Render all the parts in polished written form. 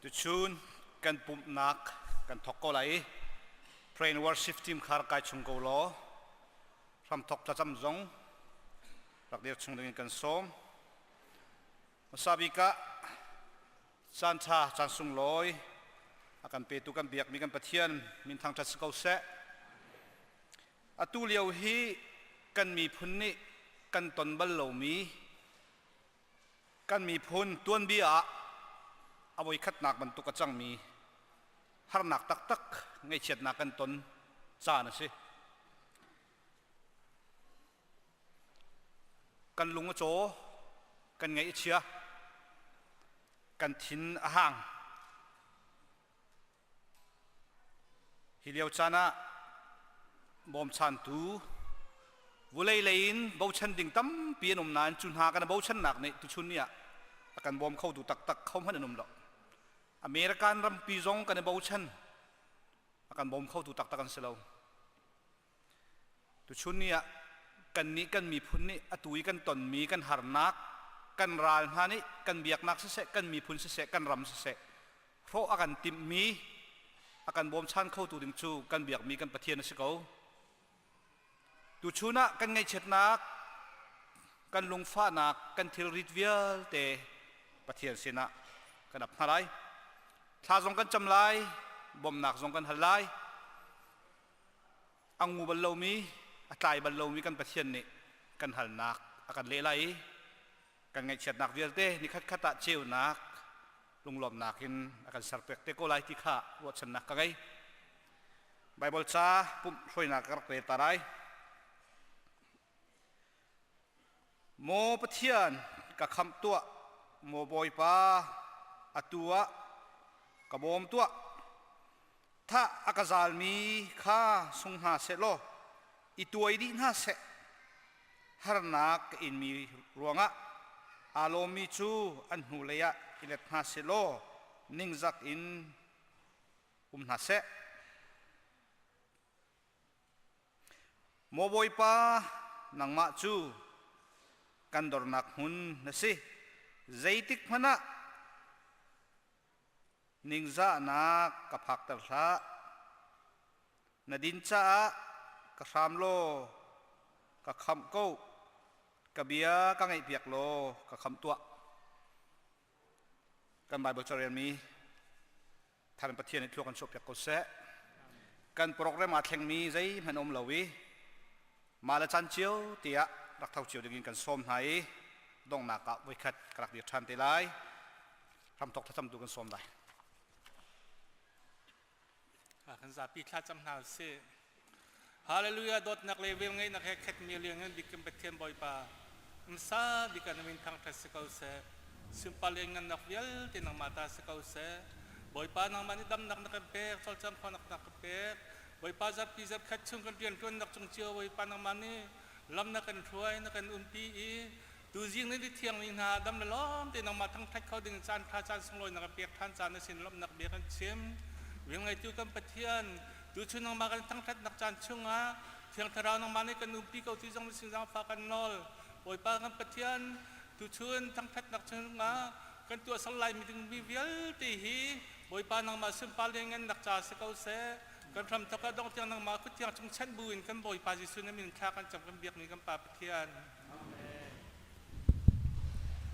Tuchun kan pumhnak kan thawk ko lai i Pray and Worship team kha rak kai chung ko law hramthawk thlacam zong rak dir chung dingin kan sawm. Hmasa bik ah caan ṭha caan sunglawi a kan petu kan biakmi kan Pathian min thangṭhat si ko seh. Atu lio hi kan miphun nih kan ton bal lomi kan miphun tuanbia ah a voikhatnak bantuk a cangmi harnak taktak ngaihchiatnak kan ton caan a si. Kan lung a caw, kan ngaih a chia, kan thin a hang. Hi lio caan ah bawmchantu vulei lei in bochan ding tampi an um nain cu hna kan bochannak nih tuchun ni ah a kan bawm khotu taktak kho hmanh an um lo. American rampi zong kan i bochan a kan bawm khotu taktak an si lo. Tuchun ni ah kannih kan miphun nih atu i kan tonmi kan harnak, kan ral hna nih kan biaknak siseh, kan miphun siseh, kan ram siseh, hrawh a kan timhmi, a kan bawmchan khotu ding cu kan biakmi kan Pathian a si ko. Tuchun ah kan ngaihchiatnak, kan lungfahnak, kan thilrit vialte Pathian sinah kan ap hna lai. Thla zong kan cam lai, bawmhnak zong kan hal lai. A ngu bal lomi, a tlai bal lomi kan Pathian nih kan halnak a kan leh lai i kan ngaihchiatnak vialte nikhat khat ah ceunak lunglawmnak in a kan serpek te ko lai ti kha ruahchannak ka ngei. Baibal ca pumh hruainak ka rak rel ta lai. Maw Pathian, ka khamh tuah, maw Bawipa, atu ah ka bawm tuah. Thah a ka zalmi kha sung hna seh law i tuai dih hna seh. Harnak ka inmi ruangah aa lawmmi cu an hnulei ah i let hna seh law ningzak in um hna seh. Maw Bawipa, nangmah cu kan dornak hmun na si. Zeitik hmanh ah ningzahnak ka phakter hlah. Na din caah ka hram law ka khamh ko. Ka bia ka ngaihpiak law ka khamh tuah. Kan Baibal carelmi Thar Pathian nih thluak kan chuahpiak ko seh. Kan program aa thlengmi zeihmanh um lo i mah le caan cio tiah rak tho cio dingin kan sawm hna i donghnak ah voikhat ka rak dir ṭhan te lai. Hramthok thlacamtu kan sawm lai. Kan zapi thlacam hna usih. Hallelujah dawtnak le velngeihnak he khatmi lianngan bik kan Pathian Bawipa hmasa bik ah na min thangṭhat si ko seh. Sunpar lianngannak vialte nangmah ta si ko seh. Bawipa nangmah nih damnak na kan pek, cawlcang khawhnak na kan pek. Bawipa zarhpi zarhkhat chung kan rianṭuannak cung cio Bawipa nangmah nih lam na kan hruai, na kan umpi i tuzing ni thiang ni hna dam le lawm te nangmah thangṭhat kho ding caan ṭha caan sunglawi na kan pek ṭhan caan na sin lawmhnak bia kan chim. Velngeitu kan Pathian Tuchun nangmah kan thangṭhatnak caan chungah Thiang Thlarau nangmah nih kan umpi ko ti zong mising zaangfah kan nawl. Bawipa kan Pathian, tuchun thangṭhatnak chungah kan tuahser laimi dingmi vialte hi Bawipa nangmah sunpar lianngannak ca si ko seh. Kan hramthawk ah dongh tiang nangmah kut thiang chung chanh buin kan Bawipa Jesuh na min thla kan cam kan biakmi kan Pa Pathian.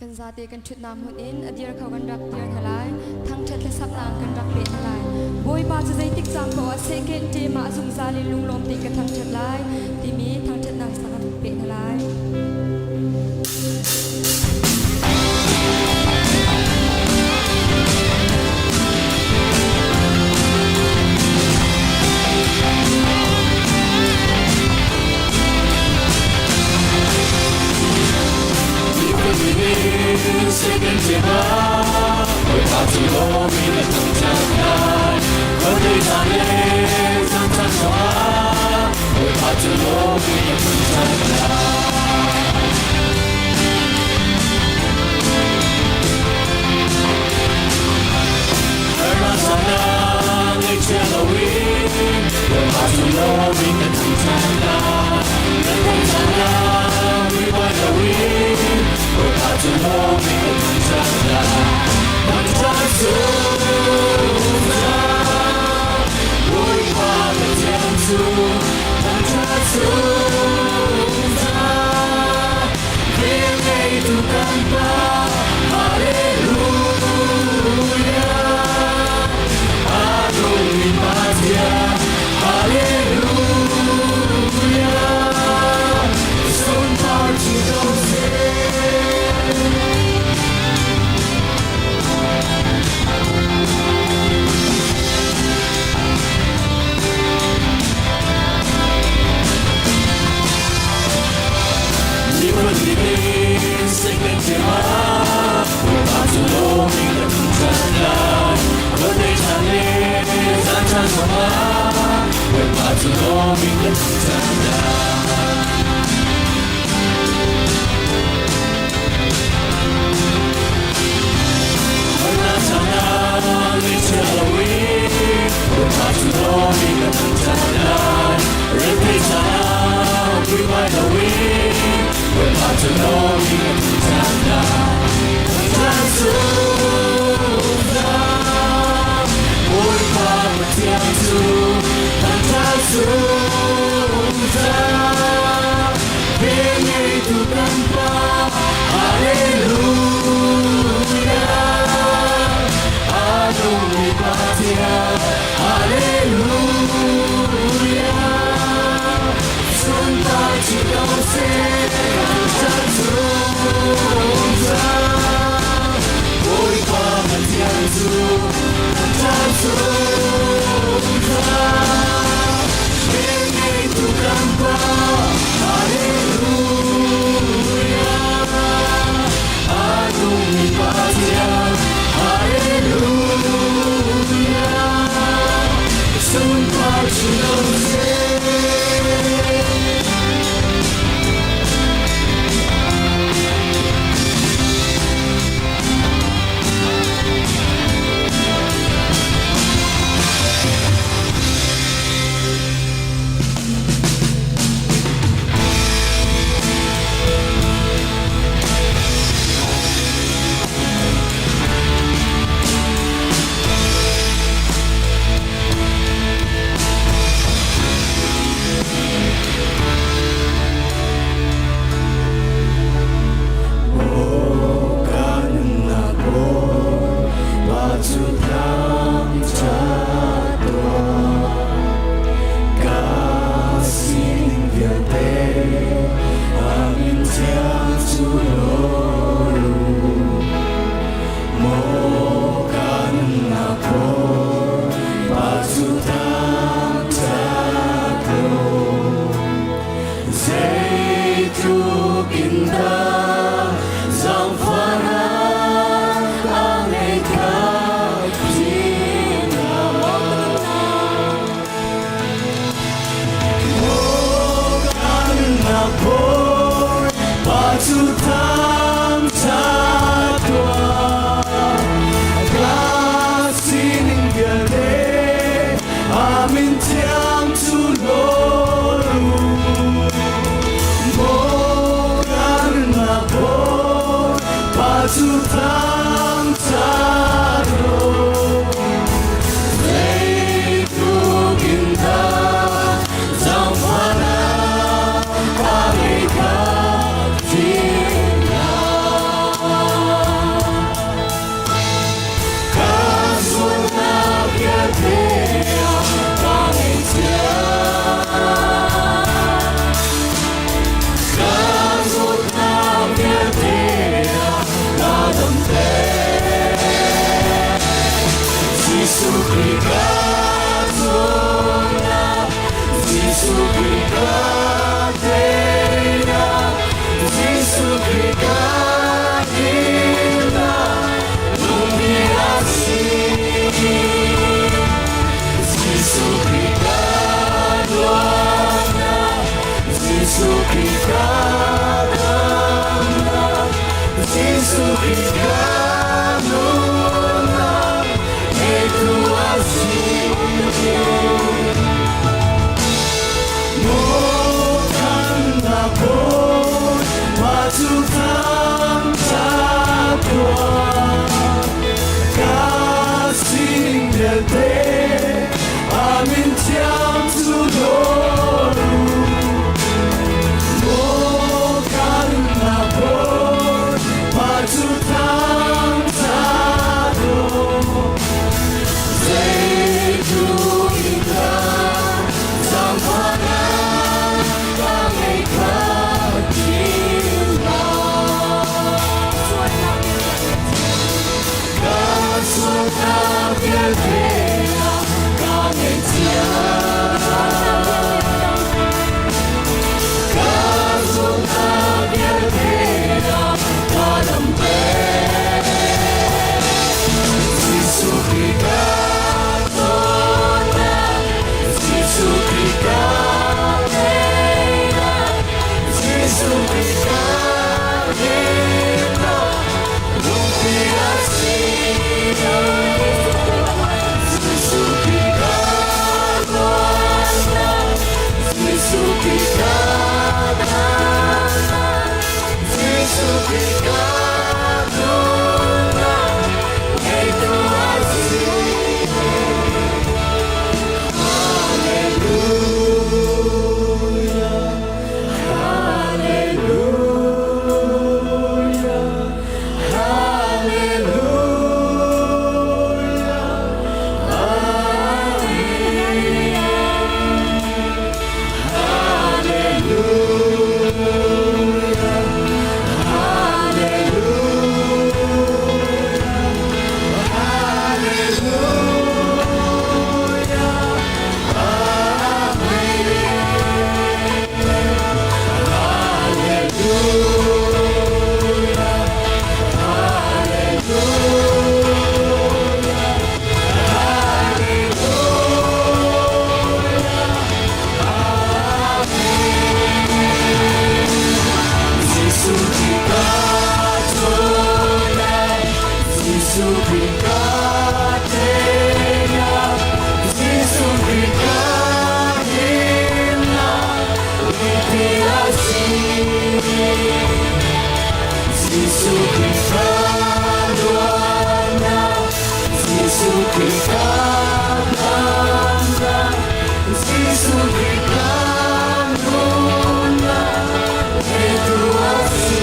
Kan zate kan ṭhutnak hmun in a dir kho kan rak dir hna lai. Thangṭhat hlasaknak kan rak peh hna lai. Bawipa cu zeitik caan paoh ah sehken ṭem ah zungzal in lunglawm tein ka thangṭhat lai timi thangṭhatnak sak kan peh hna lai. Loin Bawipa cu lawm in a thangṭhat lai. Thangṭhat zungzal Bawipa Pathian cu thangṭhat zungzal. Vel ngeitu kan Pa, Hallelujah. A nungmi Pathian, Hallelujah. Sunpar ci ko seh, thangṭhat zungzal. Bawipa Pathian cu thangṭhat zungzal. Vel ngeitu kan Pa, Hallelujah. A nungmi Pathian, Hallelujah. Sunpar ci ko seh. Ka nunnak Bawipa cu thangṭhat tuah. Ka sining vialte a min thiang cu lawr u. Maw ka nunnak Bawipa cu thangṭhat tuah. Zeitluk in dah zaangfahnak a ngeih kha philh Maw ka nunnak Bawipa cu thangṭhat tuah. Ka sining vialte a min thiang cu lawr u. Maw ka nunnak Bawipa cu thangṭhat tuah. Zeitluk in dah zaangfahnak a ngeih kha philh Ka sualnak vialte ah ka ngaihthiam. Ka zawtnak vialte ah ka damter. Jesuh Khrih ka zawtnak, Jesuh Khrih ka teinak, Jesuh Khrih ka himnak, lungpi a si. Jesuh Khrih ka luatnak, Jesuh Khrih ka damnak, Jesuh Khrih ka nunnak, ngeitu a si. Maw ka nunnak Bawipa cu thangṭhat tuah. Ka sining vialte a min thiang cu lawr u. Maw ka nunnak Bawipa cu thangṭhat tuah. Zeitluk in dah zaangfahnak ka ngeih kha philh hlah. Ka sualnak vialte ah ka ngaihthiam. Ka zawtnak vialte ah ka damter. Jesuh Khrih ka dawtnak, Jesuh Khrih ka teinak, Jesuh Khrih ka himnak, lungpi a si. Jesuh Khrih ka teinak, Jesuh Khrih ka himnak, mipi a si. Jesuh Khrih ka luatnak, Jesuh Khrih ka damnak, Jesuh Khrih ka nunnak, petu a si.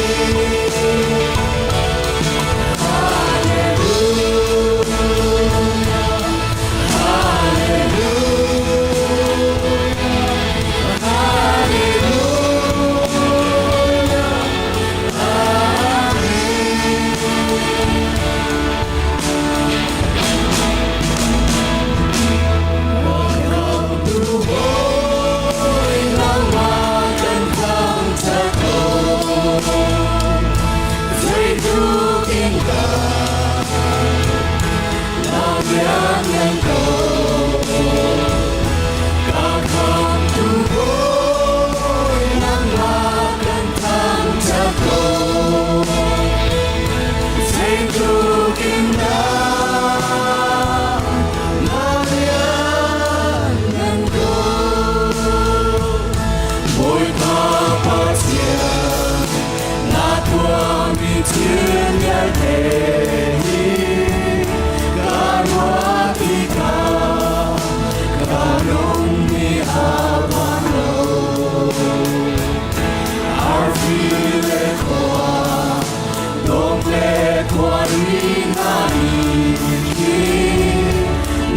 Zeitluk in dah na lianngan ko, ka khamtu Bawi, nangmah kan thangṭhat ko. Zeitluk in dah na lianngan ko, Bawipa Pathian, na tuahmi thil vialte hi ka ruah tikah ka lung nih a phan lo. Arfi le khua dawm le khuari hna nih hin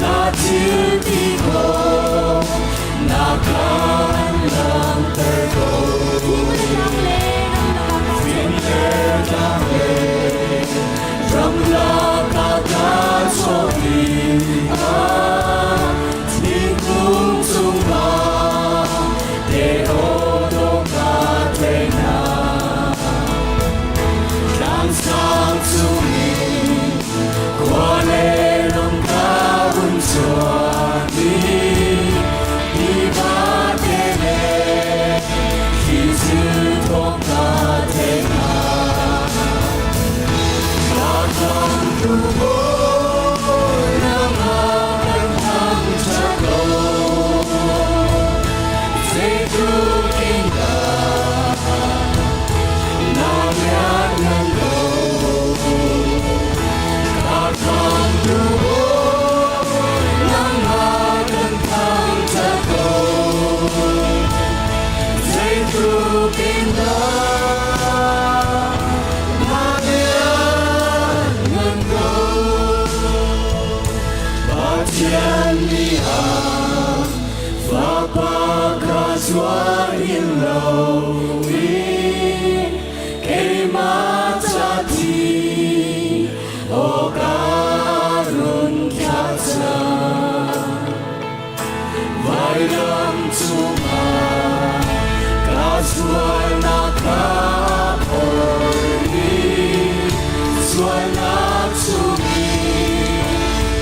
na thil ti khawh na kan langhter ko. Fing le tlang le Ramlak ah ka chuahmi ah thingkung cungah te aw dawh ka theih hna. Tlangsang cungin khua le ram ka hun chuahmi tiva te le thlitu thawng ka theih hna. Ka khamtu Bawi, nangmah kan thangṭhat ko. Zeitluk in dah na lianngan ko, ka khamtu Bawi, nangmah kan thangṭhat ko. Zeitluk in dah na lianngan ko. Pathian nih a Fapa kha zuar hin loin keimah ca thi awk ah run thlah cang. Vailam cungah ka sualnak kha phor i sualnak chungin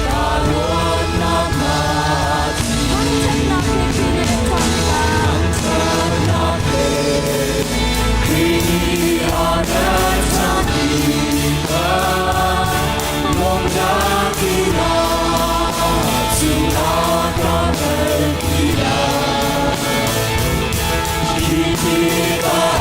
ka luatnak hnga Thangṭhatnak he Khrih nih a Thangṭhatnak he Khrih nih a rat ṭhan tikah lawmhnak in chungah ka kalpi lai. Khi tikah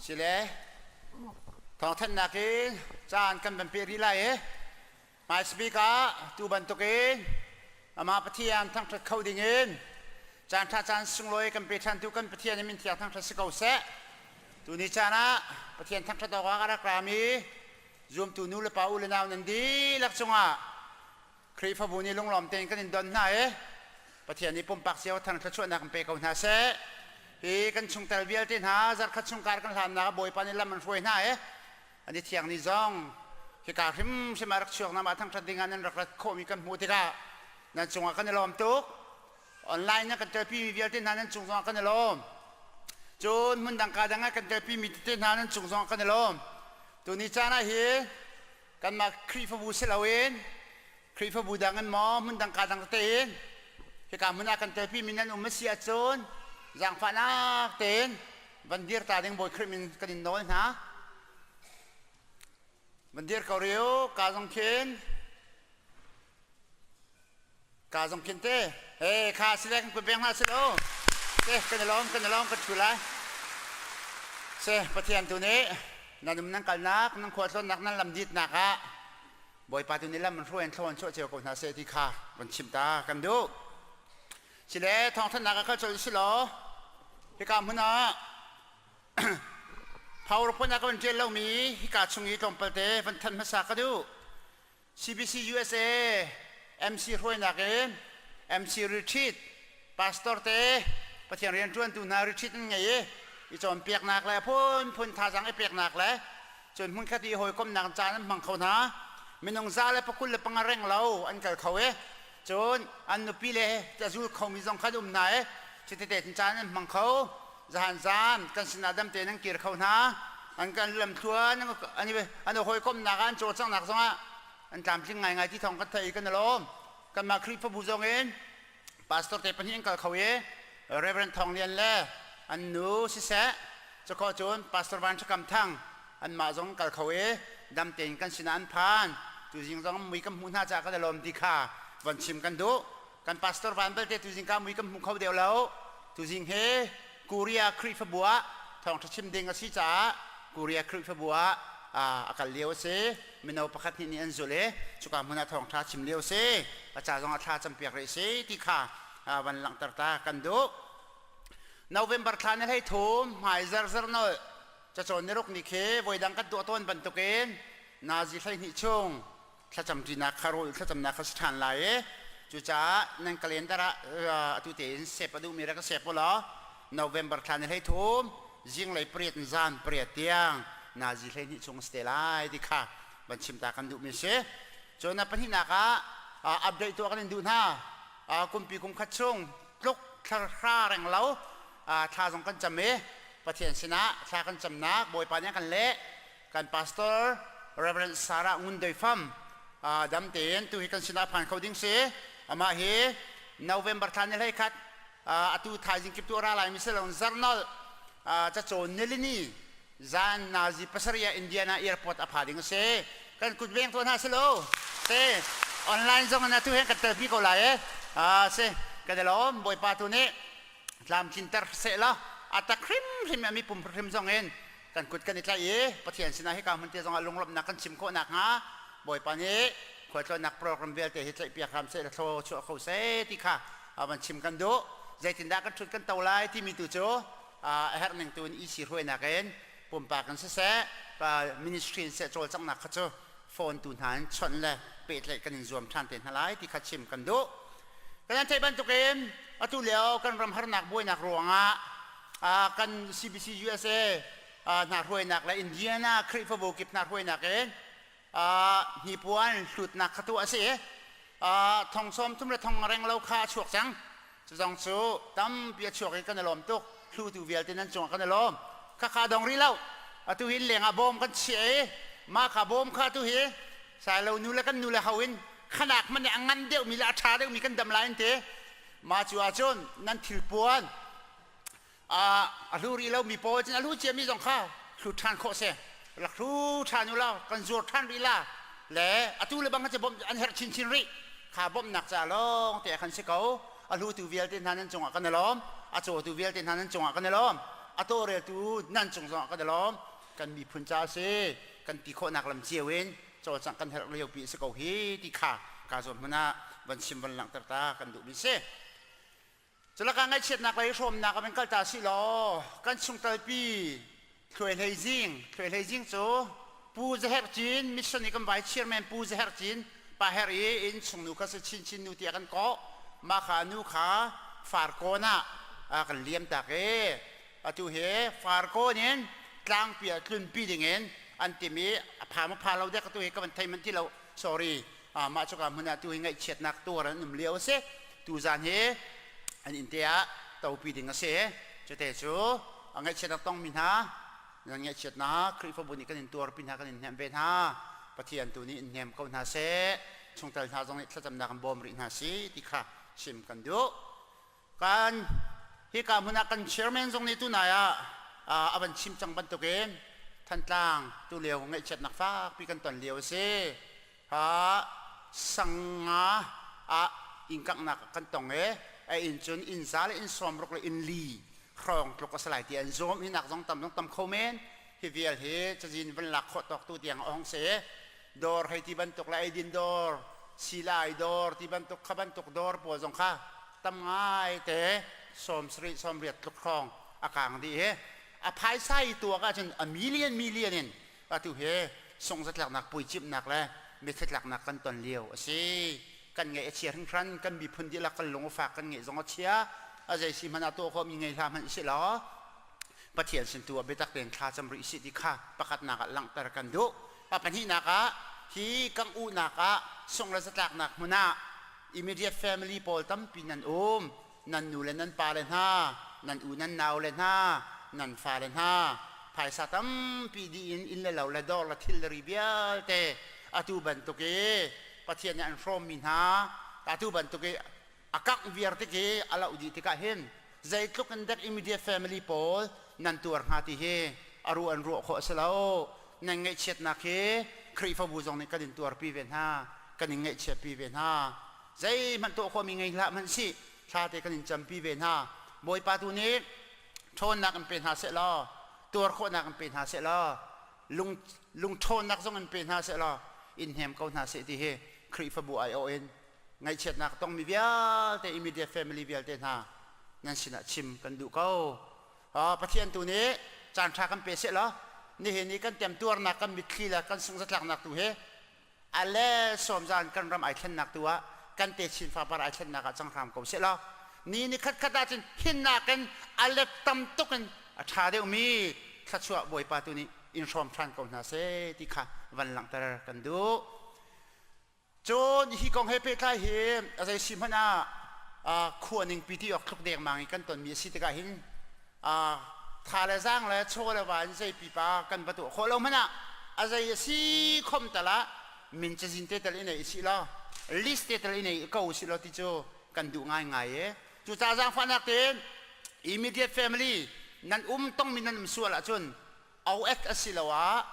Sile thawngthanhnak in caan kan van peh rih lai i hmaisabik ah tu bantukin amah Pathian thangṭhat kho dingin caan ṭha caan sunglawi kan pe ṭhantu kan Pathian i min thiang thangṭhat si ko seh. Tuni caan ah Pathian thangṭhat awkah a rak rami zumtu nu le pa u le nau nan dihlak cungah Khrihfabu nih lunglawm tein kan in don hna i Pathian nih pumpak cio thang thluachuahnak in pe ko hna seh. Hi kan chungtel vialte hna zarkhat chungkar kan hlannak ah Bawipa nih lam an hruai hna i an i thiang ni zong hika hrimhrim ah rak chuak na mah thangṭhat ding ah nan rak rat khawhmi kan hmuh tikah nan cungah kan i lawm tuk. Online na kan telpimi vialte hna nan cung zongah kan i lawm. Cun hmundang ka dang ah kan telpimi tete hna nan cung zongah kan i lawm. Tuni caan ah hi kanmah Khrihfabu si loin Khrihfabu dang in maw hmundang ka dang tete in hika hmun ah kan telpimi nan um a si ahcun zaangfahnak tein van dir ta ding Bawi Khrih min kan in nawl hna. Van dir ko rih u, ka zong khin ka zong khin te he kha sile kan kun peng hna silo te kan i lawm kan i lawm kan thu lai se Pathian tu nih nan um nan kalnak nan khualtlawnnak nan lam ditnak ah Bawipa tu nih lam an hruai an thlawn chuah cio ko hna seh ti kha van chim ta kan duh sile thawngthanhnak ah kal colh si law hika hmun ah PowerPoint ah ka van ṭial lomi hika chung i tlawmpal te van thanh hmasa ka duh CBC USA MC hruainak in MC retreat pastor te Pathian rianṭuantu hna retreat an ngei i i cawnpiaknak le phunphun thazaang i peknak le cun hmunkhat i hawikomhnak caan an hmang kho hna. Minung za le pakul le panga reng lo an kal kho i cun an nupi le a zul khomi zong kha an um hna i cutete caan an hmang kho. Zahan zan kan sinah dam tein an kir kho hna. An kan lamthluan an an hawikomhnak ah an cawlcanghnak zongah an tlamtling ngaingai ti thawng kan theih i kan i lawm. Kanmah Khrihfabu zong in pastor te pahnih an kal kho i Reverend Thawng Lian le an nu siseh cukho cun Pastor Van Ṭha Kam Thang anmah zong kal kho i dam tein kan sinah an phan. Tuzing zong mui kan hmuh hna caah kan i lawm ti kha von chim kan duh. Kan pastor Van belte tuzing ka mui kan hmu kho deuh lo. Tuzing hi Korea Khrihfabu ah thawngṭha chim ding a si caah Korea Khrihfabu ah a kal lio a si. Mino pakhat hnih nih an zulh i cuka hmun ah thawngṭha chim lio a si. A ca zong ah thla campiak rih si ti kha van langhter ta kan duh. November thla ni hlei thum hmai zerzar nolh cacawn ni ruk ni khi voidang kan tuah tawn bantukin nazi 12 chung thlacamṭinak kha rawl thlacamnak kha si ṭhan lai i cucaah nan calendar ah atu tein sep a duhmi rak sep u law November thla ni 13 zinglei pariat in zan pariat tiang nazi 12 chung a si te lai ti kha van chim ta kan duhmi si. Cun a pahnihnak ah update tuah kan in duh hna. Kumpi kum khat chung tluk thla reng lo thla zong kan cam i Pathian sinah thla kan camnak Bawipa nih a kan leh. Kan pastor Reverend Sarah Ngun Doi Fam dam tein tu hi kan sinah phan kho ding si. Amah hi November thla ni hlei khat atu thaizing kip tu ra lai mi si lo zarnol cacawn nilini zan nazi pasarih ah Indiana airport a pha ding a si. Kan kut veng tuah hna si lo. Si online zong in atu hen kan telpi ko lai e. Si kan i lawm Bawipa tu nih tlamtlinter seh law a tak hrimhrim a mipum hrim zong in kan kut kan i tlaih i Pathian sinah hika hmun te zongah lunglawmhnak kan chim khawh nakhnga Bawipa nih khualtlawnnak program vialte hi tlaihpiak hram seh thlaw chuah kho seh ti kha van chim kan duh. Zeitindah kan ṭhut kan to lai timi tu cu a herh ning tu in EC hruainak in pumpak in siseh ministry in seh cawlcanghnak kha cu phone tu hna in chawnh le pehtlaih kan in zuam ṭhan te hna lai ti kha chim kan duh. Kan theih bantukin atu lio kan ram harnak buainak ruangah kan CBC USA hna hruainak le Indiana Khrihfabu kip hna hruainak in hnipuan hlutnak kha tuah a si i thong sawm thum le thong reng lo kha a chuak cang. Cu zong cu tampi a chuak i kan i lawm tuk. Hlutu vialte nan cungah kan i lawm. Khakha dong rih lo. Atu hi leng ah bawm kan chiah i mah kha bawm kha atu hi sailo nu le kan nu le ho in khanak hmanh nih a ngan deuhmi le a ṭha deuhmi kan dam lai an ti. Mah cu ahcun nan thilpuan a hlu rih lomi pawl cun a hlu ciami zong kha hlu ṭhan khawh si rak hlu ṭhan u law kan zuar ṭhan rih la le atu le bang cu bawmh an herh chinchin rih kha bawmhnak ca lawng te khan si ko a hlutu vialte hna nan cungah kan i lawm a cawtu vialte hna nan cungah kan i lawm. A tawlreltu nan cung zongah kan i lawm. Kan miphun ca a si. Kan ti khawhnak lam cio in cawlcangh kan herh liopi a si ko hi ti kha ka zawn hmun ah van chim van langhter ta kan duhmi si. Culakah ngaihchiatnak lei hrawmnak ah van kal ta sih law kan chungtelpi Thluai Hlei Zing, Thluai Hlei Zing cu Pu Zaher Cin mission i kan vai chairman Pu Zaher Cin pa her i inn chungnu kha si Chinchin nu tiah kan kawh. Mah kha nu kha Farkawn ah kan liam tak i atu hi Farkawn in tlangpi ah tlunpi ding in an tim i a pha ma pha lo dek atu hi ka van thei man ti lo sorry mah cuka hmun ah tu hi ngaihchiatnak tuar an um lio a si tuzan hi an inn te ah topi ding a si cute cu a ngaihchiatnak tongmi hna nan ngaihchiatnak Khrihfabu nih kan in tuarpi hna kan in hnemh ve hna Pathian tu nih in hnem ko hna seh chungtel hna zong nih thlacamnak in bawm rih hna si ti kha chim kan duh Kan hika hmun ah kan chairman zong nih tunai ah a van chim cang bantukin Thantlang tulio ngaihchiatnak fakpi kan ton lio a si. Ha sanga ah inn kanghnak kan tong i a inn cun inn za le inn sawmruk le inn li hrawng tluk a si lai ti an zuam hi nak zong tam zong tam kho men hi vial hi cazin van lak khawh tawk tu tiang a hong si dawr hei ti bantuk le eidin dawr silai dawr ti bantuk kha bantuk dawr pawl zong kha tam ngai te 70 80 tluk hrawng a kang dih hi a phaisa i tuak ahcun a million million in atu he sungzatlaknak puicimhnak le mithitlaknak kan ton lio a si kan ngaih a chia hringhran kan miphun dihlak kan lung a fak kan ngeih zong a chia a zei si hmanh ah tuah khawhmi ngei hlah hmanh si law Pathian sin tu ah biatak tein thla cam rih sih ti kha pakhatnak ah langhter kan duh. A pahnihnak ah hi kang uhnak ah sungh le zatlaknak hmun ah immediate family pawl tampi nan um. Nan nu le nan pa le hna, nan u nan nau le hna, nan fa le hna, phaisa tampi dih in inn le lo le dawr le thil le ri vialte atu bantuk i Pathian nih an hrawmmi hna atu bantuk i a kangh viar tik i a loh dih tikah hin zeitluk in dek immediate family pawl nan tuar hnga ti hi a ruah an ruah khawh a si lo nan ngaihchiatnak hi Khrihfabu zong nih kan in tuarpi ve hna kan in ngaihchiatpi ve hna zeihmanh tuah khawhmi ngei hlah hmanh sih thla te kan in campi ve hna Bawipa tu nih ṭhawnnak in pe hna seh law tuar khawhnak in pe hna seh law lung lungṭhawnnak zong in pe hna seh law in hnem ko hna seh ti hi Khrihfabu aiawh in ngaihchiatnak tongmi vialte immediate family vialte hna nan sinah chim kan duh ko Pathian tu nih caan ṭha kan pe seh law nihin i kan temtuarnak kan mitthli le kan sungzatlaknak tu hi a le sawmzan kan ram ai thlennak tu ah kan te chin fapar ai thlennak ah cang hram ko seh law ni ni khat khat ahcun hinnak in a let tam tuk in a ṭha deuhmi thluachuah Bawipa tu nih in hrawm ṭhan ko hna seh ti kha van langhter kan duh. Cun hi kong he pehtlai hi a zei si hmanh ah khua ningpi ti awk thluk dengmang i kan tonmi a si tikah hin tha le zaang le chaw le va in zei pipa kan va tuah khawh lo hmanh ah a zei a si khom tal ah min cazin te tal i nei si law list te tal i nei ko si law ti cu kan duh ngaingai e cucaah zaangfahnak tein immediate family nan um tongmi nan um sual ahcun OX asiloah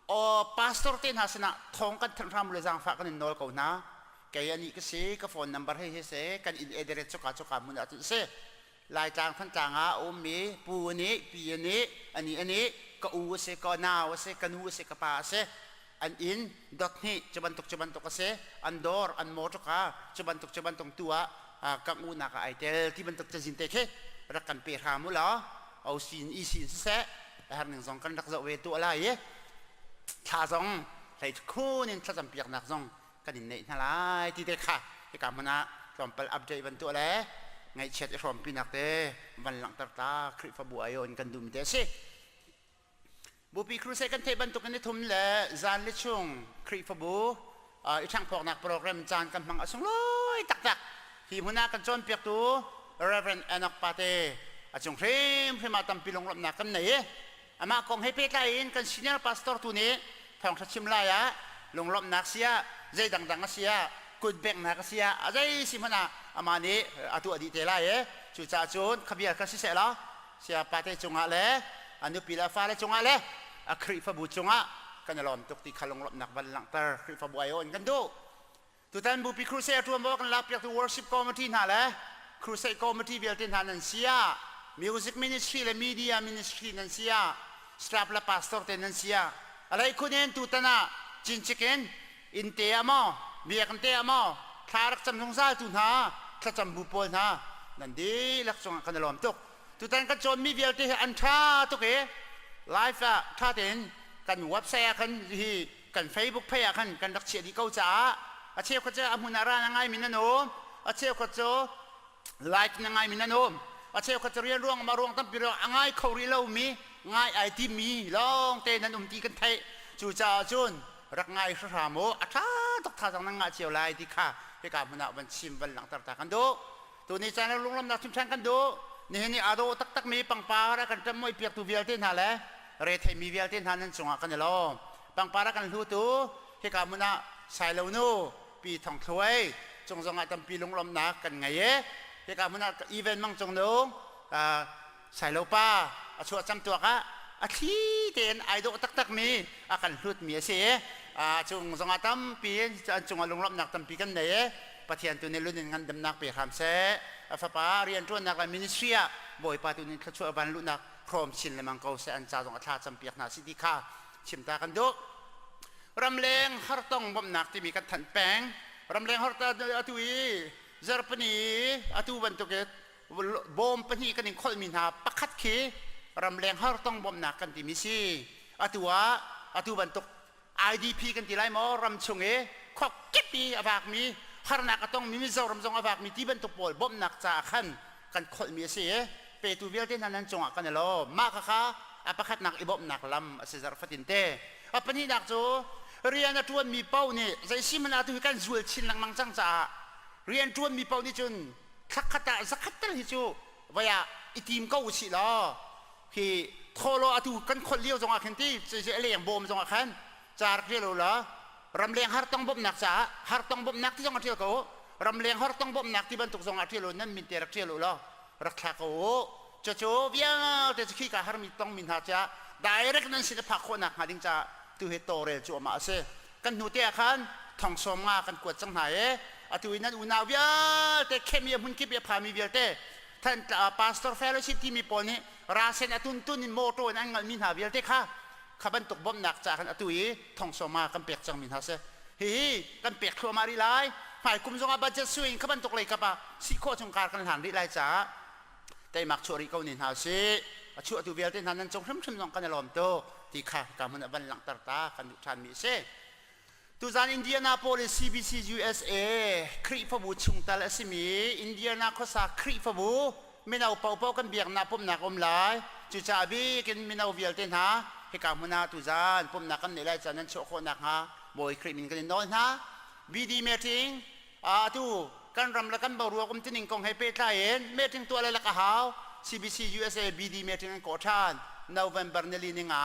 Aw pastor te hna sinah thawng kan thanh hram le zaangfah kan in nawl ko hna. Kei anih ka si, ka phone number hei hi si, kan inn address cuka cuka hmun ah cun si. Laitlang Thantlang ah a ummi pu nih, pi nih, ani anih, ka u a si, ka nau a si, ka nu a si, ka pa a si. An inn dot hnih cu bantuk cu bantuk a si. An dawr, an motor kha cu bantuk cu bantuk tu ah kangh uhnak ah ai tel ti bantuk cazin te khi rak kan pe hram u law OC in EC in siseh a herning zong kan rak zoh ve tuah lai i thla zong hlei khun in thlacam piaknak zong kan in neih hna lai ti te kha hika hmun ah tlawmpal update van tuah le ngaihchiat i hrawmpinak te van langhter ta Khrihfabu ayo in kan duhmi te a si. Bupi Crusade kan theih bantuk in nithum le zan le chung Khrihfabu i ṭhanghphawknak program caan kan hmang a sunglawi taktak. Hi hmun ah kan cawnpiaktu Reverend Enoch Pate a cung hrimhrim ah tampi lunglawmhnak kan nei i amah kong he pehtlai in kan senior pastor tu nih thawngṭha chim lai ah lunglawmhnak si ah zei dangdang a si ah kut benghnak a si ah a zei si hmanh ah amah nih a tuah dih te lai i cucaah cun khabia kha siseh law saya pate cungah le a nupi le a fale cungah le a Khrihfabu cungah kan i lawm tuk ti kha lunglawmhnak van langhter Khrihfabu aiawh in kan duh. Tutan Bupi Crusade ṭuanvo kan lakpiaktu worship committee hna le crusade committee vialte hna nan si ah. Music ministry le media ministry nan si ah, staff le pastor te nan si ah, alei khunin tutan ah cincik in inn te ah maw, biakinn te ah maw, thla rak cam zungzal tu hna, thlacam bu pawl hna nan dihlak cungah kan i lawm tuk. Tutan kan cawnmi vialte hi an ṭha tuk i live ah ṭha tein kan website ah khan hi kan Facebook page ah khan kan rak chiah dih ko caah a cheukhat cu a hmun ah ra na ngaimi nan um, a cheukhat cu like na ngaimi nan um, a cheukhat cu rian ruang ma ruang tampi ruang a ngai kho rih lomi ngai ai timmi lawng te nan um ti kan theih. Cucaah cun rak ngai hram u, a ṭha tuk thazaang nan ngah cio lai ti kha hika hmun ah van chim van langhter ta kan duh. Tuni caan ah lunglawmhnak chimṭhan kan duh. Nihin ni aa dawh taktakmi pangpar a kan ṭamhmoih piaktu vialte hna le retheimi vialte hna nan cungah kan i lawm. Pangpar a kan hlutu hika hmun ah Sailo nu Pi Thong Thluai cung zongah tampi lunglawmhnak kan ngei i hika hmun ah event mang cung nu Sailo pa a chuah cam tuak ah a thli tein ai dawh taktakmi a kan hlutmi a si i cung zongah tampi an cungah lunglawmhnak tampi kan nei i Pathian tu nih lun in ngandamnak pe hram seh. A fapa rianṭuannak le ministry ah Bawipa tu nih thluachuah van luhnak hrawm chin lengmang ko seh an ca zong a thla campiak hna si ti kha chimta kan duh. Ramleng hartong bawmhnak timi kan thanh peng. Ramleng hartong atu i zarhpini atu bantuk i bawm pahnih kan in kholhmi hna pakhat khi ramleng hartong bawmhnak kan timi si. Atu ah atu bantuk IDP kan ti lai maw ram chung i khuakip i a vakmi harnak a tongmi Mizoram zong a vakmi ti bantuk pawl bawmhnak caah khan kan kholhmi a si i petu vialte hna nan cungah kan i lawm. Mah khakha a pakhatnak i bawmhnak lam a si zarh fatin te. A pahnihnak cu rian a ṭuanmi paoh nih zei si hmanh ah tu hi kan zual chin lengmang cang caah rian ṭuanmi paoh nih cun thlakhat ah zakhat tal hi cu voi ah i tim ko usih law hi thawlaw atu kan kholh lio zongah khin ti a leng bawm zongah khan ca rak ṭial u law ramleng hartong bawmhnak caah hartong bawmhnak ti zong a ṭial ko u ramleng hartong bawmhnak ti bantuk zongah ṭial u nan min te rak ṭial u law rak thla ko u cucu vialte cu khika harmi tongmi hna caah direct nan sin a phak khawhnak hnga ding caah tu hi tawrel cu amah a si kan hnu te ah khan thong sawm nga kan kuat cang hna i atu i nan unau vialte khemi a hmun kip i a phami vialte than pastor fellowship timi pawl nih rasen a tuntun in motor in an ngalmi hna vialte kha kha bantuk bawmhnak ca khan atu i thongsawma kan pek cangmi hna si hihi kan pek thluahmah rih lai hmai kum zongah budget sui in kha bantuk lei kap ah si khawh chung kar kan hlan rih lai caah teimak chuah rih ko ni hna si a chuahtu vialte hna nan cung hrimhrim zong kan i lawm tuk ti kha ka hmun ah van langhter ta kan duh ṭhanmi a si Tuzan Indianapolis CBC USA Khrihfabu chungtel a simi Indiana khuasa Khrihfabu mino paohpaoh kan biaknak pumhnak um lai. Cucaah bikin mino vialte hna hika hmun ah tuzan pumhnak kan neih lai caan nan chuah khawh nakhnga Bawi Khrih min kan in nawl hna. BD meeting atu kan ram le kan boruak um tining kong he pehtlai in meeting tuah le lak a hau. CBC USA BD meeting an kawh ṭhan. November nili ninga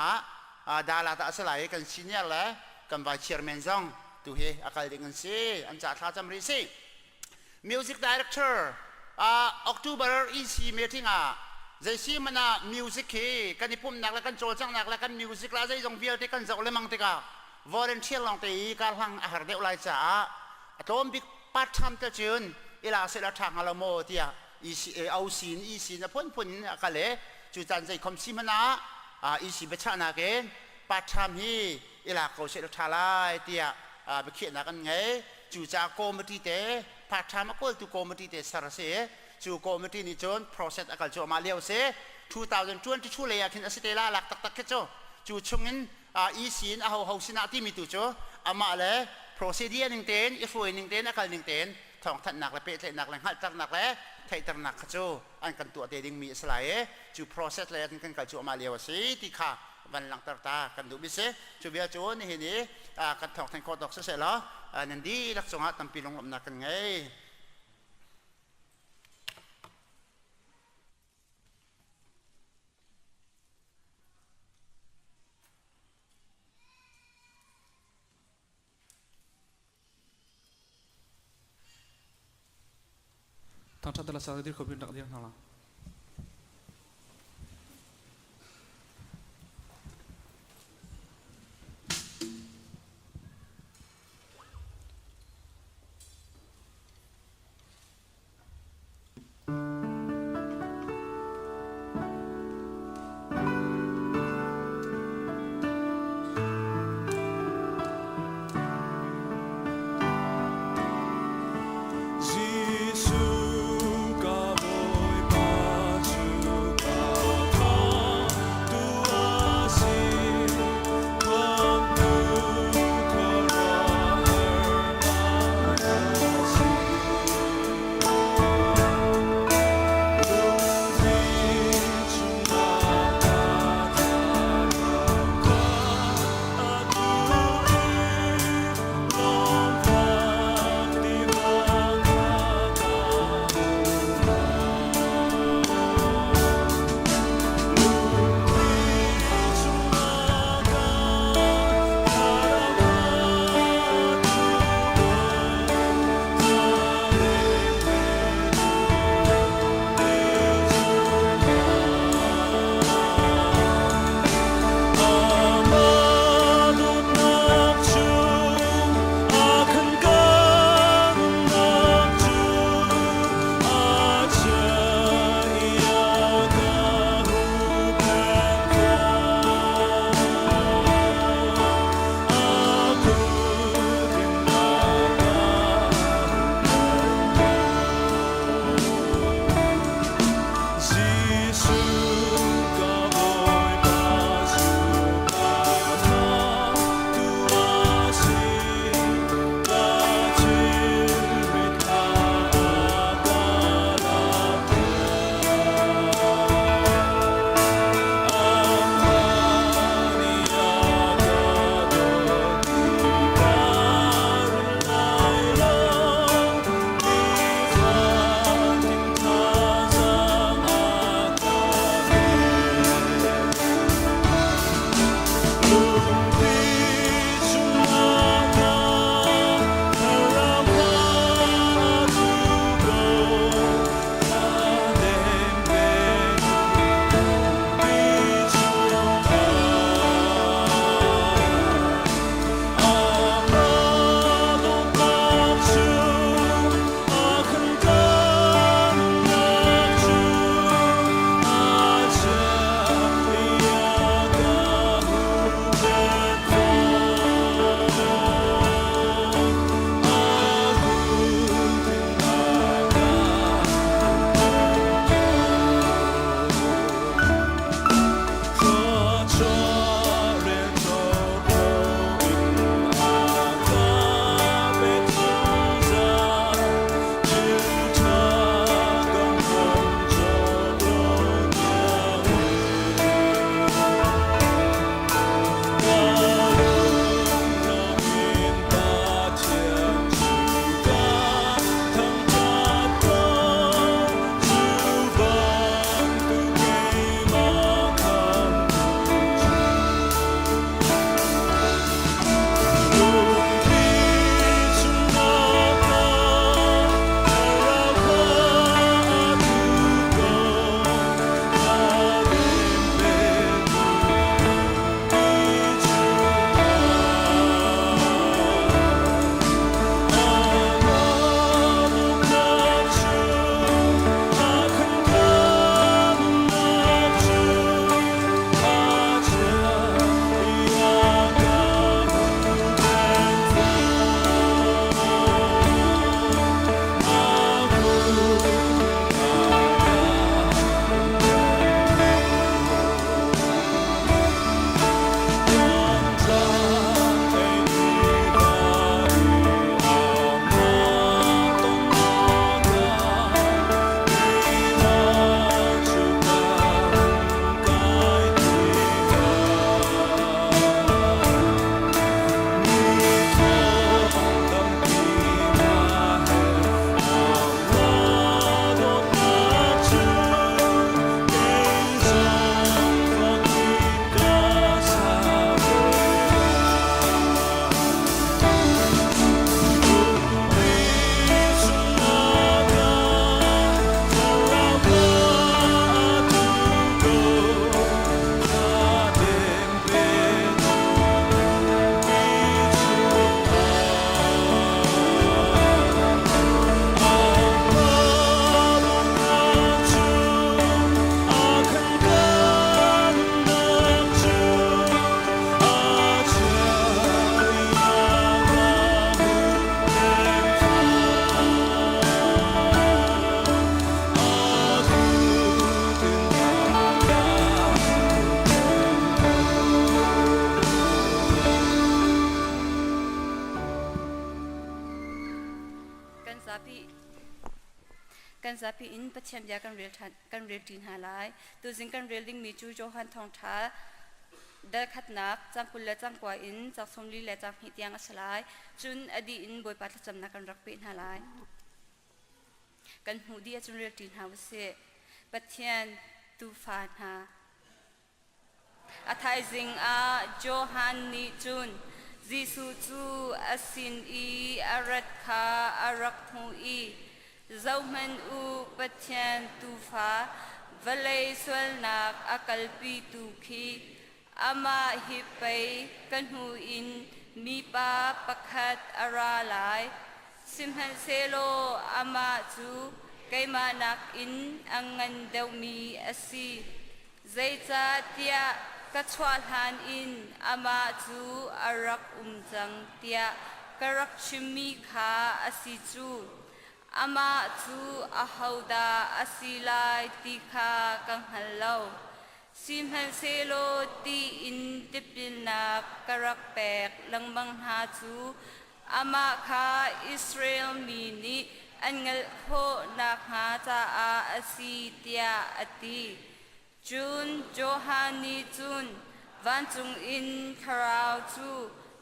ah Dalat ah a si lai i kan senior le kan vice chairman zong tu hi a kal ding an si an ca thla cam rih si music director October EC meeting ah zeisi man ah music hi kan i pumhnak le kan cawlcanghnak le kan music la zeizong vialte kan zoh lemang tikah volunteer lawng te i karhlang a har deuh lai caah a tlawm bik part time te cun ila se la tha hnga lo maw tiah EC OC in EC in a phunphun in a kal i cu caan zei khom si hmanh ah EC biachahnak in part time hi i lak ko seh ṭha lai tiah biakhiahnak an ngei. Cucaah committee te part time a kawltu committee te ser a si i cu committee nih cun process a kal cuahmah lio a si. 2022 lei ah khin a si te la lak taktak khi cu cu chungin EC in a hoho sinah timi tu cu amah le procedure ning tein i hruai ning tein a kal ning tein thawngthanhnak le pehtlaihnak le hngalhternak le theihternak kha cu an kan tuah te dingmi a si lai i cu process lei ah kan kal cuahmah lio a si ti kha van langhter ta kan duhmi si cu vial cu nihin i kan thawngthan khawh tawk siseh law nan dihlak cungah tampi lunglawmhnak kan ngei. Thangṭhat la sa dir kho bin rak dir hna la. Kan zapi in Pathian bia kan rel ṭhan kan rel ṭi hna lai. Tuzing kan rel dingmi cu Johan Thawngṭha dal khatnak cang 20 le cang kua in cang 40 le cang hnih tiang a si lai. Cun a dih in Bawipa thlacamnak kan rak peh hna lai. Kan hmuh dih ahcun rel ṭi hna usih. Pathian tuufa hna A thaizing ah Johan nih cun Jesuh cu a sin i a rat kha a rak hmuh i, Zohhmanh u, Pathian Tuufa, vawlei sualnak a kalpitu khi, amah hi pei ka hnu in mipa pakhat a ra lai, sihmanhsehlaw amah cu keimah nakin a ngan deuhmi a si. Zeicahtiah ka chuah hlan in amah cu a rak um cang tiah ka rak chimmi kha a si cu. Amah cu ahodah a si lai ti kha ka hngal lo. Sihmanhsehlaw ti in tipilnak ka rak pek lengmang hna cu amah kha Israel mi nih an ngalh khawh nakhnga caah a si tiah a ti. Cun Johan nih cun vancung in thlarau cu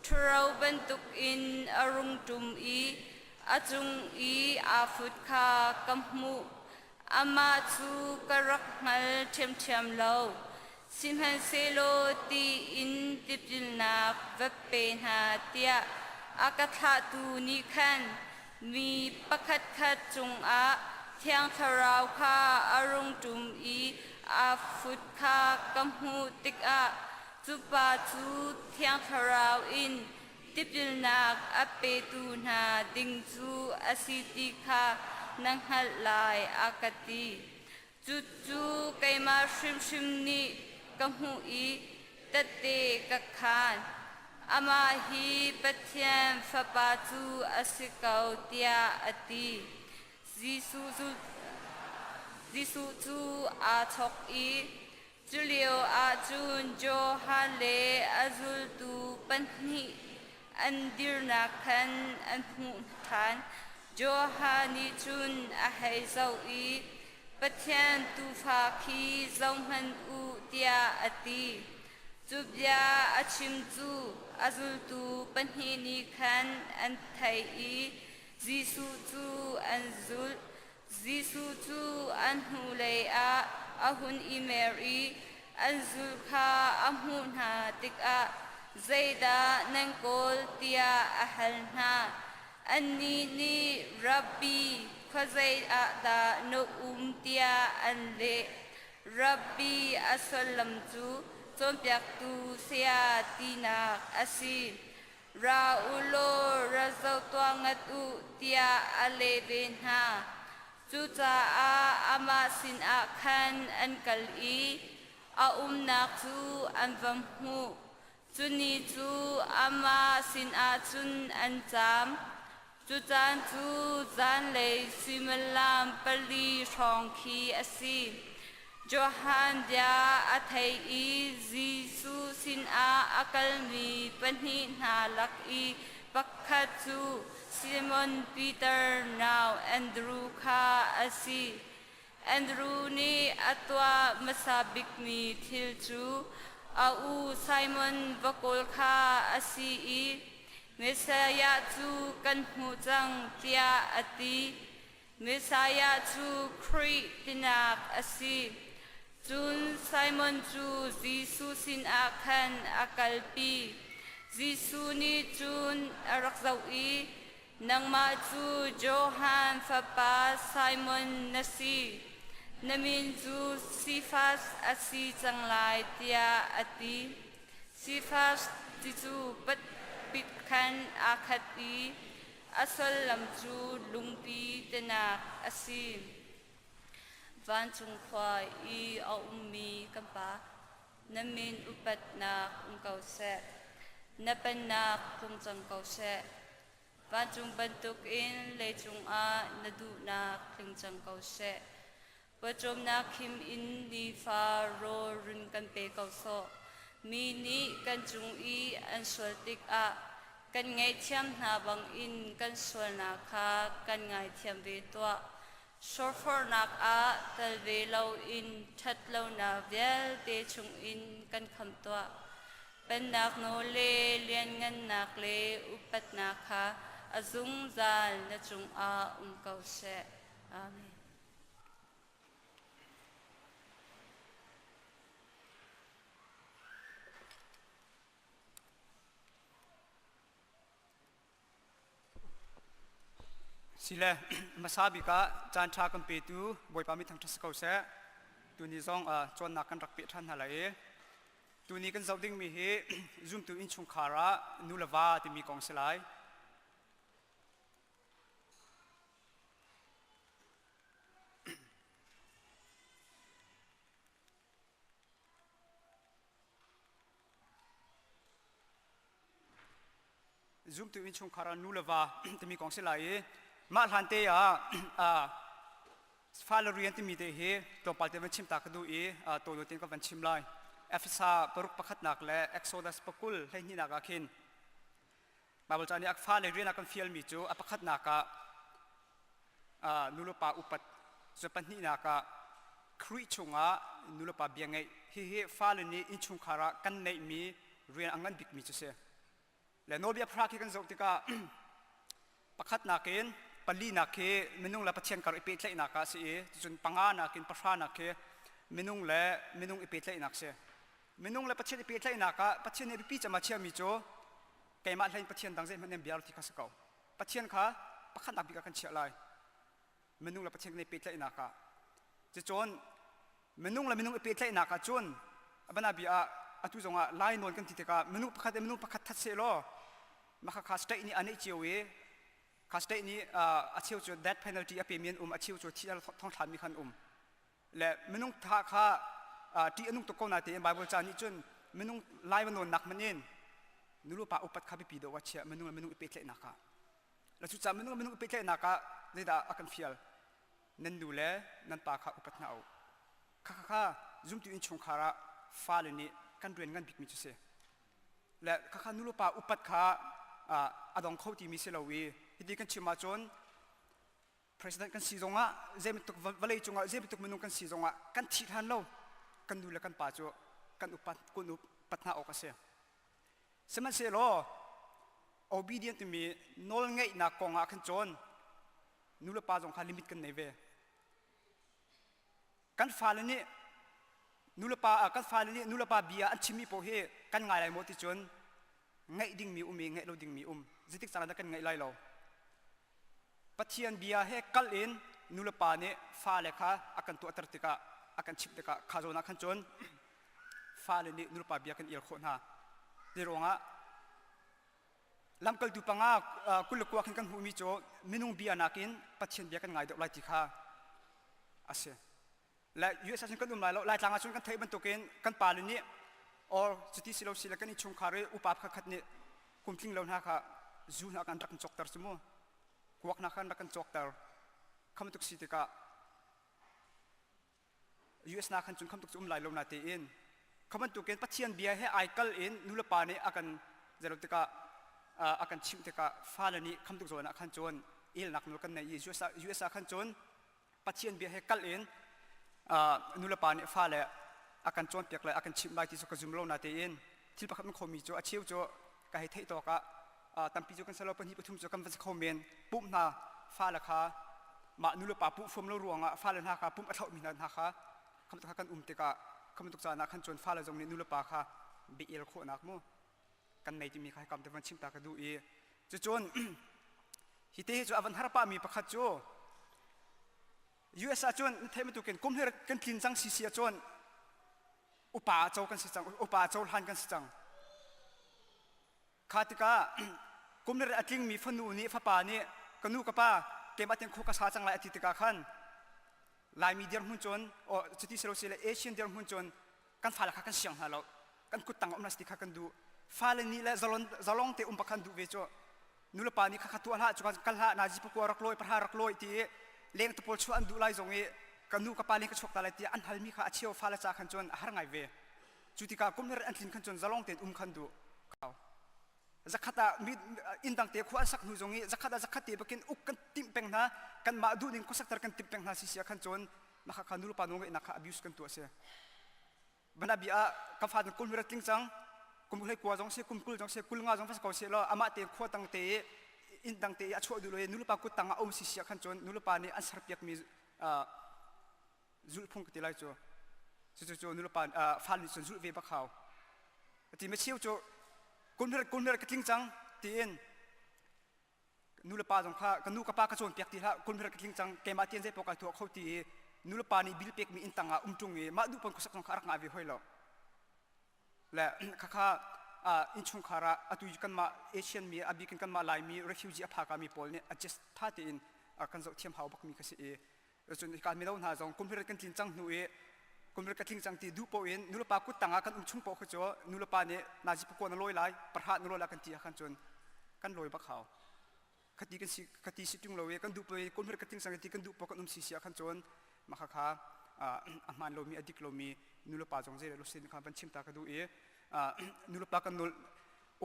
ṭhuro bantukin a rung ṭum i a cung i aa fut kha ka hmuh. Amah cu ka rak hngal ṭhiamṭhiam lo. Sihmanhsehlaw ti in tipilnak va pe hna tiah a ka thlahtu nih khan mi pakhatkhat cungah Thiang Thlarau kha a rung ṭum i aa fut kha ka hmuh tikah cu pa cu Thiang Thlarau in tipilnak a petu hna ding cu a si ti kha na hngalh lai, a ka ti. Cucu keimah hrimhrim nih ka hmuh i tette ka khaan. Amah hi Pathian Fapa cu a si ko, tiah a ti. Jesuh cu aa chawk i culio ahcun Johan le a zultu pahnih an dirnak khan an hmuh ṭhan. Johan nih cun a hei zoh i, Pathian tuufa khi zohhmanh u, tiah a ti. Cu bia a chim cu a zultu pahnih nih khan an theih i Jesuh cu an zulh. Jesuh cu an hnulei ah a hun i mer i an zulh kha a hmuh hna tikah, Zeidah nan kawl? tiah a hal hna. Annih nih, Rabbi, khuazei ah dah na um? tiah an leh. Rabbi a sullam cu cawnpiaktu saya tinak a si. Ra u law ra zoh tuah ngat u, tiah a leh ve hna. Cucaah amah sinah khan an kal i a umnak cu an va hmuh. Cu ni cu amah sinah cun an caam. Cu caan cu zanlei suimilam pali hrawng khi a si. Johan bia a thei i Jesuh sinah a kalmi pahnih hna lak i pakhat cu Simon Peter nau Andru kha a si. Andru nih a tuah hmasa bikmi thil cu a u Simon va kawl kha a si i Messiah cu kan hmuh cang tiah a ti. Messiah cu Khrih tinak a si. Cun Simon cu Jesuh sinah khan a kalpi. Jesuh nih cun a rak zoh i Nangmah cu Johan fapa Simon na si. Na min cu Sifas a si cang lai, tiah a ti. Sifas ti cu patpit khan aa khat i a sullam cu lungpi tinak a si. Vancung khua i a ummi kan Pa, na min upatnak um ko seh. Na pennak tlung cang ko seh. Vancung bantukin leicung ah na duhnak tling cang ko seh. Pawcawmnak khim in nifa rawl run kan pe ko sawh. Mi nih kan cung i an sual tikah kan ngaihthiam hna bangin kan sualnak kha kan ngaithiam ve tuah. Shawrforhnak ah tel ve loin ṭhatlonak vialte chungin kan khamh tuah. Pennak nawl le lianngannak le upatnak kha a zungzal na cungah um ko seh. Amen. Sile hmasa bik ah caan ṭha kan petu Bawipa mi thangṭhat si ko seh. Tuni zong cawnnak kan rak peh ṭhan hna lai i tuni kan zoh dingmi hi zumtu innchungkhar ah nu le va timi kong si lai. Zumtu innchungkhar ah nu le va timi kong si lai i mah hlan te ah fale rian timi te hi tlawmpal te van chim ta ka duh i tawlio tein ka van chim lai. Efesa paruk pakhatnak le Exodus pakul hleihnihnak ah khin Baibal ca nih a fale rian a kan fialmi cu a pakhatnak ah nulepa upat, cu pahnihnak ah Khrih chungah nulepa bia ngeih. Hihi fale nih innchungkhar ah kan neihmi rian a ngan bikmi cu si. Le nawlbia phra khi kan zoh tikah pakhatnak in palinak khi minung le Pathian kar i pehtlaihnak ah a si i cucun panganak in pahranak khi minung le minung i pehtlaihnak si. Minung le Pathian i pehtlaihnak ah Pathian nih biapi cem a chiami cu keimah hlei in Pathian dang zeihmanh nan bia lo ti kha si ko. Pathian kha pakhatnak bik ah kan chiah lai. Minung le Pathian kan i pehtlaihnak ah. Cucun minung le minung i pehtlaihnak ah cun abana bia ah atu zongah lai nawn kan ti tikah minung pakhat le minung pakhat that seh law mah kha state nih a neih cio i kha state nih a cheu cu death penalty a pemi an um a cheu cu thi thongthlanmi khan um le minung tha kha ṭih a nung tuk ko na tein Bible ca nih cun minung lai va nawnnak hmanh in nulepa upat kha biapi deuh ah chiah minung le minung i pehtlaihnak ah le cucaah minung le minung i pehtlaihnak ah zeidah a kan fial nan nu le nan pa kha upat hna u kha kha kha zumtu innchungkhar ah fale nih kan rian ngan bikmi cu si le kha kha nulepa upat kha a dong kho timi si lo i hiti kan chim ahcun President kan si zongah zeibantuk vawlei cungah zeibantuk minung kan si zongah kan thih hlan lo kan nu le kan pa cu kan upat kun upat hna awk a si. Sihmanhsehlaw obedient timi nawlngeihnak kong ah khan cawn nu le pa zong kha limit kan nei ve. Kan fale nih nu le pa kan fale nih nu le pa bia an chimmi paoh hi kan ngai lai maw ti cun ngaih dingmi um i ngaih lo dingmi um zeitik caan ah dah kan ngaih lai lo. Pathian bia he kal in nulepa nih fale kha a kan tuahter tikah a kan chimh tikah kha zawn ah khan cun fale nih nulepa bia kan el khawh hna. Ti ruangah lamkaltu panga 29 khin kan hmuhmi cu minung bia nakin Pathian bia kan ngai deuh lai ti kha a si. Le US ah cun kan um lai lo Laitlang ah cun kan theih bantukin kan pale nih or cuti si lo si le kan innchungkhar i upa pakhat nih kum tling lo hna kha zu hna kan rak kan cawkter cu mu kuak hna khan rak kan cawkter kham tuk si tikah US na khan cun kham tuk cu um lai lo na tein kha bantukin Pathian bia he ai kal in nulepa nih a kan zero tikah a kan chimh tikah fale nih kham tuk zawn ah khan cun elnak nawl kan nei i US US ah khan cun Pathian bia he kal in nulepa nih fale a kan cawnpiak le a kan chimh lai ti cu ka zum lo na tein thil pakhat man khomi cu a cheu cu ka hei theih tawk ah tampi cu kan selo pahnih pathum cu kan van si kho men pumh hna fale kha mah nulepa puh fuam lo ruangah fale hna kha pumh a thlauhmi hna hna kha kham kha kan um tikah kham tuk caan ah khan cun fale zong nih nulepa kha bia el khawhnak mu kan nei timi kha hikam te van chim ta ka duh i cucun hi te hi cu a van har pahmi pakhat cu US ah cun na theih bantukin kum hi kan tlin cang si si ahcun upa co kan si cang upa co hlan kan si cang kha tikah kum le a tlingmi fanu nih fapa nih ka nu ka pa keimah ten khua ka sa cang lai a ti tikah khan Laimi dirhmun cun o cuti si lo si le Asian dirhmun cun kan fale kha kan siang hna lo kan kut tang um hna ti kha kan duh fale nih le zalon zalong te um pakhan duh ve cu nulepa nih kha kha tuah hlah cu kal hlah nazi pakua rak lawi pahra rak lawi ti leng te pawl chuah an duh lai zong i ka nu ka pa leng ka chuak ta lai ti an halmi kha a cheu fale ca khan cun a har ngai ve cu tikah kum an tlin khan cun zalong tein um khan duh kau. Zakhat ah mi inn dang te khua an sak hnu zong i zakhat ah zakhat te bakin uk kan timh peng hna kan mah duh ning khuasakter kan timh peng hna si si ah khan cun mah kha nu le pa nawlngeihnak kha abuse kan tuah si. Bana bia ah ka fa kum hlei tling cang kum hlei kua zong si kum 20 zong si 50 zong va si ko seh law amah te khua tang te i inn dang te i a chuah duh lo i nu le pa kut tang ah um si si ah khan cun nu le pa nih an serpiak mi zulhphung ka ti lai cu cucu cu nu le pa fale nih cun zulh ve bak hau ti mi cheu cu kum hlei ka tling cang tiin nu le pa zong kha ka nu ka pa ka cawnpiak ti hlah kum hlei ka tling cang keimah tian zei paoh kai tuah kho ti i nu le pa nih bil pekmi inn tang ah um ṭung i mah duh pon khuasak zong kha a rak ngah ve hoi lo le khakha innchungkhar ah atu kanmah Asian mi a bik in kanmah Laimi refugee a phaka mi pawl nih adjust tha tein kan zoh thiam hau bakmi kha si i cun hika mino hna zong kum hriat kan tlin cang hnu i kum hriat ka tling cang ti duh paoh in nulepa kut tangah kan um chung paoh kha cu nulepa nih nazi pakua na lawi lai parha na lawi lai kan ti ah khan cun kan lawi bak hau khati kan si khati si tung lo i kan duh paoh i kum hriat ka tling cang ti kan duh paoh kan um si si ah khan cun mah kha kha a hmaan lomi a dik lomi nulepa zong zei le sin kha van chim ta ka duh i nulepa kan nul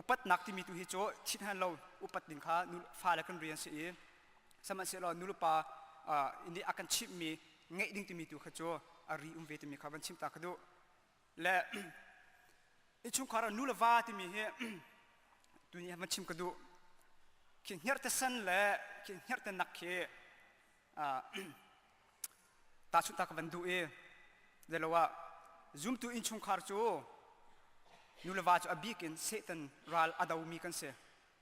upatnak timi tu hi cu thit han lo upat ding kha fale kan rian si i sihmanhsehlaw nulepa nih a kan chimhmi ngeih ding timi tu kha cu a ri um ve timi kha van chim ta ka duh le innchungkhar ah nu le va timi hi tuni van chim ka duh khi hngerhte sen le khi hngerhte nak khi tahchunh ta ka van duh i zeilo ah zumtu innchungkhar cu nu le va cu a bik in Satan ral a domi kan si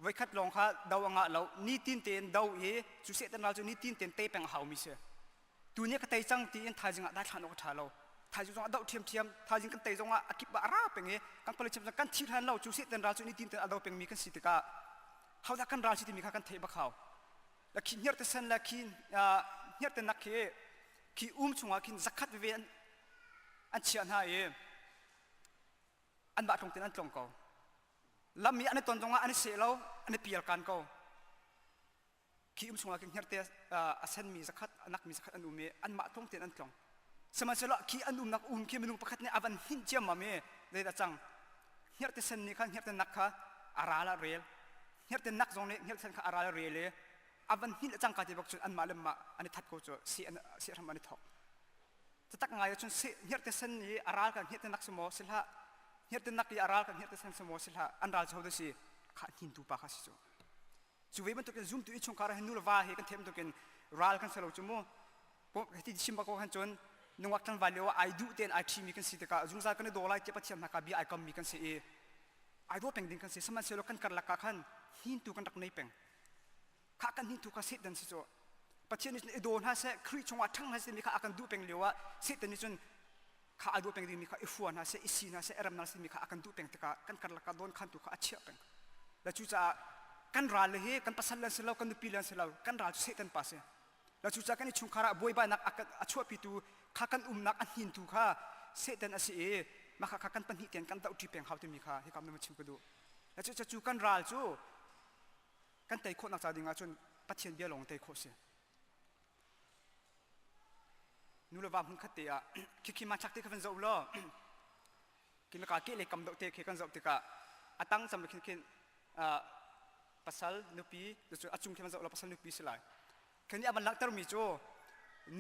voikhat lawng kha do a ngah lo nitin tein do i cu Satan ral cu nitin tein tei peng a haumi si tu nih ka tei cang tiin thaizing ah daithlan awk a ṭha lo thaizing zong a doh ṭhiamṭhiam thaizing kan tei zong ah a kip ah a ra peng i kan pale chim kan thi hlan lo cu Satan ral cu nitin tein a do pengmi kan si tikah hodah kan ral si timi kha kan theih bak hau la khi hniar te sen le khi hniar te nak khi khi um chungah khin zakhat veve an an chiah hna i anmah tlung tein an tlong ko lam i an i ton zongah an i seh lo an i pial kan ko khi um chungah khin hngerhte a senmi zakhat a nakmi zakhat an um i anmah tlong tein an tlong sihmanhsehlaw khi an umnak um khi minung pakhat nih a van hinh ciammam i zeidah cang hngerhte sen nih khan hngerhte nak kha a ral ah rel hngerhte nak zong nih hngerhte sen kha a ral ah rel i a van hinh le cangka te bak cun anmah le mah an i that ko cu seh an seh hram an i thawk Tatak ngai ahcun hngerhte sen i a ral kan hngerhte nak si maw si hlah hngerhte nak i a ral kan hngerhte sen si maw si hlah an ral cu ho si kha hnintu pa kha si cu cu ve bantukin zumtu innchungkhar ah nu le va hi kan theih bantukin ral kan si lo cu mu ti chim bak ko khan cun nungak tlangval lio ah ai duh tein ai ṭhimi kan si tikah zungzal kan i daw lai tiah Pathian hna ka bia ai kammi kan si i ai daw peng ding kan si sihmanhsehlaw kan karlak ah khan hnintu kan rak nei peng kha kan hnintu kha Satan si cu Pathian nih cun i daw hna seh Khrih chungah ṭhang hna seh timi kha a kan duh peng lio ah Satan nih cun kha a duh peng dingmi kha i hua hna seh i si hna seh i rem hna seh timi kha a kan duh peng tikah kan karlak ah dawn khantu kha a chiah peng le cucaah kan ral le hi kan pasal le an si lo kan nupi le an si lo kan ral cu Satan pa si le cucaah kan i chungkhar ah buaibainak a chuahpitu kha kan umnak a hnintu kha Satan a si i mah kha kan pahnih tein kan dohṭi peng hau timi kha hika na chim ka duh le cucaah cu kan ral cu kan tei khawhnak ca ding ahcun Pathian bia lawng tei khawh si. Nu le va hmun khat te ah khikhi hmanthlak te kha van zoh law kinaka ke le kam doh te khi kan zoh tikah a tang cam khin khin pasal nupi cu a cung khi van zoh law pasal nupi si lai khi nih a van langhter mi cu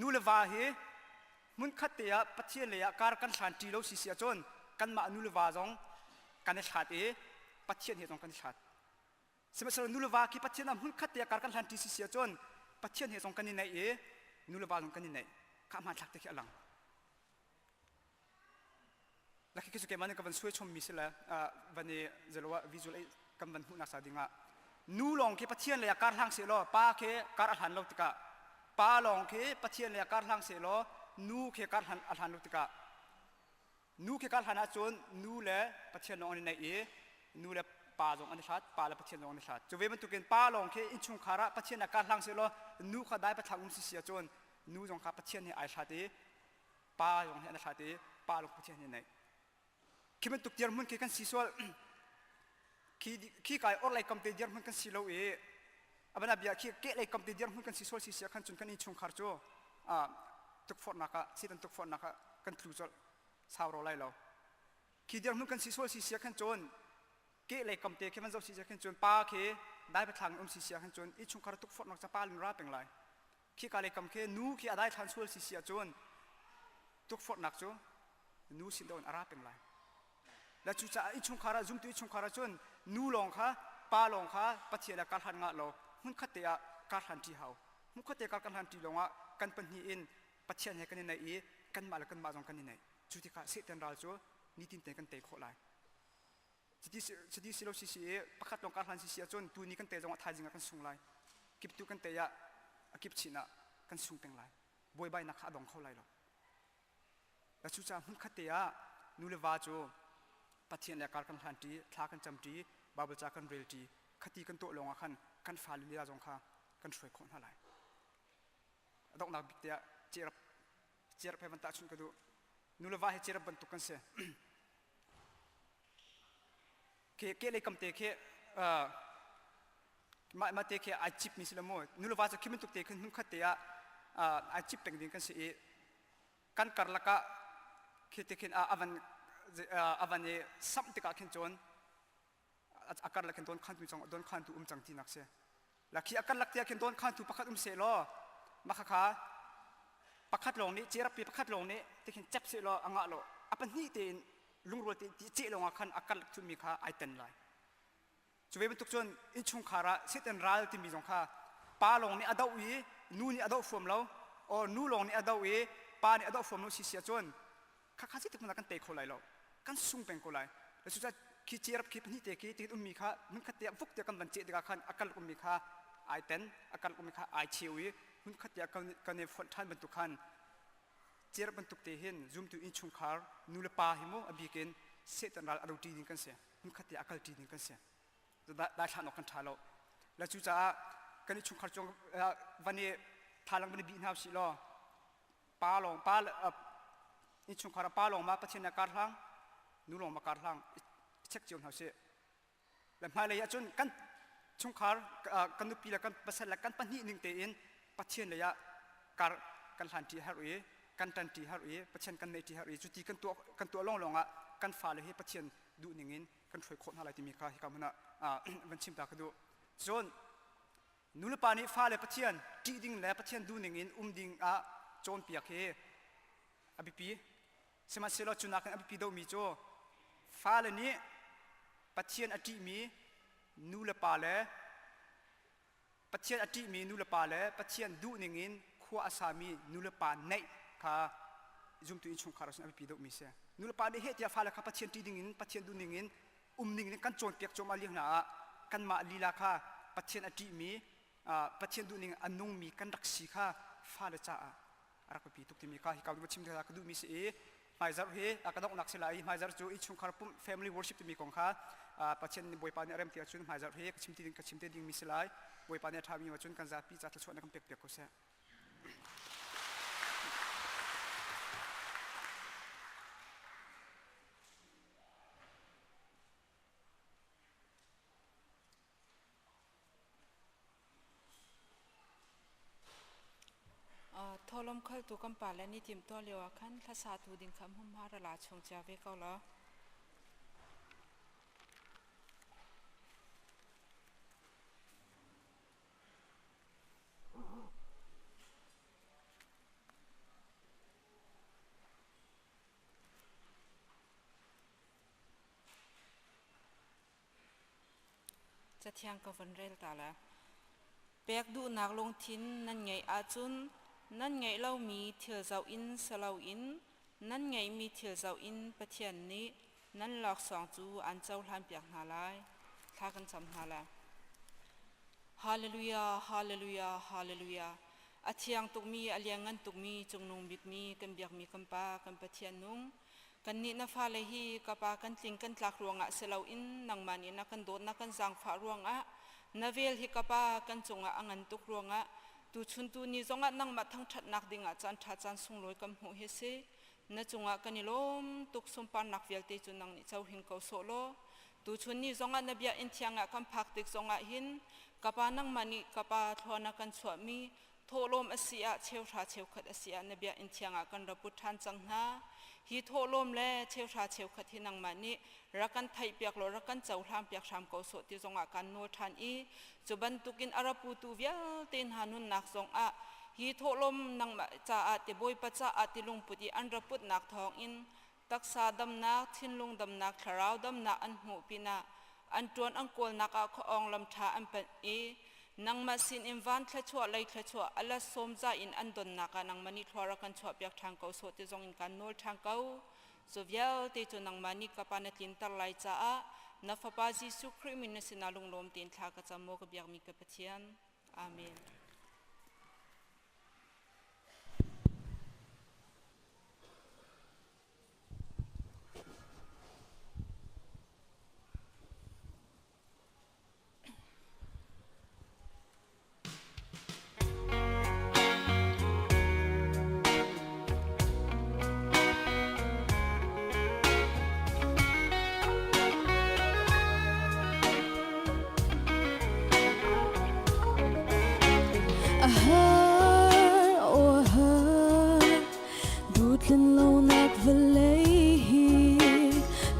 nu le va hi hmun khat te ah Pathian lei ah kar kan hlan ṭi lo si si ahcun kanmah nu le va zong kan i hlat i Pathian he zong kan i hlat Sihmanhsehlaw nu le va khi Pathian ah hmunkhat te kar kan hlan ṭi si si ahcun Pathian he zong kan i naih i nu le va zong kan i naih. Kha hmanthlak te khi a lang. La khi cu keimah nih ka van suai chommi si le van i zelo ah visual kan van hmuhnak sa ding ah nu lawng khi Pathian lei ah kar hlang seh law pa khi kar a hlan lo tikah pa lawng khi Pathian lei ah kar hlang seh law nu khi kar hlan a hlan lo tikah Nu khi kar hlan ahcun nu le Pathian lawng an i naih i nu le pa zong an i hlat, pa le Pathian zong an i hlat. Cu ve bantukin pa lawng khi innchungkhar ah Pathian ah kar hlang sehlaw nu kha dai pathlang um si si ahcun nu zong kha Pathian he ai hlat i pa zong he an i hlat i pa lawng Pathian he naih. Khi bantuk dirhmun khi kan si sual khi khi kai orhlei kam te dirhmun kan si lo i abana bia khi kehlei kam te dirhmun kan si sual si si ah khan cun kan innchungkhar cu tukforhnak ah Satan tukforhnak ah kan tlu colh sau ro lai lo khi dirhmun kan si sual si si ah khan cun. Ke lei kam te khi van zoh si khin cun pa khi dai pathlang um si sia khin cun innchungkhar tukforhnak ca pa lin ra peng lai. Khi ka lei kam khi nu khi a dai thlan sual si sia cun tukforhnak cu nu sin do in a ra peng lai. La cucaah innchungkhar ah zumtu innchungkhar ah cun nu lawng kha pa lawng kha Pathian le karhlan ngah lo hmunkhat te ah karhlan ṭi hau. Hmunkhat te kar kan hlan ṭi lawngah kan pahnih in Pathian he kan i naih i kanmah le kanmah zong kan i naih. Cu tikah Satan ral cu nitin te kan tei khawh lai. Cuti si lo si si i pakhat lawng karhlan si si ahcun tuni kan tei zongah thaizing ah kan sung lai. Kiptu kan tei ah a kip chin ah kan sung peng lai. Buaibainak kha a dong kho lai lo. Cucaah hmunkhat te ah nu le va cu Pathian le kar kan hlanṭi, thla kan camṭi, Baibal ca kan relṭi, khati kan tuah lawngah khan kan fale lila zong kha kan hruai khawh hna lai. A donghnak bik te ah cerap cerap he van tahchunh ka duh. Nu le va hi cerap bantuk kan si. Ke ke lei kam te khi mah mah te khi ai cip mi si lo mu. Nu le va cu khi bantuk te khin hmunkhat te ah ai cip peng ding kan si i kan karlak ah khi ti khin a van a van i samh tikah khin cun a karlak khin don khantu cang don khantu um cang tinak si la khi a karlak tiah khin don khantu pakhat um seh law mah kha pakhat lawng nih cerappi pakhat lawng nih ti khin cep seh law a ngah lo a pahnih tein lungrual tein ti ceh lawngah khan a karlak thumi kha ai ten lai. Cu ve bantuk cun innchungkhar ah Satan ral timi zong kha pa lawng nih a doh i nu nih a doh fuam lo or nu lawng nih a doh i pa nih a doh fuam lo si si ahcun khakha zeitik hmanh ah kan tei kho lai lo kan sung peng ko lai. Cucaah khi cerap khi pahnih te khi tikhin ummi kha hmunkhat te ah vuk te kan van ceh tikah khan a kal ummi kha ai ten a kal ummi kha ai cheu i hmunkhat te ah kan i fonh ṭhan bantuk khan cerap bantuk te hin zumtu innchungkhar nu le pa hi mu a bik in Satan ral a do ṭi ding kan si. Hmunkhat te ah kal ṭi ding kan si. Daithlan awk kan ṭha lo. Le cucaah kan i chungkhar cung van i thlalang van i bih hna usih law pa lawng pa innchungkhar ah pa lawng ma Pathian nih a kar hlang nu lawng ma kar hlang i check cio hna usih. Le hmailei ahcun kan chungkhar kan nupi le kan pasal le kan pahnih ning tein Pathian lei ah kar kan hlanṭi a herh i kan ṭanṭi a herh i Pathian kan neihṭi a herh i cuti kan tuah kan tuah lawnglawng ah kan fale hi Pathian duh ning in kan hruai khawh hna lai timi kha hika hmun ah van chim ta ka duh. Cun nulepa nih fale Pathian ṭih ding le Pathian duh ning in um ding ah cawnpiak hi a biapi. Sihmanhsehlaw cu nakin a biapi deuhmi cu fale nih Pathian a ṭihmi nulepa le Pathian a ṭihmi nulepa le Pathian duhning in khua a sami nulepa neih kha zumtu innchungkhar ah cun a biapi deuhmi a si. Nulepa nih heh tiah fale kha Pathian ṭih ding in Pathian duhning in um ning in kan cawnpiak cuahmah lio hna ah kanmah lila kha Pathian a ṭihmi Pathian duhning a nungmi kan rak si kha fale caah a rak biapi tuk timi kha hika va chim ka duhmi si i hmaizarh hi a ka donghnak si lai i hmaizarh cu innchungkhar pumh family worship timi kong kha Pathian nih Bawipa nih a rem ti ahcun hmaizarh hi ka chim ti ding ka chim te dingmi si lai Bawipa nih a ṭhami ahcun kan zapi ca thluachuahnak kan pek piak ko seh. Thawhlawm khaltu kan pale nih timhtuah lio ah khan hlasatu ding kha hmunhma ra la chung cia ve ko law. Cathiang ka von rel ta lai. Pek duhnak lungthin nan ngeih ahcun nan ngeih lomi thil zoh in si loin nan ngeihmi thil zoh in Pathian nih nan laksawng cu aan cohlanpiak hna lai. Thla kan cam hna lai. Hallelujah, hallelujah, hallelujah. A thiang tukmi, a lianngan tukmi, cungnung bikmi, kan biakmi kan Pa, kan Pathian nung, Kannih na fale hi ka pa kan tling kan tlak ruangah si loin nangmah nih na kan dawt na kan zaangfah ruangah na vel hi ka pa kan cungah a ngan tuk ruangah tuchun tu ni zongah nangmah thangṭhatnak dingah caan ṭha caan sunglawi kan hmuh hi si. Na cungah kan i lawm tuk sunparnak vialte cu nang nih cohing ko sawh law tuchun ni zongah na biakinn thiang ah kan phak tik zongah hin ka pa nangmah nih ka pa thlua na kan chuahmi thawhlawm a si ah cheuhra cheukhat a si ah na biakinn thiang ah kan ra put ṭhan cang hna. Hi thawhlawm le cheuhra cheukhat hi nangmah nih rak kan theihpiak law rak kan cohlang piak hram ko sawh ti zongah kan nawl ṭhan i cu bantukin a ra putu vialte hna nunnak zongah hi thawhlawm nangmah caah ti Bawipa caah ti lungput i an ra putnak thawngin taksa damnak, thinlung damnak, thlarau damnak an hmuh pinah an ṭuan an kawlnak ah khuaawng lam ṭha an panh i nangmah sinin van thluachuah lei thluachuah a let sawm za in an donnak ah nangmah nih thlua rak kan chuahpiak ṭhan ko sawh ti zong in kan nawl ṭhan ko. Cu vialte cu nangmah nih ka pa na tlinter lai caah na Fapa Jesuh Khrih min na sinah lunglawm tein thla ka cam maw ka biakmi ka Pathian. Amen. A har, oh a har, duhtlin lonak vawlei hi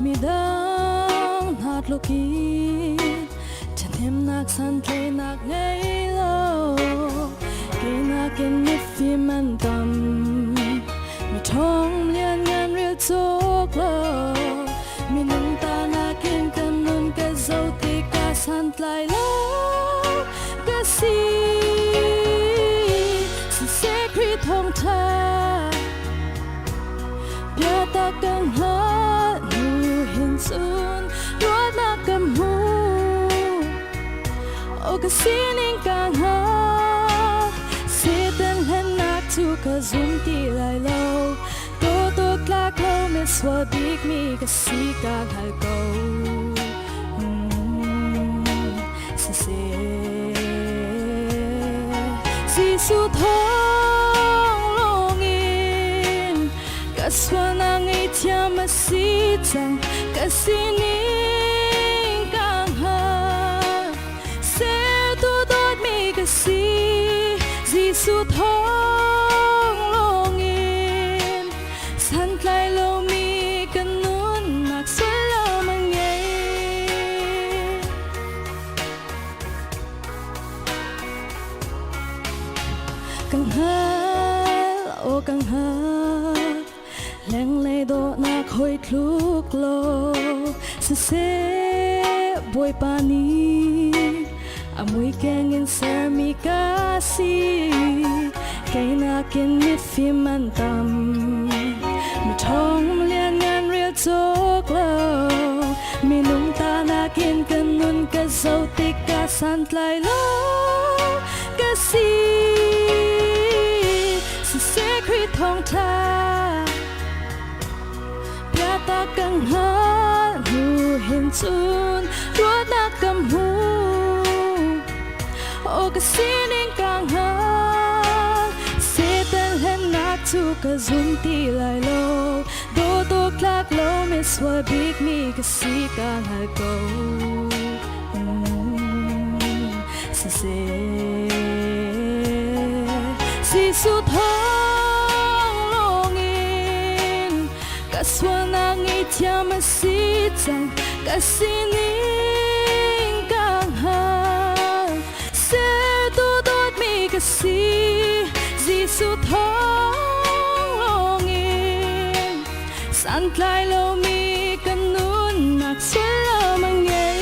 midang hna tluk in ṭhahnemnak santlaihnak ngei lo kei nakin mifim an tam mi ṭhawng lianngan rel cawk lo minung ta nakin kan nun ka zoh tikah santlai lo ka si siseh Khrih thawngṭha biatak kan hngalh hnu hin cun ruahnak kan hmu O ka sining ka hngal Satan hlennak cu ka zum ti lai lo Dawt tlak lo misual bikmi ka si ka hngal ko Siseh Jesuh thawng lawngin ka sualnak ngaihthiam a si cang ka sining ka hngal Sertu dawtmi ka si Jesuh thawng lawngin santlai lomi ka nunnak sullam a ngei. Ka hngal, aw ka hngal, lenglei dawhnak hoi tluk lo siseh Bawipa nih a mui keng in sermi ka si kei nakin mifim an tam mi ṭhawng lianngan rel cawk lo minung ta nakin ka nun ka zoh tikah santlai lo ka si siseh Khrih thawngṭha biatak ka hngalh hnu hin cun ruahnak ka hmu Aw ka sining ka hngal Satan hlennak cu ka zum ti lai lo Dawt awk tlak lo misual bikmi ka si ka hngal ko Siseh Jesuh thawng lawngin ka sualnak ngaihthiam a si cang ka sining ka hngal sertu dawtmi ka si Jesuh thawng lawngin santlai lomi ka nunnak sullam a ngei.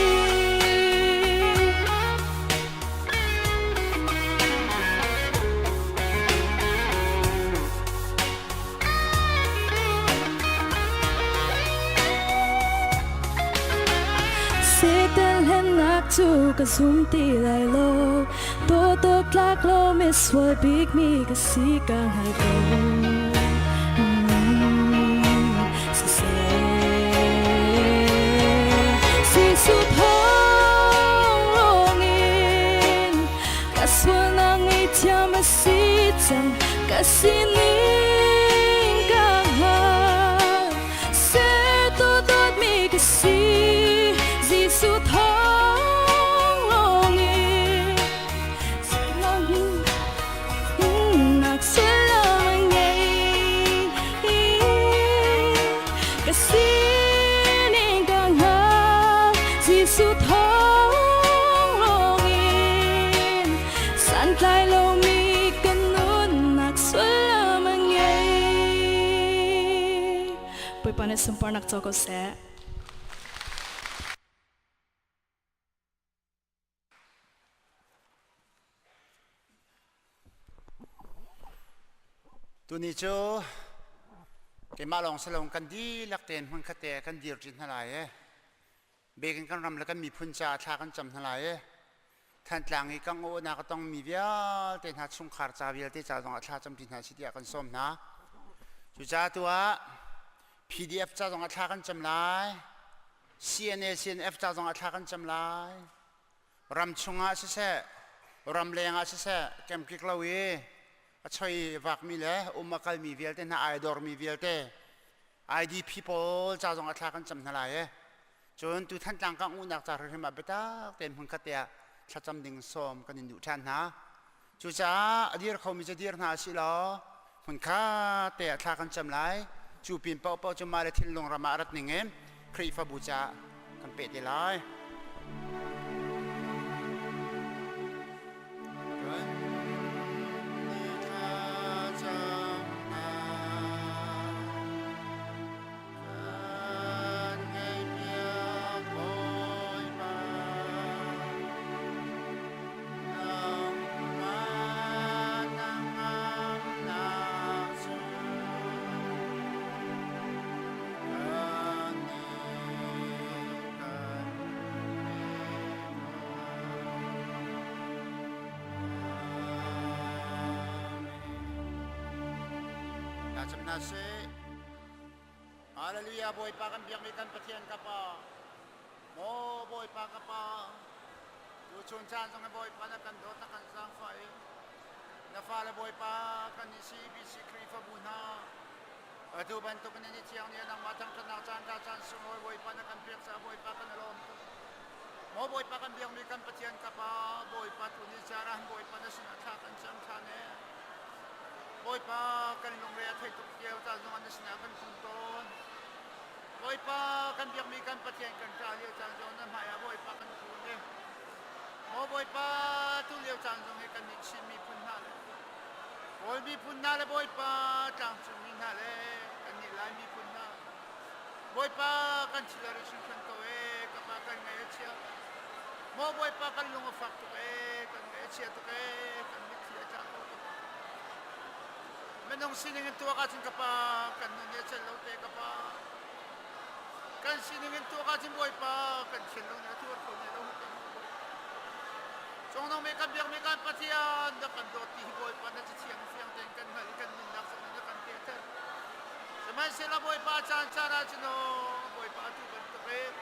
Satan hlennak cu ka zum ti lai lo Dawt awk tlak lo misual bikmi ka si ka hngal ko Jesuh thawng lawngin ka sualnak ngaihthiam a si cang ka sining ka hngal sertu dawtmi ka si Jesuh thawng lawngin nak sullam a ngei. Ka sining ka hngal Jesuh thawng lawngin santlai lomi ka nunnak sullam a ngei. Bawipa nih sunparnak co ko seh. Tuni cu keimah lawng si lo kan dihlak tein hmunkhat te kan dir ṭi hna lai i biakinn kan ram le kan miphun caah thla kan cam hna lai i Thantlang i kan awhnak a tongmi vialte hna chungkhar ca vialte ca zongah thla cam ṭi hna si tiah kan sawm hna. Cucaah tu ah PDF ca zongah thla kan cam lai. CNA CNF ca zongah thla kan cam lai. Ram chungah siseh, ram lengah siseh, kemkik lo i a choi vakmi le um a kalmi vialte hna ai dormi vialte IDP pawl ca zongah thla kan cam hna lai e. Cun tu Thantlang kan uhnak ca hrimhrim ah biatak tein hmunkhat te ah thlacam ding sawm kan in duh ṭhan hna. Cucaah a dir khomi cu dir hna usih law hmunkhat te ah thla kan cam lai. Cu pin paohpaoh cu mah le thinlung ram ah rat ning in Khrihfabu caah kan peh te lai. Kan ni thla cam hna. Kan ngaihpiak Bawipa. Hallelujah Bawipa kan biakmi kan Pathian ka Pa Maw Bawipa ka Pa Tuchun caan zong hi Bawipa na kan dawt na kan zaangfah i na fale Bawipa kan i CBC Khrihfabu hna atu bantuk in ni thiang nih nangmah thangṭhatnak caan ṭha caan sunglawi Bawipa na kan pek caah Bawipa kan i lawm tuk. Maw Bawipa kan biakmi kan Pathian ka Pa Bawipa tu ni caan ah Bawipa na sinah thla kan cam ṭhan e. Bawipa kan lungre a thei tuk lio caan zongah na sinah kan kun tawn. Bawipa kan biakmi kan Pathian kan ṭah lio caan zong na hmaiah Bawipa kan kun e. Maw Bawipa tu lio caan zong hi kan nih Chin miphun hna le Kawl miphun hna le Bawipa tlangcung mi hna le kan nih Lai miphun hna Bawipa kan thil a ri hringhran ko e ka pa kan ngaih a chia Maw Bawipa kan lung a fak tuk e kan ngaih a chia tuk e kan mitthli a tla ko ka pa Minung sining in tuak ahcun ka pa kan nun nih a celh lo te ka pa. Kan sining in tuak ahcun Bawipa kan thinlung nih a tuar kho ne lo te mu Bawipa. Cungnung mi kan biakmi kan Pathian na kan dawt ti hi Bawipa na cathiang fiang tein kan hngalh i kan nunnak zong nih na kan pehter. Sihmanhsehlaw Bawipa caan caan ahcun aw Bawipa atu bantuk in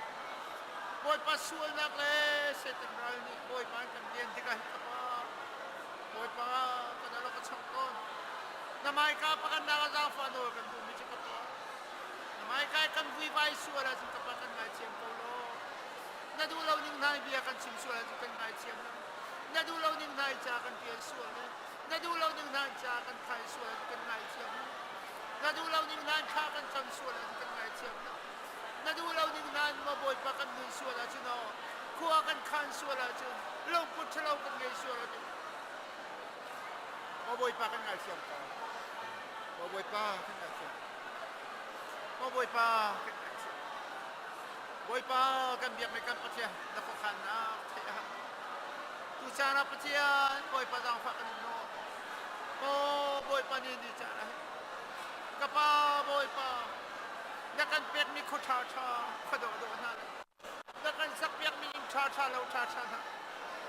Bawipa sualnak le Satan ral nih Bawipa an kan lian tikah hi ka pa Bawipa kan alo ka chong tawn. Na maika pakhatnak ah zaangfah nawl kan duhmi cu ka pa. Na maika i kan vuivai sual ahcun ka pa kan ngaithiam ko law. Na duh lo ning hna i bia kan chim sual ahcun kan ngaithiam lo. Na duh lo ning hna i ca kan tial sual le na duh lo ning hna in ca kan khai sual ahcun kan ngaithiam lo. Na duh lo ning hna in thla kan cam sual ahcun kan ngaithiam lo. Na duh lo ning hna in maw Bawipa kan nun sual ahcun aw khua kan khan sual ahcun lungput ṭhalo kan ngei sual ahcun Maw Bawipa kan ngaithiam ko. Maw Bawipa kan ngaithiam. Maw Bawipa kan ngaithiam. Bawipa kan biakmi kan Pathian na khuakhannak theih a har. Tu caan ah Pathian Bawipa zaangfah kan in nawl. Maw Bawipa ni ni caan ah ka pa Bawipa na kan pekmi khua ṭha ṭha khua dawhdawh hna le na kan sakpiakmi inn ṭha ṭha lo ṭha ṭha hna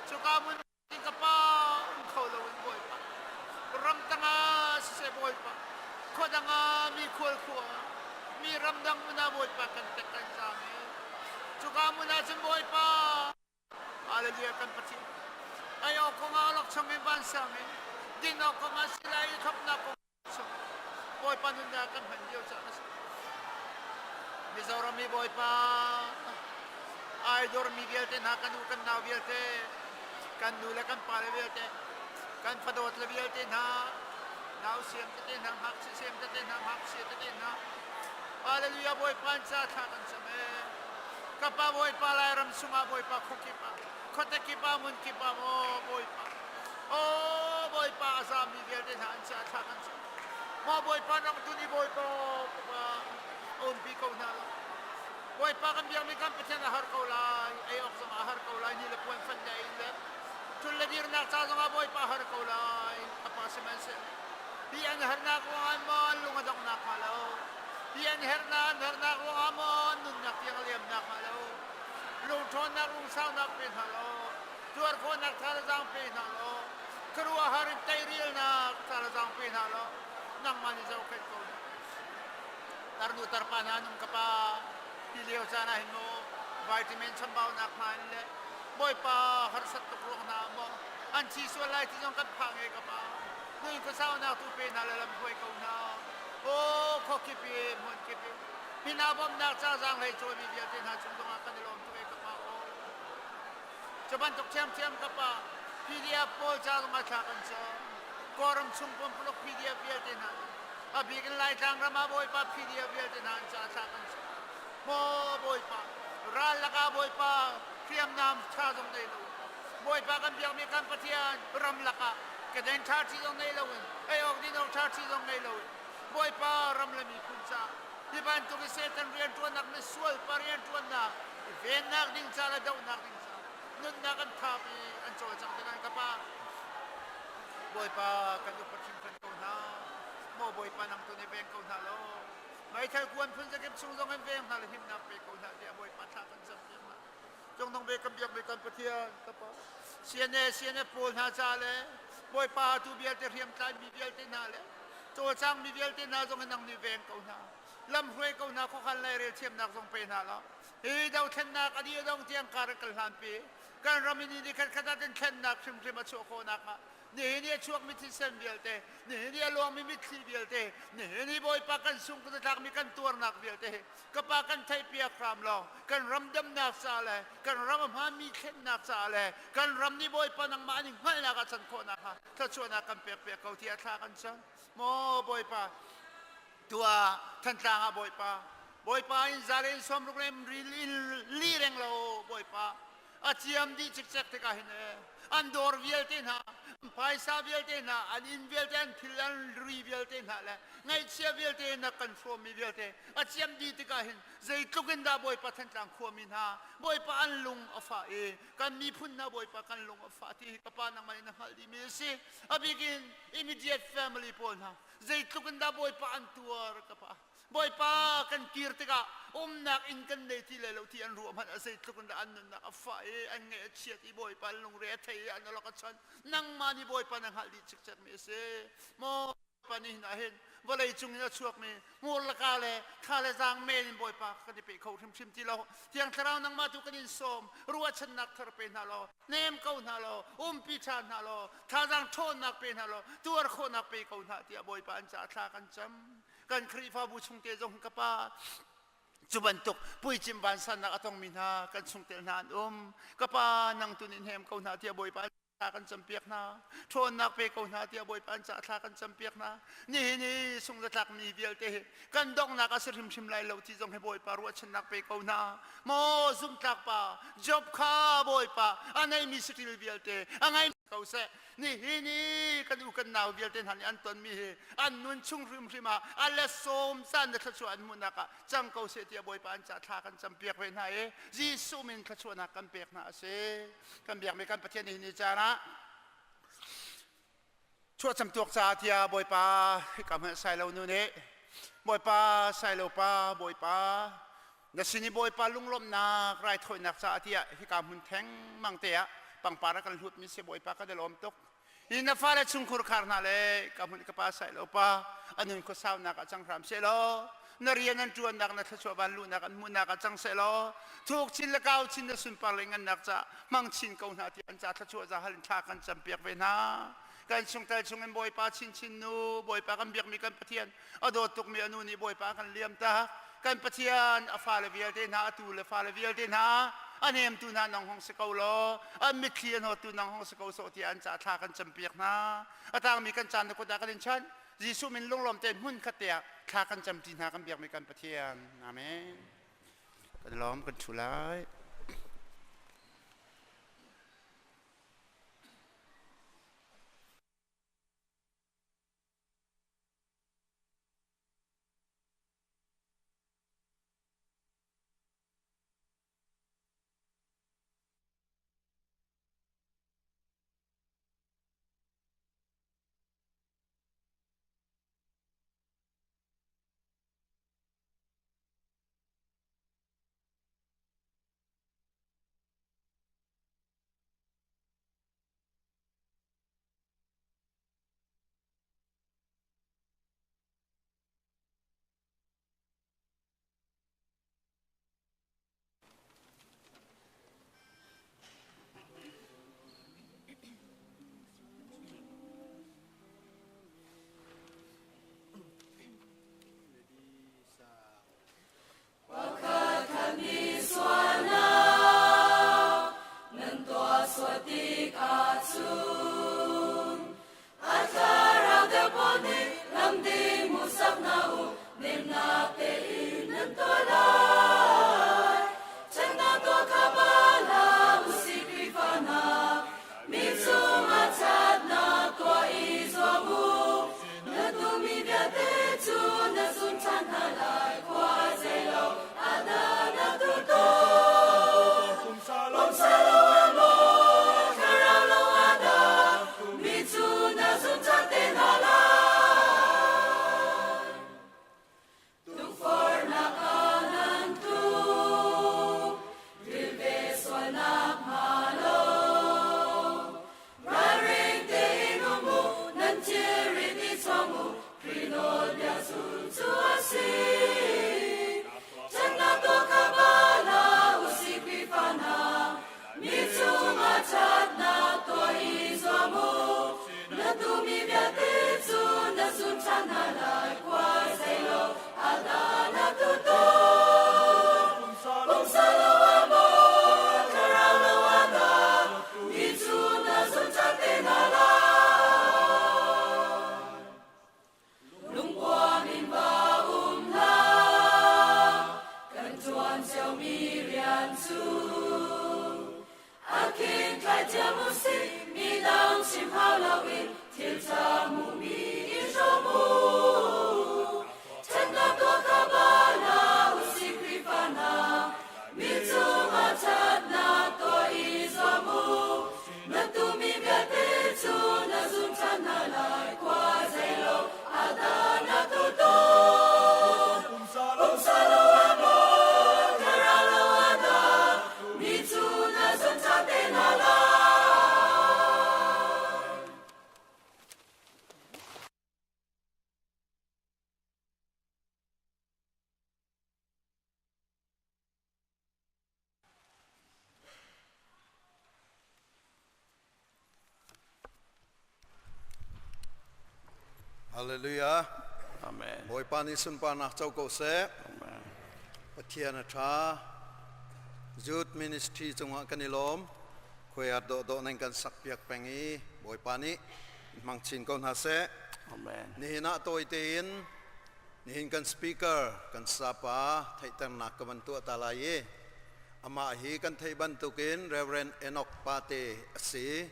cuka hmun ka pa um kho lo in Bawipa ramtang ah siseh Bawipa khua dang ah mi khual khua mi ramdang hmun ah Bawipa kan tek kan zaam i cuka hmun ah cun Bawipa Hallelujah kan Pathian ai awk kong ah awlokchong in vansang in din awk kong ah silai i thlopnak kong Bawipa nunnak kan hman lio caan a si. Mizoram i Bawipa ai dormi vialte hna kan u kan nau vialte kan nu le kan pa le vialte kan fadawt le vialte hna nau siam tete hna ngakchia siam tete hna ngakchia tete hna. Hallelujah Bawipa an ca thla kan cam ee. Ka pa Bawipa Lairam chungah Bawipa khuakip ah khuate kip ah hmun kip ah maw Bawipa Oh Bawipa a zami vialte hna an ca thla kan cam. Maw Bawipa nang tu nih Bawipa pa umpi ko hna lo. Bawipa kan biakmi kan Pathian a har ko lai. Ei awk zong a har ko lai. Ni le puan fan le in le ṭul le dirnak ca zongah Bawipa a har ko lai. A pa sihmanhseh hi an harnak ruangah maw an lung a donghnak hnga lo. Hi an hernak an harnak ruangah maw an nunnak tiang a liamnak hnga lo. Lungṭhawnnak lungsaunak pe hna law tuar khawhnak tha le zaang pe hna law khuaruahhar in teirialnak tha le zaang pe hna law nangmah nih zohkhenh ko hna. Tarnu tarpa hna nung ka pa hi lio caan ah hin maw vitamin chambaunak hna in le Bawipa harsat tuk ruang hna maw an thi sual lai ti zong kan phang e ka pa nun khuasaunak tu pe hna le lam hruai ko hna aw khuakip i hmun kip i hina bawmhnak ca zaang hlei cawimi vialte hna cung zongah kan i lawm tuk e ka pa aw cu bantuk ṭhiamṭhiam ka pa PDF pawl ca zongah thla kan cam Kawlram chung pumpuluk PDF vialte hna a bik in Laitlang ram ah Bawipa PDF vialte hna an ca thla kan cam maw Bawipa ral lakah Bawipa hriamnam ṭha zong nei lo Bawipa kan biakmi kan Pathian ram lakah keden ṭha ṭhi zong nei loin ei awk din awk ṭha ṭhi zong ngei loin Bawipa ram le miphun caah hi bantuk i Satan rianṭuannak misual pa rianṭuannak i vennak ding ca le dohnak ding ca nunnak an thap i an cawlcang tikah ka pa Bawipa kan upat hringhran ko hna maw Bawipa nang tu nih veng ko hna law meithal kuan phun zakip chung zong in veng hna le himnak pe ko hna tiah Bawipa thla kan cam piak hna Cungdong ve kan biak mi kan Pathian ka pa CNA CNF pawl hna ca le Bawipa tu vialte hriamtlai mi vialte hna le cawlcang mi vialte hna zong in nang nih veng ko hna lam hruai ko hna khuakhan lairel thiamnak zong pe hna law hi dothlennak a dih dong tiang kar kal hlan pi kan ram in ni khat khat ah thlennak hrimhrim a chuah khawh nak ah nihin i a chuakmi thisen vialte nihin i a luangmi mitthli vialte nihin i Bawipa kan sung kan tlakmi kan tuarnak vialte ka pa kan theihpiak hram law kan ram damnak ca le kan ram a hmaanmi thlennak ca le kan ram nih Bawipa nangmah nih hngalhnak ah can khawhnak hnga thluachuahnak kan pek piak ko tiah thla kan cam maw Bawipa tua Thantlang ah Bawipa Bawipa in zalen sawmruk le li reng lo Bawipa a ciam dih cikcek tikah hin an dawr vialte hna phaisa vialte hna an inn vialte an thil an ri vialte hna le ngaihchia vialte na kan hrawmmi vialte a ciam dih tikah hin zeitluk in dah Bawipa Thantlang khuami hna Bawipa an lung a fah i kan miphun hna Bawipa kan lung a fah ti hi ka pa nangmah in na hngalh dihmi a si a bik in immediate family pawl hna zeitluk in dah Bawipa an tuar ka pa Bawipa kan kir tikah umnak inn kan nei ti lai lo ti an ruah hmanh ah zeitluk in dah an nunnak a fah i an ngaih a chiat i Bawipa an lungre a thei i an awlok a chon nangmah nih Bawipa na hngalh dih cikcek mi a si maw Bawipa nih hin ah hin vawlei cung in a chuakmi hmur le ka le thla le zaang men in Bawipa kan i pe kho hrimhrim ti lo Thiang Thlarau nangmah tu kan in sawm ruahchannak thar pe hna law hnem ko hna law umpi ṭhan hna law thazaang ṭhawnnak pe hna law tuar khawhnak pe ko hna tiah Bawipa an caah thla kan cam kan Khrihfabu chungte zong ka pa cu bantuk puicim vansannak a tongmi hna kan chungtel hna an um ka pa nang tu nih hnem ko hna tiah Bawipa thla kan campiak hna ṭhawnnak pe ko hna tiah Bawipa an caah thla kan campiak hna nihin i sungzatlakmi vialte hi kan donghnak a si hrimhrim lai lo ti zong hi Bawipa ruahchannak pe ko hna maw zumtlak pa Job kha Bawipa a neimi saṭil vialte a ngai ko seh nihin i kan u kan nau vialte hna nih an tonmi hi an nun chung hrimhrim ah a le sawm caan le thluachuah an hmuhnak ah cang ko seh tiah Bawipa an ca thla kan campiak ve hna i Jesuh min thluachuahnak kan pek hna a si kan biakmi kan Pathian nihin ni caan ah chuahcam tuak caah tiah Bawipa hika hmanh sai lo nu nih Bawipa sai lo pa Bawipa Na sin i Bawipa lunglawmhnak raithawinak caah tiah hika hmun thengmang te ah pangpar a kan hlutmi si Bawipa kan i lawm tuk. Hi na fale chungkhur khar hna le ka hmun ka pa sai lo pa anun khuasaunak ah cang hram seh law na rian an ṭuannak na thluachuah van luhnak an hmuhnak ah cang seh law thuk chin le kau chin na sunpar le ngannak ca hmang chin ko hna ti an ca thluachuah za hal in thla kan campiak ve hna kan chungtel chungin Bawipa chinchin nu Bawipa kan biakmi kan Pathian a dawt tukmi a nu nih Bawipa kan liam tak kan Pathian a fale vialte hna a tu le fale vialte hna a nemtu hna nang hong si ko law an mitthli a hnawttu nang hong si ko sawh tiah an ca thla kan campiak hna a tangmi kan caan na kut ah kan in chanh. Jesuh min lunglawm tein hmun khat te ah thla kan camṭi hna kan biakmi kan Pathian. Amen. Kan lawm kan ṭhu lai. Hallelujah. Amen. Bawipa nih sunparnak co ko seh. Amen. Pathian a ṭha. Youth Ministry cungah kan i lawm. Khuai dawh dawh nan kan sak piak peng i Bawipa nih hmang chin ko hna seh. Amen. Nihin ah tawi tein nihin kan speaker kan sapa theihternak ka van tuah ta lai i amah hi kan theih bantukin Reverend Enoch Pate a si.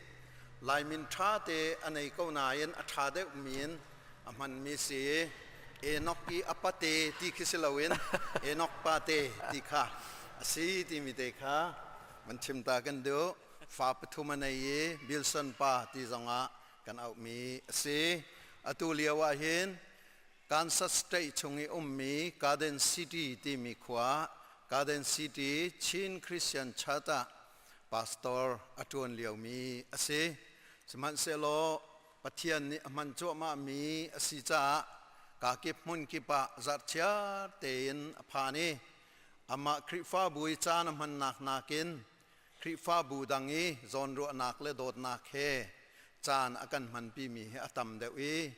Laimin ṭha te a nei ko nain a ṭha deuh min a hmanmi si. Enoch i a pate ti khi si loin Enoch pate ti kha a si timi te kha van chim ta kan duh. Fa pathum a nei i Bilson pa ti zongah kan auhmi a si. Atu lio ah hin Kansas State chung i ummi Garden City timi khua Garden City Chin Christian Church ah pastor a ṭuan liomi a si. Sihmanhsehlaw Pathian nih a hman cuahmahmi a si caah kakip hmunkip ah zarhchiar tein a phan i amah Khrihfabu i caan a hmannak nakin Khrihfabu dang i zawnruahnak le dawtnak he caan a kan hmanpimi hi a tam deuh i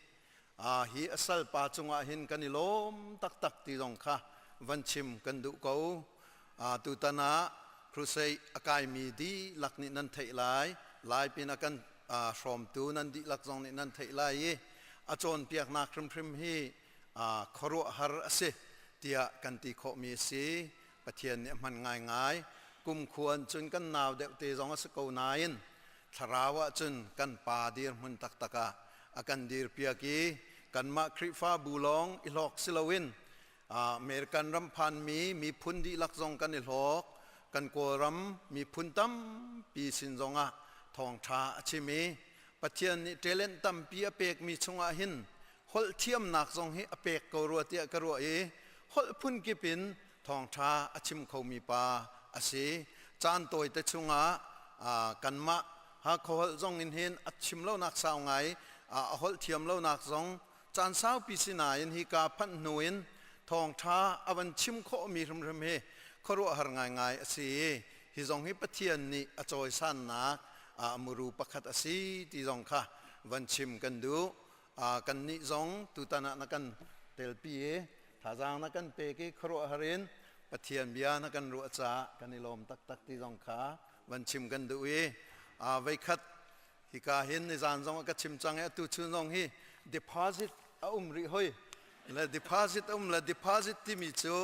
hi a salpa cungah hin kan i lawm taktak ti zong kha van chim kan duh ko. Tutan ah crusade a kaimi dihlak nih nan theih lai, lai pin a kan hrawmtu nan dihlak zong nih nan theih lai i. A cawnpiaknak hrimhrim hi khuaruahhar a si tiah kan ti khawhmi a si. Pathian nih a hman ngaingai. Kumkhua in cun kan nau deuh te zong a si ko nain thlarau ah cun kan pa dirhmun taktak ah a kan dirpiak i kanmah Khrihfabu lawng i hlawk si loin American ram phanmi miphun dihlak zong kan i hlawk. Kan Kawlram miphun tampi sin zongah thawngṭha a chim i Pathian nih talent tampi a pekmi chungah hin holh thiamnak zong hi a pek ko rua tiah ka ruah i holh phunkip in thawngṭha a chim khomi pa a si. Caan tawite chungah kanmah Hakha holh zong in hin a chim lonak sau ngai, a holh thiam lonak zong caan saupi si nain hika phanh hnu in thawngṭha a van chim khawhmi hrimhrim hi khuaruahhar ngaingai a si i hi zong hi Pathian nih a cawisannak muru pakhat a si ti zong kha van chim kan duh. Kannih zong tutan ah na kan telpi i thazaang na kan pek i khuaruahhar in Pathian bia na kan ruah caah kan i lawm taktak ti zong kha van chim kan duh i veikhat hika hin nizan zong a ka chim cang i atu chun zong hi deposit a um rih hoi le deposit um le deposit timi cu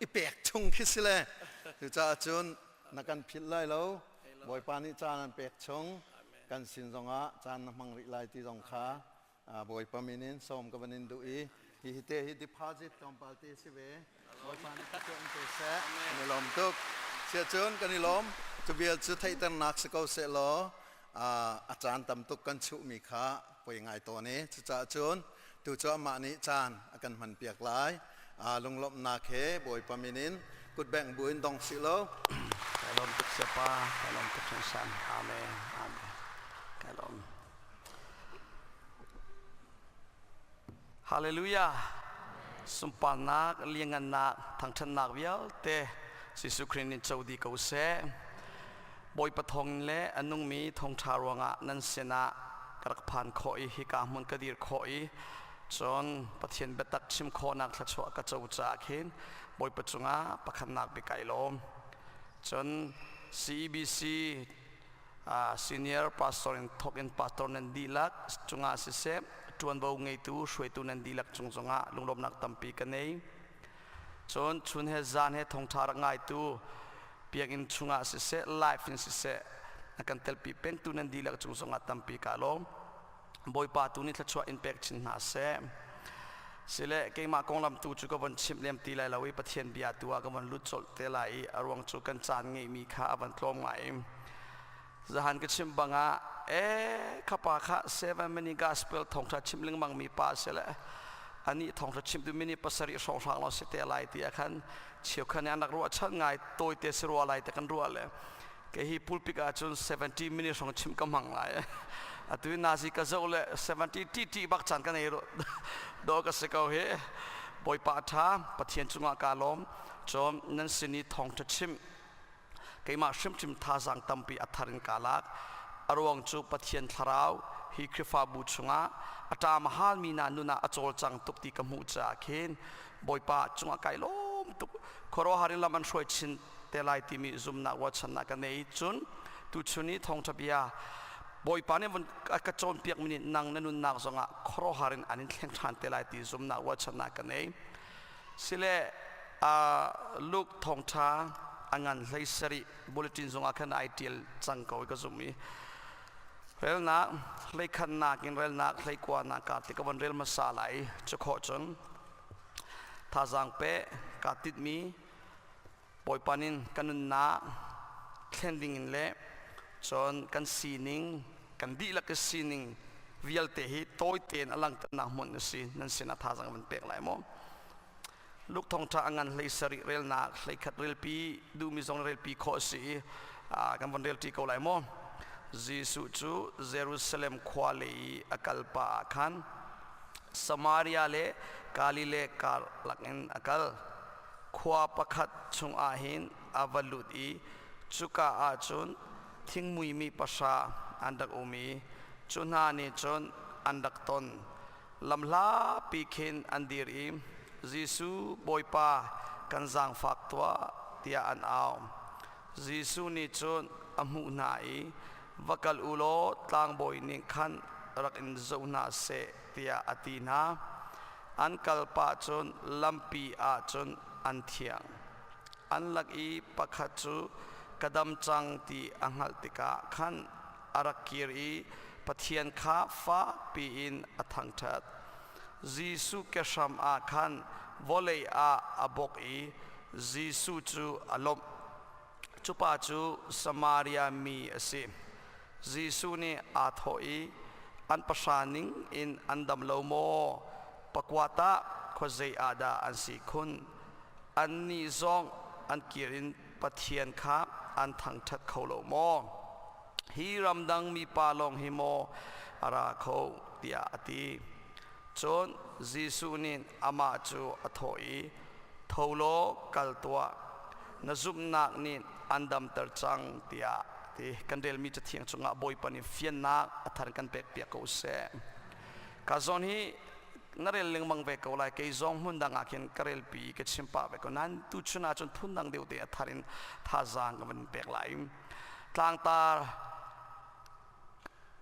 i pek chung khi si le cucaah cun na kan philh lai lo. Bawipa nih caan an pek chung kan sin zongah caan na hmang rih lai ti zong kha Bawipa min in sawm ka van in duh i hi te hi deposit tlawmpal te si ve. Bawipa nih thluachuah in pe seh. Kan i lawm tuk. Siah cun kan i lawm. Cu vial cu theihternak si ko seh law a caan tam tuk kan chuhmi kha poi ngai tawn i cucaah cun tu cu amah nih caan a kan hmanpiak lai. Lunglawmhnak he Bawipa min in kutbengh bu in dong sih law. Kai lawm tuk siapa, kai lawm tuk hringhran. Amen. Amen. Kai lawm. Hallelujah. Sunparnak, liangannak, thangṭhatnak vialte Jesuh Khrih nih co dih ko seh. Bawipa thawngin le a nungmi thawngṭha ruangah nan sinah ka rak phan khawh i hika hmun ka dir khawh i cun Pathian biatak chim khawhnak thluachuah ka co caah khin Bawipa cungah pakhatnak bik kai lawm. Cun CEBC senior pastor in thawk in pastor nan dihlak cungah siseh ṭuanvo ngeitu hruaitu nan dihlak cung zongah lunglawmhnak tampi ka nei. Cun chun he zan he thawngṭha rak ngaitu biakinn chungah siseh live in siseh a kan telpi pengtu nan dihlak cung zongah tampi ka lawm. Bawipa tu nih thluachuah in pek chin hna seh. Sile keimah konglam tu cu ka von chimh lem ti lai lo i Pathian bia tu ah ka von lut colh te lai i a ruang cu kan caan ngeihmi kha a van tlawm ngai. Zahan ka chim bangah e khapa kha seven mini gospel thawngtha chim lengmang mi pa sile ani thawngtha chim tu mini pasarih hrawnghrang lo si te lai ti ah khan cheukhan nih an rak ruah chan ngai tawi te si rua lai te kan ruah le Kei hi pulpit ahcun 70 minutes hrawng chim ka hmang lai. Atu nazi ka zoh le 70 ti ti bak caan ka nei do ka si ko hi. Bawipa tha Pathian cungah ka lawm. Cun nan sin i thawngtha chim keimah hrimhrim thazaang tampi a thar in ka lak. A ruang cu Pathian thlarau hi Khrihfabu chungah a ṭam a halmi hna nun ah a cawlcang tuk ti ka hmuh caah khin Bawipa cungah kai lawm tuk. Khuaruahhar in lam an hruai chin te lai timi zumnak ruahchannak ka nei. Cun tuchun i thawngṭha bia Bawipa nih vun a ka cawnpiak mi nih nang na nunnak zongah khuaruahhar in an in thleng ṭhan te lai ti zumnak ruahchannak ka nei. Sile Luke thawngṭha a ngan hlei sarih bulletin zongah khan ai ṭial cang ko i ka zumh i relnak hleikhatnak in relnak hleikuanak ka ti ka von rel hmasa lai cu khawh cun thazaang pe kaa titmi Bawipa nin kan nunnak thlen ding in le cun kan sining kan dihlak i sining vialte hi tawi tein a langhternak hmun a si nan sinah thazaang van pek lai maw Luke thawngṭha a ngan hlei sarih relnak hleikhat relpi duhmi zong relpi khawh a si i kan von relṭi ko lai maw Jesuh cu Jerusalem khua lei i a kal pah ah khan Samaria le Galilee karlak in a kal Khua pakhat chungah hin a va lut i cuka ah cun thingmuimi pahra an rak um i cu hna nih cun an rak ton. Lamhlapi khin an dir i, Jesuh, Bawipa, kan zaangfak tuah, tiah an au. Jesuh nih cun a hmuh hna i, Va kal u law tlangbawi nih khan. rak in zoh hna seh tiah a ti hna. An kal pah cun lampi ah cun an thiang. An lak i pakhat cu ka dam cang ti a hngalh tikah khan a rak kir i Pathian kha fakpi in a thangṭhat. Jesuh kehram ah khan vawlei ah a bawk i Jesuh cu a lawmh. Cu pa cu Samaria mi a si. Jesuh nih aa thawh i, An pahra ning in an dam lo maw? Pakua tah khuazei ah dah an si khun? Annih zong an kir in Pathian kha an thangṭhat kho lo maw? Hi ramdang mipa lawng hi maw a ra kho? tiah a ti. Cun Jesuh nih amah cu a thawh i, Tho law kal tuah, na zumhnak nih an damter cang, tiah a ti. Kan relmi Cathiang chungah Bawipa nih fiannak a thar kan pekpiak ko seh. Ka zawn hi na rel lengmang ve ko lai kei zong hmun dang ah khin ka relpi ka chim pah ve ko nain tuchun ah cun phun dang deuh te a thar in thazaang ka van pek lai tlangtar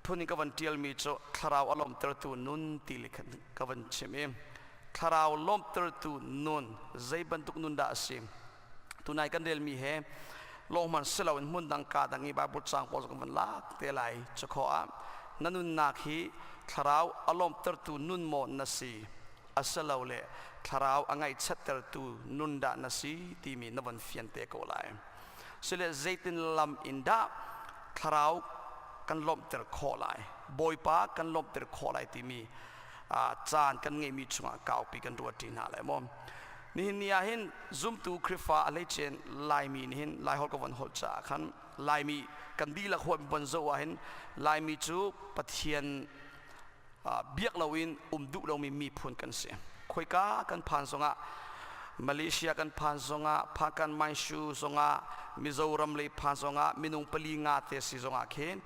phun in ka van tialmi cu thlarau a lawmtertu nun ti le ka van chim i thlarau lawmtertu nun zei bantuk nun dah a si tunai kan relmi he lawngman si loin hmun dang ka dang i Bible caang pawl kan van lak te lai cakhaw ah na nunnak hi thlarau a lawmtertu nun maw na si asilole thlarau a ngaihchiattertu nun dah na si timi na von fian te ko lai sile zeitin lam in dah thlarau kan lawmhter khawh lai bawipa kan lawmhter khawh lai timi caan kan ngeihmi chungah kaupi kan ruat ṭi hna lai maw nihin ni ah hin zumtu Khrihfa a hleice Laimi nih hin Laiholh ka von holh caah khan Laimi kan dihlak huap von zoh ah hin Laimi cu Pathian biak loin um duh lomi miphun kan si khoika kan phan zongah Malaysia kan phan zongah Phakan Manshu zongah Mizoram lei phan zongah minung pali nga te si zongah khin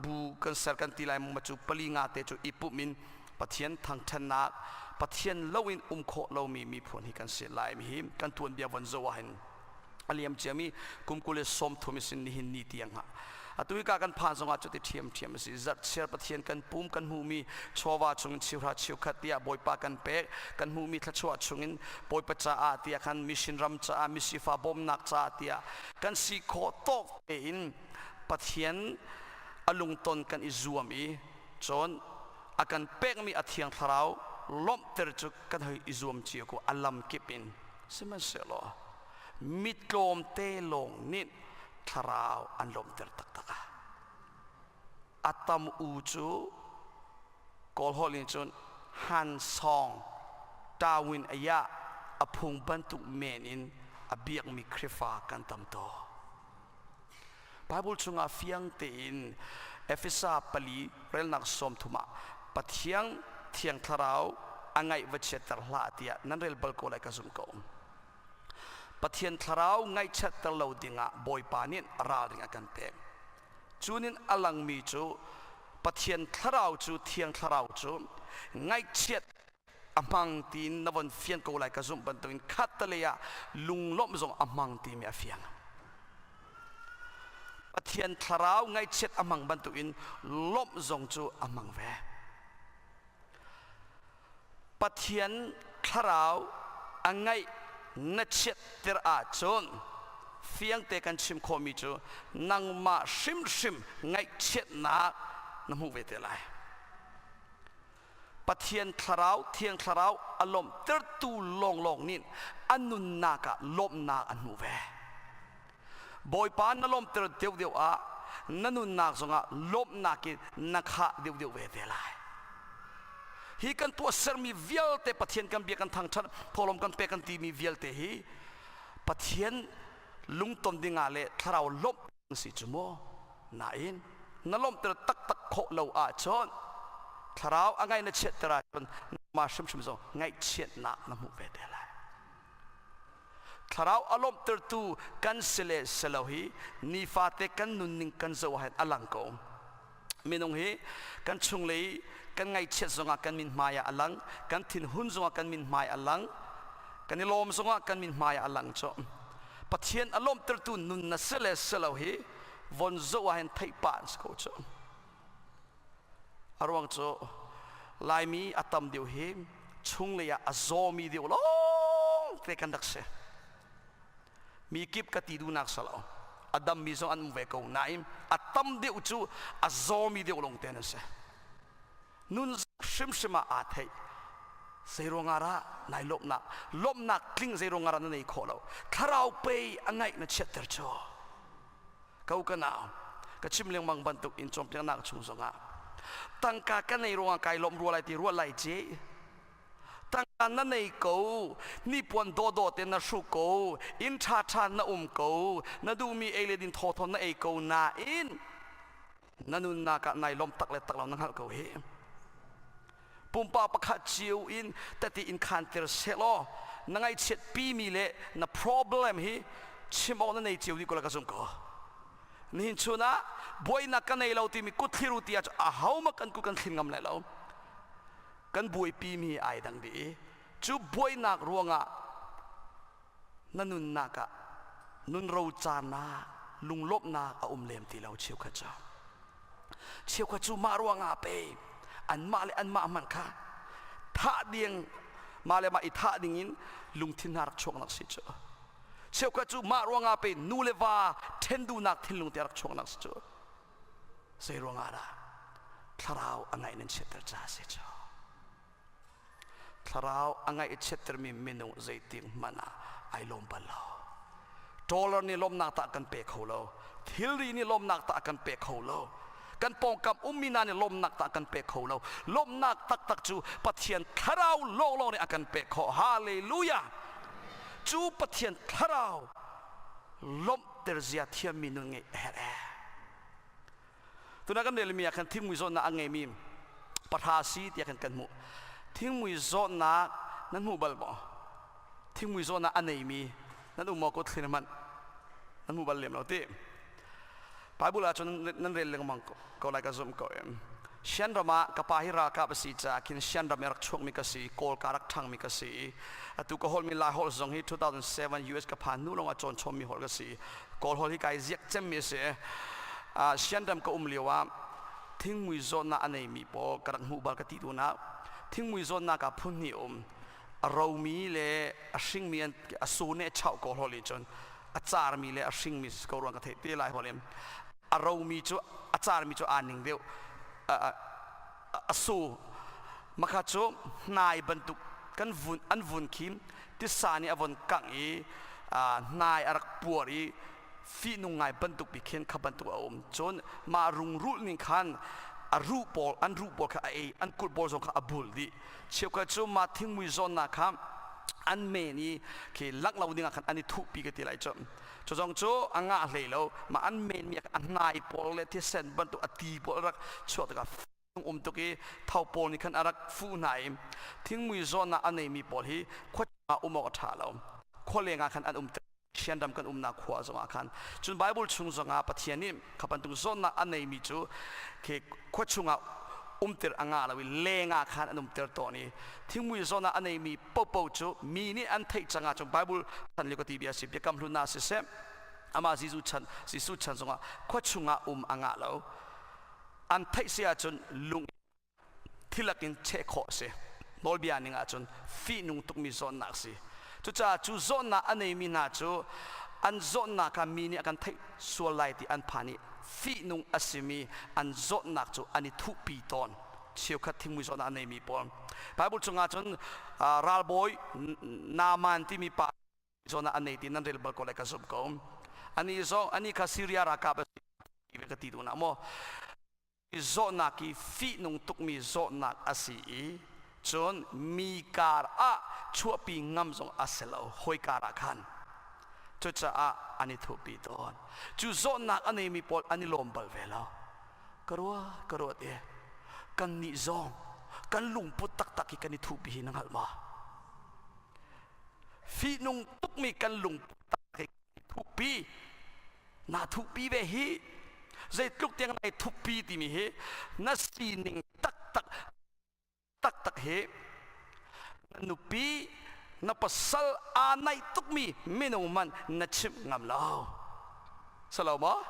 bu kan ser kan ti lai mu cu pali nga te cu i pum in Pathian thangthannak Pathian loin um khawh lomi miphun hi kan si lai mi hi kan tuanbia von zo ah hin a liam ciami kum 30 sin nihin ni tiang ha atu hi ka kan phan zongah cuti ṭhiam ṭhiam a si zarhchiar Pathian kan pum kan hmuhmi chawva chungin cheuhra cheukhat tiah Bawipa kan pek kan hmuhmi thluachuah chungin Bawipa caah tiah khan mission ram caah misifa bawmnak caah tiah kan si khawh tawk tein Pathian a lungton kan i zuam i cun a kan pekmi a thiang thlarau lawmhter cu kan hei i zuam cio ko a lam kip in sihmanhsehlaw mi tlawmte lawng nih thlarau an lawmhter taktak a a tam u cu kawl holh in cun han song tawin aya a phung bantuk men in a biakmi Khrifa kan tam to Bible chungah fiang tein Efesa pali relnak 30 ah Pathian thiang thlarau a ngaih va chiatter hlah tiah nan rel bal ko lai ka zum ko. Pathian thlarau ngaihchiatter lo dingah Bawipa nih ralring a kan pek. Cunin a langmi cu Pathian thlarau cu thiang thlarau cu ngaihchiat a hmang tiin na von fian ko lai ka zumh bantukin khattelei ah lunglawmh zong a hmang timi a fiang. Pathian thlarau ngaihchiat a hmang bantukin lawmh zong cu a hmang ve. Pathian thlarau a ngaih na chiatter ahcun fiangte kan chim khawhmi cu nangmah hrimhrim ngaihchiatnak na hmuh ve te lai. Pathian thlarau thiang thlarau a lawmhtertu lawnglawng nih a nunnak ah lawmhnak an hmuh ve. Bawipa na lawmhter deuhdeuh ah na nunnak zongah lawmhnak in na khah deuhdeuh ve te lai. Hi kan tuahsermi vialte Pathian kan bia kan thangṭhat thawhlawm kan pek kan timi vialte hi Pathian lungton dingah le thlarau lawmh si cu mu nain na lawmhter taktak khawh lo ahcun thlarau a ngaih na chiatter ahcun nangmah hrimhrim zong ngaihchiatnak na hmuh ve te lai thlarau a lawmhtertu kan si le si lo hi nifate kan nunning kan zoh ahhin a lang ko minung hi kan chunglei kan ngaihchiat zongah kan min hmai ah a lang kan thinhun zongah kan min hmai a lang kan i lawm zongah kan min hmai ah a lang cu Pathian a lawmhtertu nun na si le si lo hi von zoh ah hin theih pah an si ko cu. A ruang cu Laimi a tam deuh hi chunglei ah a zawmi deuh lawng te kan rak si. Mi kip ka ti duhnak salo. A dammi zong an um ve ko nain a tam deuh cu a zawmi deuh lawng te an si. Nun hrimhrim ah aa theih. Zeiruangah dah nai lawmhnak lawmhnak tling zeiruangah dah na nei khawh lo. Thlarau pei a ngaih na chiatter cu. Ko ka nau, ka chim lengmang bantuk in cawnpiaknak chung zongah tangka ka nei ruangah kai lawmh rua lai ti ruah lai ci. Tangka na nei ko, nipuan dawdawh te na hru ko, inn ṭhaṭha na um ko, na duhmi ei le din thawthaw na ei ko nain na nunnak ah nai lawmh tak le tak lo na hngalh ko hi. Pumpak pakhat cio in tati in khan tir sehlaw na ngaihchiat pimi le na problem hi chim awk na nei cio dih ko la ka zum ko. Nihin chun ah buainak ka nei lo timi kut thliru ti ah aho ma kan kut kan thlin ngam lai lo. Kan buaipi mi ai dang dih i cu buainak ruangah na nunnak ah nun rocarnak lunglawmhnak a um lem ti lo cheukhat cu cheukhat cu mah ruangah pe anmah le anmah hmanh kha thah ding mah le mah i thah ding in lungthin hna rak chuaknak si cu cheukhat cu mah ruangah pe nu le va ṭhen duhnak thinlung te rak chuaknak si cu zei ruangah dah thlarau a ngaih nan chiatter ca si cu Thlarau a ngaihchiattermi minung zeitik hmanh ah ai lawm bal lo. Dollar nih lawmnak tah kan pe kho lo. Thilri nih lawmnak tah kan pe kho lo. Kan pawngkam ummi hna nih lawmnak tah kan pe kho lo. Lawmnak taktak cu Pathian thlarau lawnglawng nih a kan pek khawh. Hallelujah! Cu Pathian thlarau lawmhter zia thiammi nun ngeih a herh ee. Tuna kan relmi ah khan thingmui zawtnak a ngeimi pahra si tiah khan kan hmuh. Thingmui zawtnak nan hmu bal maw? Thingmui zawtnak a neimi nan um maw kut thlir hmanh nan hmu bal lem lo ti. Bible ah cun nan rel lengmang ko lai ka zumh ko em. Shan ram ah ka pa hi ralkap a si caah khin Shan ram i rak chuakmi ka si, Kawl ka rak ṭhangmi ka si. Atu ka holmi Lai holh zong hi 2007 US ka phan hnu lawng ah cawn chommi holh ka si. Kawl holh hi kai ziak cemmi a si. Shan ram ka um lio ah thingmui zawtnak a neimi pawl ka rak hmuh bal ka ti tu nak thingmui zawtnak ah phun hnih um a romi le a hringmi an a su ne chau ko hol in cun a carmi le a hringmi ko ruang ka theih te lai hol in a romi cu a carmi cu aa ning deuh a su makha cu hnai bantuk kan vun an vun khi tisa nih a von kangh i hnai a rak puar i fihnung ngai bantuk bi khin kha bantuk a um cun mah rungrul ning khan a ruh pawl an ruh pawl kha a ei an kulh pawl zong kha a bul dih cheukhat cu mah thingmui zawnnak kha an men i khi langh lo dingah khan an i thuhpi ka ti lai cu cu zong cu a ngah hlei lo mah an men mi a hnai pawl le thisen bantuk a ti pawl rak chuak tikah um tuk i tho pawl nih khan a rak fuh hna i thingmui zawnnak a neimi pawl hi khua ah um awk a ṭha lo khua leng ah khan an um Pathian ram kan umnak khua zongah khan cun Bible chung zongah Pathian nih kha bantuk zawnnak a neimi cu khi khua chungah umter a ngah lo i leng ah khan an umter tawn i thingmui zawnah a neimi popo cu mi nih an theih cangah cun Bible chan lio ka ti bia si biakam hlun ah siseh amah Jesuh chan Jesuh chan zongah khua chungah um a ngah lo an theih si ahcun lung thilak in cheh khawh a si. Nawlbia ning ahcun fihnung tukmi zawnnak a si. Cucaah cu zawnnak a neimi hna cu an zawnnak kha mi nih a kan theih sual lai ti an phan i fihnung a simi an zawtnak cu an i thuhpi tawn. Cheukhat thingmui zawtnak a neimi pawl. Bible chungah cun ralbawi Naaman timi pa zawn ah a nei ti nan rel bal ko lai ka zumh ko. Ani zong ani kha Syria ralkap a si ka ti duh na maw? Zawtnak hi fihnung tukmi zawtnak a si i cun mi kar ah chuahpi ngam zong a si lo hawi kar ah khan cucaah an i thuhpi tawn cu zawtnak a neimi pawl an i lawm bal ve lo ka rua ka ruat i kannih zong kan lungput taktak hi kan i thuhpi hi na hngalh ma fihnung tukmi kan lungput taktak hi thuhpi Naa thuhpi ve hi zeitluk tiang nai thuppi timi hi na sining taktak taktak hi na nupi na pasal aa naih tukmi minung man na chimh ngam lo salo maw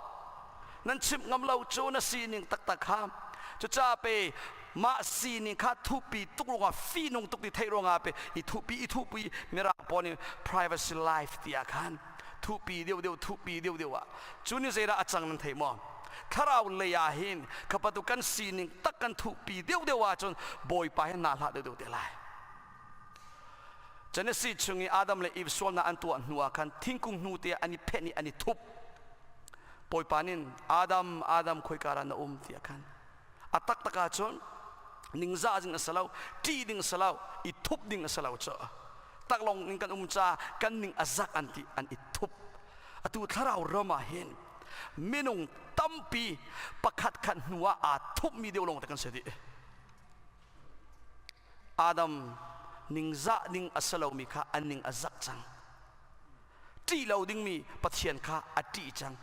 nan chimh ngam lo cu na sining taktak kha cucaah pe. Mah sining kha thupi tuk ruangah fihnung tuk ti theih ruangah pe i thupi i thupi mirang pawl nih privacy life ti ah khan thupi deuh deuh thupi deuh deuh ah cu ni zeidah a cang nan thei maw? Thlarau lei ah hin khapatu kan sining tak kan thupi deuh deuh ahcun Bawipa he naa hlah deuh deuh te lai. Genesis chung i Adam le Eve sualnak an tuah hnu ah khan thingkung hnu te ah an i phenh i an i thup. Bawipa nin Adam Adam khoika dah na um tiah khan a taktak ahcun ningzah ding a si lo, ṭih ding a si lo, i thup ding a si lo cu. Taklong in kan um ca kan ning a zak an ti an i thup. Atu thlarau ram ah hin minung tampi pakhat khat hnu ah aa thupmi deuh lawng te kan si dih. Adam ningzah ding a si lomi kha an ning a zak cang. Ṭih lo dingmi Pathian kha a ṭih cang.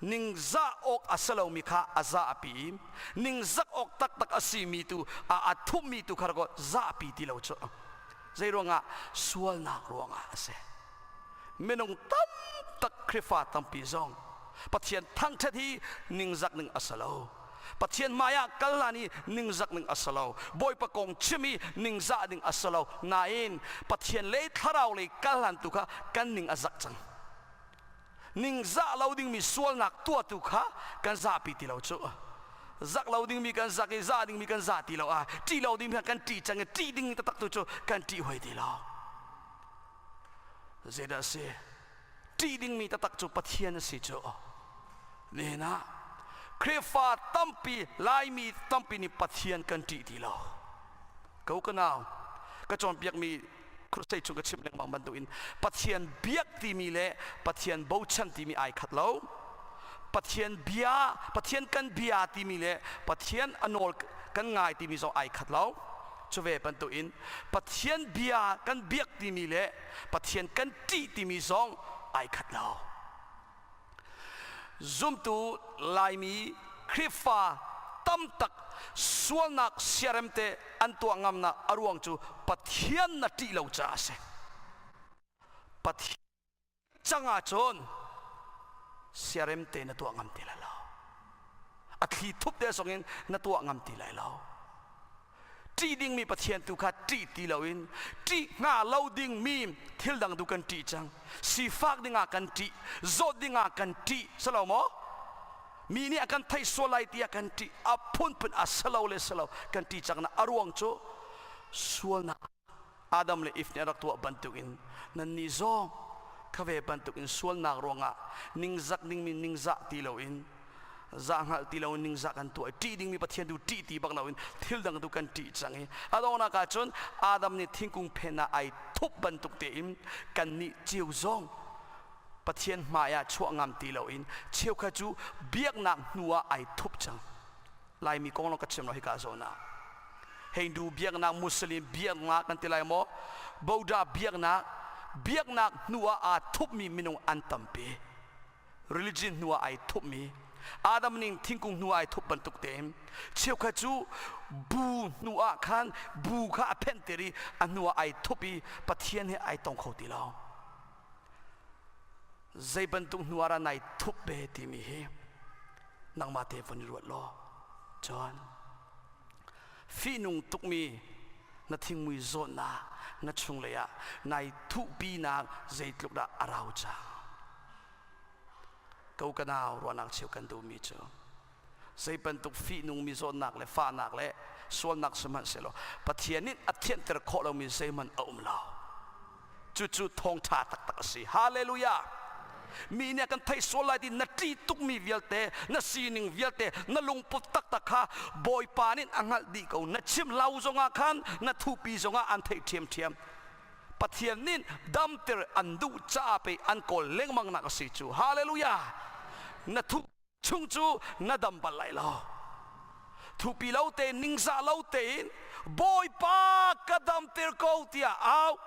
Ningzah awk a si lomi kha a zahpi i ningzak awk taktak a simi tu a a thupmi tu kha rak zahpi ti lo cu. Zei ruangah? Sualnak ruangah a si. Minung tamtak Khrihfa tampi zong Pathian thangṭhat hi ningzak ning a si lo. Pathian hmaiah kal hlan i ningzak ning a si lo. Bawipa kong chim i ningzah ding a si lo. Nain Pathian lei thlarau lei kal hlan tu kha kan ning a zak cang. Ningzah lo dingmi sualnak tuahtu kha kan zahpi ti lo cu. Zak lo dingmi kan zak i zah dingmi kan zah ti lo ah ṭih lo dingmi kan ṭih cang i ṭih ding taktak tu cu kan ṭih hoi ti lo. Zeidah a si? Ṭih dingmi taktak cu Pathian a si cu. Nihin ah Khrihfa tampi, Laimi tampi nih Pathian kan ṭih ti lo. Ko ka nau, ka cawnpiakmi crusade chung ka chimh lengmang bantukin Pathian biak timi le Pathian bochan timi ai khat lo. Pathian bia, Pathian kan bia timi le Pathian a nawl kan ngai timi zong ai khat lo. Cu ve bantukin Pathian bia kan biak timi le Pathian kan ṭih timi zong ai khat lo. Zumtu Laimi Khrihfa tamtak sualnak siaremte an tuah ngamnak a ruang cu Pathian na ṭih lo caah a si. Pathian cang ahcun siaremte na tuah ngam ti lai lo. A thli thup te zong in na tuah ngam ti lai lo. Ṭih dingmi Pathian tu kha ṭih ti loin ṭih hnga lo dingmi thil dang tu kan ṭih cang. Sifak dingah kan ṭih, zawt dingah kan ṭih, si lo maw? Mi nih a kan theih sual lai tiah kan ṭih. A phunphun a si lo le si lo kan ṭih cang na a ruang cu sualnak Adam le Eve nih a rak tuah bantukin nannih zong kha ve bantukin sualnak ruangah ningzak dingmi ningzah ti loin zah hngalh ti loin ningzah kan tuah i ṭih dingmi Pathian tu ṭih ti bak loin thil dang tu kan ṭih cang i a donghnak ah cun Adam nih thingkung phen ah ai thup bantuk tein kannih cio zong Pathian hmai ah chuah ngam ti loin cheukhat cu biaknak hnu ah ai thup cang. Laimi kong lawng ka chim lo hika zawn ah. Hindu biaknak, Muslim biaknak kan ti lai maw? Buddha biaknak, biaknak hnu ah aa thupmi minung an tampi. Religion hnu ah ai thupmi. Adam ning thingkung hnu ah ai thup bantuk tein cheukhat cu bu hnu ah khan bu kha a phenhter i a hnu ah ai thup i Pathian he ai tong kho ti lo. Zei bantuk hnu ah dah nai thup ve timi hi nangmah te von i ruat law cun fihnung tukmi na thingmui zawtnak na chunglei ah nai thuhpinak zeitluk dah a rau cang ko ka nau ruahnak cheu kan duhmi cu zei bantuk fihnungmi zawtnak le fahnak le sualnak sihmanhsehlaw Pathian nih a thianter khawh lomi zeihmanh a um lo Cucu thawngṭha taktak a si. Hallelujah! Mi nih a kan theih sual lai ti na ṭih tukmi vialte, na sining vialte, na lungput taktak kha Bawipa nih a hngalh dih ko. Na chim lo zongah khan, na thupi zongah an theih ṭhiamṭhiam. Pathian nih damter an duh caah pei an kawl lengmang nak a si cu. Hallelujah! Na thup chung cu na dam bal lai lo. Thupi lo te ningzah lo tein Bawipa ka damter ko tiah au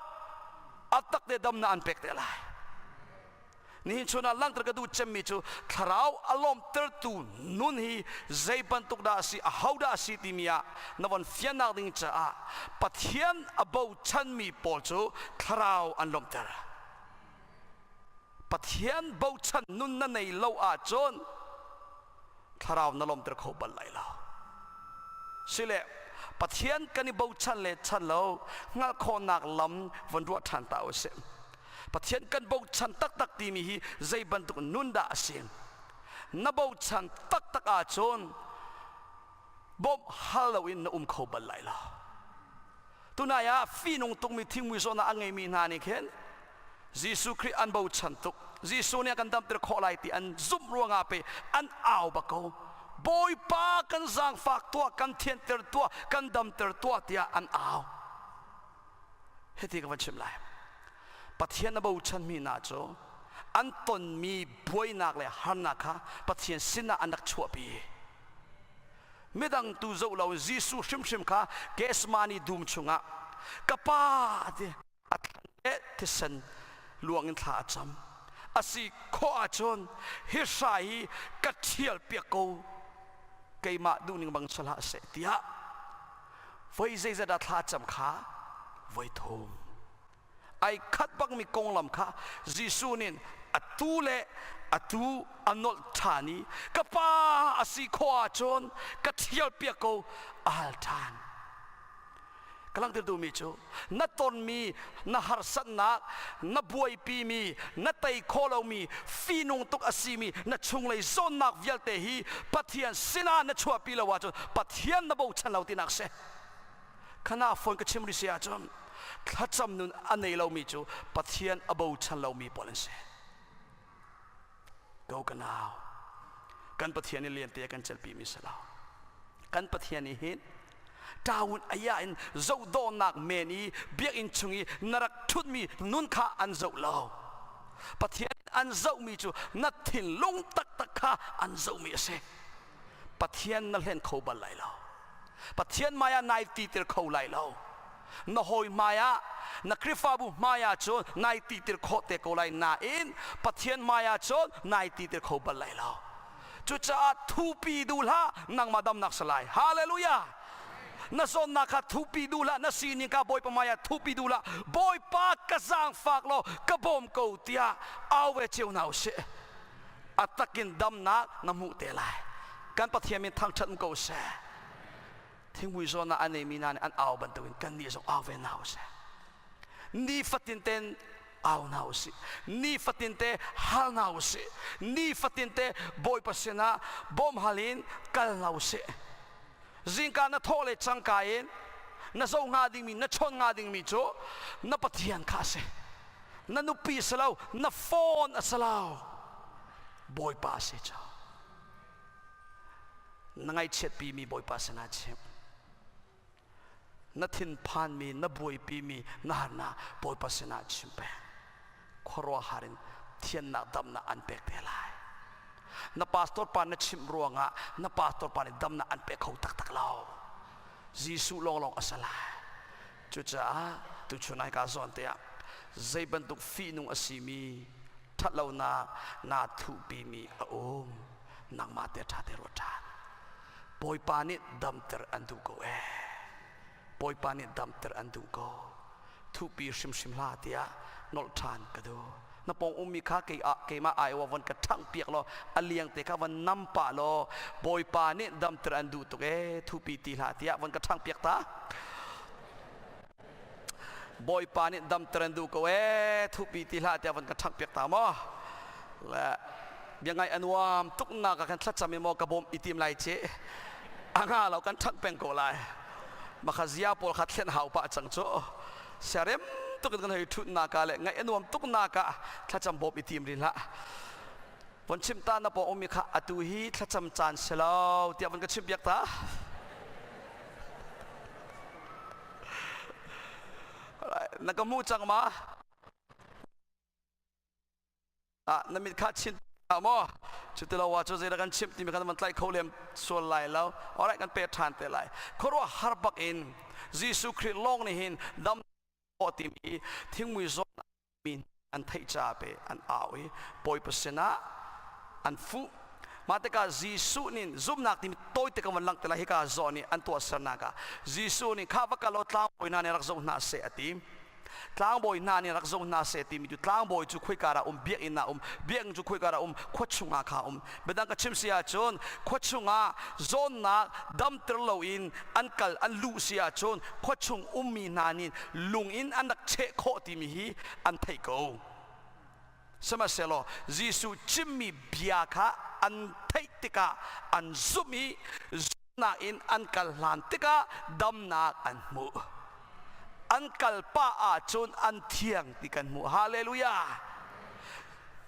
a tak te damnak an pek te lai. Nihin chun ah langhter ka duh cemmi cu thlarau a lawmtertu nun hi zei bantuk dah a si, aho dah a si timi ah na von fiannak ding caah Pathian a bochanmi pawl cu thlarau an lawmhter. Pathian bochan nun na nei lo ahcun thlarau na lawmter kho bal lai lo. Sile. Pathian kan i bochan le chan lo hngalh khawhnak lam von ruah ṭhan ta usih. Pathian kan bochan taktak timi hi zei bantuk nun dah a si? Na bochan taktak ahcun bawmh hal loin na um kho bal lai lo. Tunai ah fihnung tukmi thingmui zawtnak a ngeimi hna nih khin Jesuh Khrih an bochan tuk. Jesuh nih a kan damter khawh lai ti an zumh ruangah pe an au bak ko. Bawipa kan zaangfak tuah, kan thianter tuah, kan damter tuah tiah an au. Hiti ka van chim lai. Pathian a bochanmi hna cu an tonmi buainak le harnak kha Pathian sinah an rak chuahpi. Midang tu zoh lo in Jesuh hrimhrim kha Gethsemane dum chungah ka pa ti a thlan le thisen luang in thla a cam. A si khawh ahcun hi hrai hi ka ṭhial piak ko keimah duhning bang si hlah seh tiah voi zeizat ah thla cam kha voi thum ai khat bakmi konglam kha Jesuh nih atu le atu a nolh ṭhan i ka pa a si khawh ahcun ka ṭhial piak ko a hal ṭhan. Ka langhter duhmi cu na tonmi na harsatnak na buaipimi na tei khawh lomi fihnung tuk a simi na chunglei zawnnak vialte hi Pathian sinah na chuahpi lo ahcun Pathian na bochan lo tinak si. Khana phone ka chim rih si ahcun thlacam nun a nei lomi cu Pathian a bochan lomi pawl an si. Ko ka nau kan Pathian i liante a kan celpi mi si lo. Kan Pathian i hin ṭawun aya in zohdawhnak men i biakinn chung i na rak ṭhutmi nun kha an zoh lo. Pathian an zohmi cu na thinlung taktak kha an zohmi a si. Pathian na hlen kho bal lai lo. Pathian hmai ah nai titir kho lai lo. Na hawi hmai ah na Khrihfabu hmai ah cun nai titir khawh te ko lai nain Pathian hmai ah cun nai titir kho bal lai lo. Cucaah thupi duh hlah nangmah damnak si lai. Hallelujah! Na zawnnak kha thupi duh hlah, na sining kha Bawipa hmai ah thupi duh hlah. Bawipa ka zaangfak law ka bawm ko tiah au ve cio hna usih. A takin damnak na hmuh te lai. Kan Pathian min thangṭhat um ko seh. Thingmui zawn ah a neimi hna nih an au bantukin kannih zong au ve hna usih. Nifatin ten au hna usih. Nifatin te hal hna usih. Nifatin te Bawipa sinah bawm hal in kal hna usih. Zingka na thawh le cangka in na zoh hnga dingmi, na chawn hnga dingmi cu na Pathian kha a si. Na nupi si lo, na phone a si lo. Bawipa a si cu. Na ngaihchiatpimi Bawipa sinah chim. Na thinphanmi, na buaipimi, na harnak Bawipa sinah chim peng. Khuaruahhar in thiannak damnak an pek te lai. Na pastor pa na chimh ruangah na pastor pa nih damnak an pe kho taktak lo. Jesuh lawnglawng a si lai. Cucaah tuchun ai ka zawn te ah zei bantuk fihnung a simi ṭhatlonak naa thuhpimi a um. Nangmah te ṭha te ruat ṭhan. Bawipa nih damter an duh ko ee. Bawipa nih damter an duh ko. Thuhpi hrimhrim hlah tiah nolh ṭhan ka duh. Na pawng ummi kha kei ah keimah aiawh von ka ṭhangh piak law a liang te kha von nam pah law Bawipa nih damter an duh tuk ee thuhpi ti hlah tiah von ka ṭhangh piak ta. Bawipa nih damter an duh ko ee thuhpi ti hlah tiah von ka ṭhangh piak ta maw. Le bia ngaih a nuam tuk nak ah khan thlacam i maw ka bawm i tim lai ci a nga lo kan ṭhangh peng ko lai. Makha zia pawl kha thlen hau pah cang cu. Siarem tuk in kan hei ṭhut nak ah le ngaih a nuam tuk nak ah thlacam bawm i tim rih hlah. Von chim ta na pawng ummi kha atu hi thlacam caan si lo tiah von ka chim piak ta. Na ka hmu cang ma? Ah, na mit kha chin maw? Cuti lo ah cu zeidah kan chimh timi kha na van tlaih kho lem sual lai lo. Alright, kan pe ṭhan te lai. Khuaruah har bak in Jesuh Khrih lawng nih hin dam timi thingmui zawtnak mi an theih ca pe an au i Bawipa sinah an fuh. Mah tikah Jesuh nih zumhnak timi tawite ka van langhter lai hika zawn i an tuahsernak ah Jesuh nih kha va kal law tlangbawi hna nih rak zoh hna seh a ti. Tlangbawi hna nih rak zoh hna seh timi cu tlangbawi cu khoika dah um, biakinn ah um, biakinn cu khoika dah um, khua chungah kha um. Biadang ka chim si ahcun khua chungah zawnnak damter loin an kal an luh si ahcun khua chung ummi hna nih lung in an rak cheh khawh timi hi an theih ko. Sihmanhsehlaw Jesuh chimmi bia kha an theih tikah an zumh i zumhnak in an kal hlan tikah damnak an hmuh. An kal pah ahcun an thiang ti kan hmuh. Hallelujah!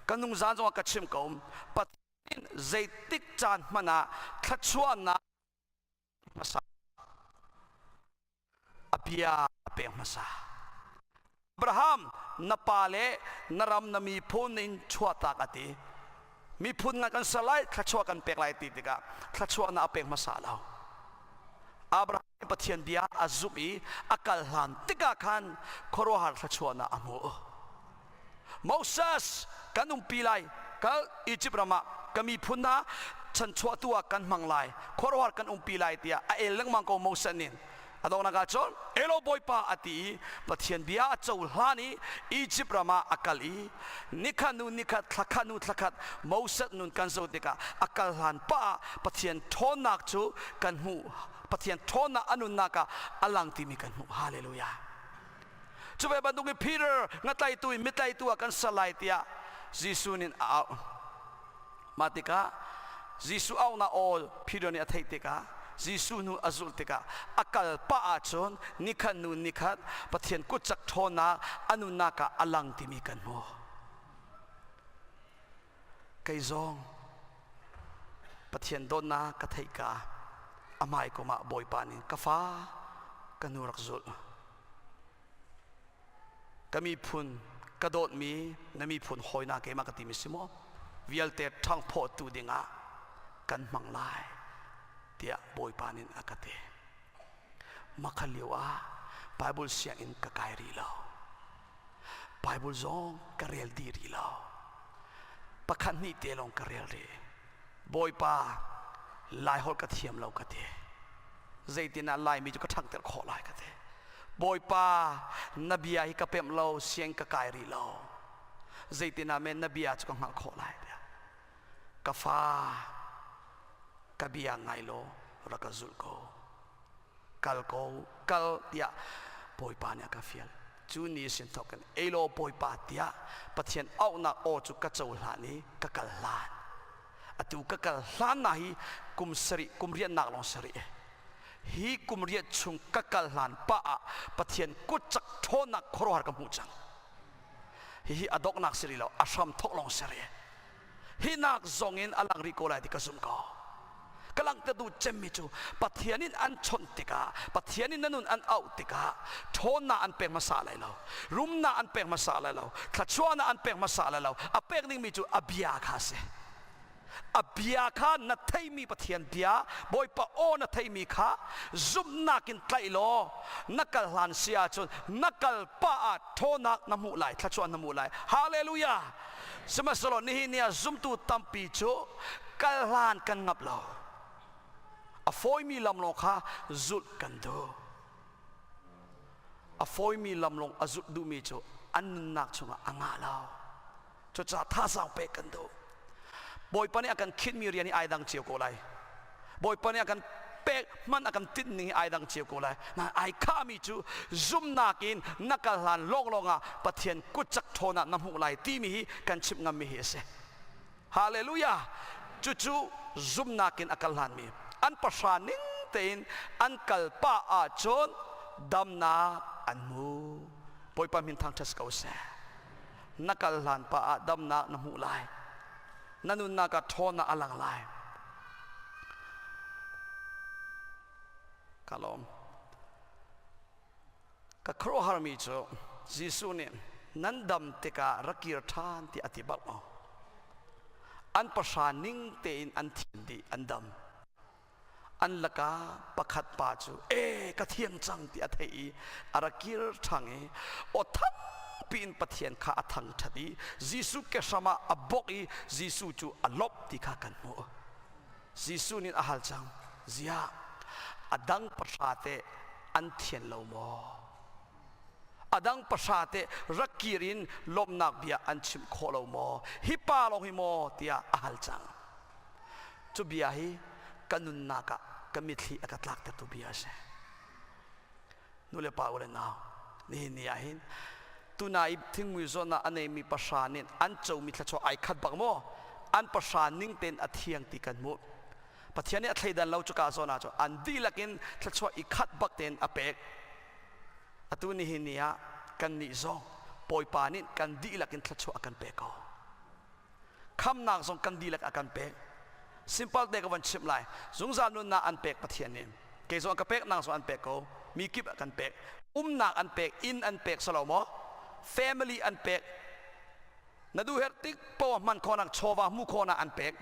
Ka nungzan zongah ka chim ko. Pathian zeitik caan hmanh ah thluachuahnak hmasa a bia a pek hmasa. Abraham na pa le na ram na miphun in chuahtak a ti. Miphun ngan kan ser lai, thluachuah kan pek lai ti tikah thluachuahnak a pek hmasa lo. Abraham Pathian bia a zumh i a kal hlan tikah khan khuaruahhar thluachuahnak a hmuh. Moses kan umpi lai kal Egypt ram ah ka miphun hna chanchuahtu ah kan hmang lai khuaruahhar kan umpi lai tiah a el lengmang ko Moses nih a donghnak ah cun elo bawipa a ti i Pathian bia a cohlan i Egypt ram ah a kal i nikhat hnu nikhat thlakhat hnu thlakhat Moses nun kan zoh tikah a kal hlan pah ah Pathian ṭhawnnak cu kan hmuh Pathian ṭhawnnak a nunnak ah a lang timi kan hmuh hallelujah Cu ve bantuk in Peter ngatlaitu in mitlaitu ah kan ser lai tiah Jesuh nih a auh. Mah tikah Jesuh auhnak aw Peter nih a theih tikah Jesuh hnu a zulh tikah a kal pah ahcun nikhat hnu nikhat Pathian kutcak ṭhawnnak a nunnak ah a lang timi kan hmuh. Kei zong Pathian dawtnak ka theih ka a hmai kum ah Bawipa nih ka fa ka hnu rak zulh. Ka miphun ka dawtmi na miphun hawina keimah ka timi si maw vialte ṭhangphawhtu dingah kan hmang lai tiah Bawipa nih a ka ti. Makha lio ah Bible sianginn ka kai rih lo. Bible zong ka rel dih rih lo. Pakhat hnih te lawng ka rel rih. Bawipa Laiholh ka thiam lo ka ti. Zeitin ah Laimi cu ka ṭhangter khawh lai ka ti. Bawipa na bia hi ka pemh lo, siang ka kai rih lo. Zeitin ah men na bia cu ka hngalh khawh lai tiah. Ka fa ka bia ngai law rak ka zulh ko. Kal ko, kal tiah Bawipa nih a ka fial. Cu ni sin thawk in ei law Bawipa tiah Pathian auhnak aw cu ka cohlan i ka kal hlan. Atu ka kal hlan na hi kum sarih, kum riatnak lawng sarih. Hi kum riat chung ka kal hlan pah ah Pathian kutcak ṭhawnnak khuaruahhar ka hmuh cang. Hihi a donghnak si rih lo, a hram thawk lawng si rih. Hi nak zong in a lang rih ko lai ti ka zumh ko. Ka langhter duh cemmi cu Pathian in an chawnh tikah, Pathian in na nun an auh tikah ṭhawnnak an pek hmasa lai lo, rumnak an pek hmasa lai lo, thluachuahnak an pek hmasa lai lo. A pek dingmi cu a bia kha a si. A bia kha na theimi Pathian bia, Bawipa aw na theimi kha zumhnak in tlaih law na kal hlan si ahcun na kal pah ah ṭhawnnak na hmuh lai, thluachuah na hmuh lai. Hallelujah! Sihmanhsehlaw nihin ni ah zumtu tampi cu kal hlan kan ngap lo. A fawimi lam lawng kha zulh kan duh. A fawimi lam lawng a zulh duhmi cu an nunnak chungah a ngah lo. Cucaah thazaang pek kan duh. Bawipa nih a kan khinhmi rian hi ai dang cio ko lai. Bawipa nih a kan pek hman a kan tinh ning hi ai dang cio ko lai. Na ai khahmi cu zumhnak in na kal hlan lawnglawng ah Pathian kutcak ṭhawn ah na hmuh lai timi hi kan chimh ngammi hi a si. Hallelujah! Cucu zumhnak in a kal hlanmi an pahra ning tein an kal pah ahcun damnak an hmu. Bawipa min thangṭhat ko seh. Na kal hlan pah ah damnak na hmuh lai. Na nunnak ah ṭhawnnak a lang lai. Ka lawm. Ka khuaruahharmi cu Jesuh nih nan dam tikah rak kir ṭhan ti a ti bak lo. An pahra ning tein an thin dih an dam. An lakah pakhat pa cu e ka thiang cang ti a theih i a ra kir ṭhang i aw thangpi in Pathian kha a thangṭhat i Jesuh ke hram ah a bawk i Jesuh cu a lawmh ti kha kan hmuh. Jesuh nih a hal cang, ziah a dang pahra teh an thian lo maw? Adang pahra te rak kir in lawmhnak bia an chimh khawh lo maw? Hi pa lawng hi maw tiah a hal cang. Cu bia hi ka nunnak ah ka mitthli a ka tlaktertu bia a si. Nu le pa u le nau, nihin ni ah hin tuna i thingmui zawn ah a neimi pahra nih an comi thluachuah ai khat bak maw? An pahra ning tein a thiang ti kan hmuh. Pathian nih a thleidan lo cuka zawn ah cun an dihlak in thluachuah i khat bak tein a pek. Atu nihin ni ah kannih zong Bawipa nih kan dihlak in thluachuah a kan pek ko. Khamnak zong kan dihlak a kan pek. Simple te ka van chimh lai. Zungzal nunnak an pek Pathian nih. Kei zong ka pek, nang zong an pek ko. Mi kip a kan pek. Umnak an pek, inn an pek salo maw? Family an pek. Na duh herh tik poah hman khawhnak chawva hmuh khawhnak an pek.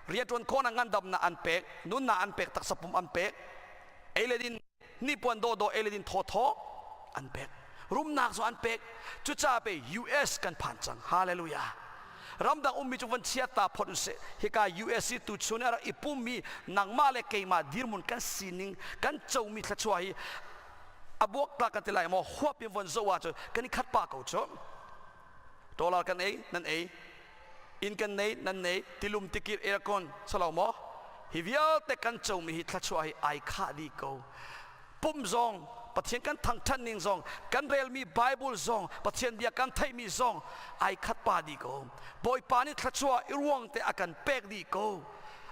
Rianṭuan khawhnak ngandamnak an pek. Nunnak an pek, taksa pum an pek. Ei le din hnipuan dawhdawh ei le din thawthaw an pek rumnak zong an pek cucaah pe US kan phan cang hallelujah ramdang ummi cu van chiat ta phot usih hika US i tuchun a rak i pummi nangmah le keimah dirmun kan sining kan comi thluachuah hi a buaktlak kan ti lai maw huap in von zoh ahcun kan i khat pa ko cu dollar kan ei nan ei inn kan nei nan nei tilum tikir aircon salo maw hi vialte kan comi hi thluachuah hi ai khah dih ko pum zong Pathian kan thangthat ning zong kan relmi Bible zong Pathian bia kan theihmi zong ai khat pa dih ko Bawipa nih thluachuah i ruang te a kan pek dih ko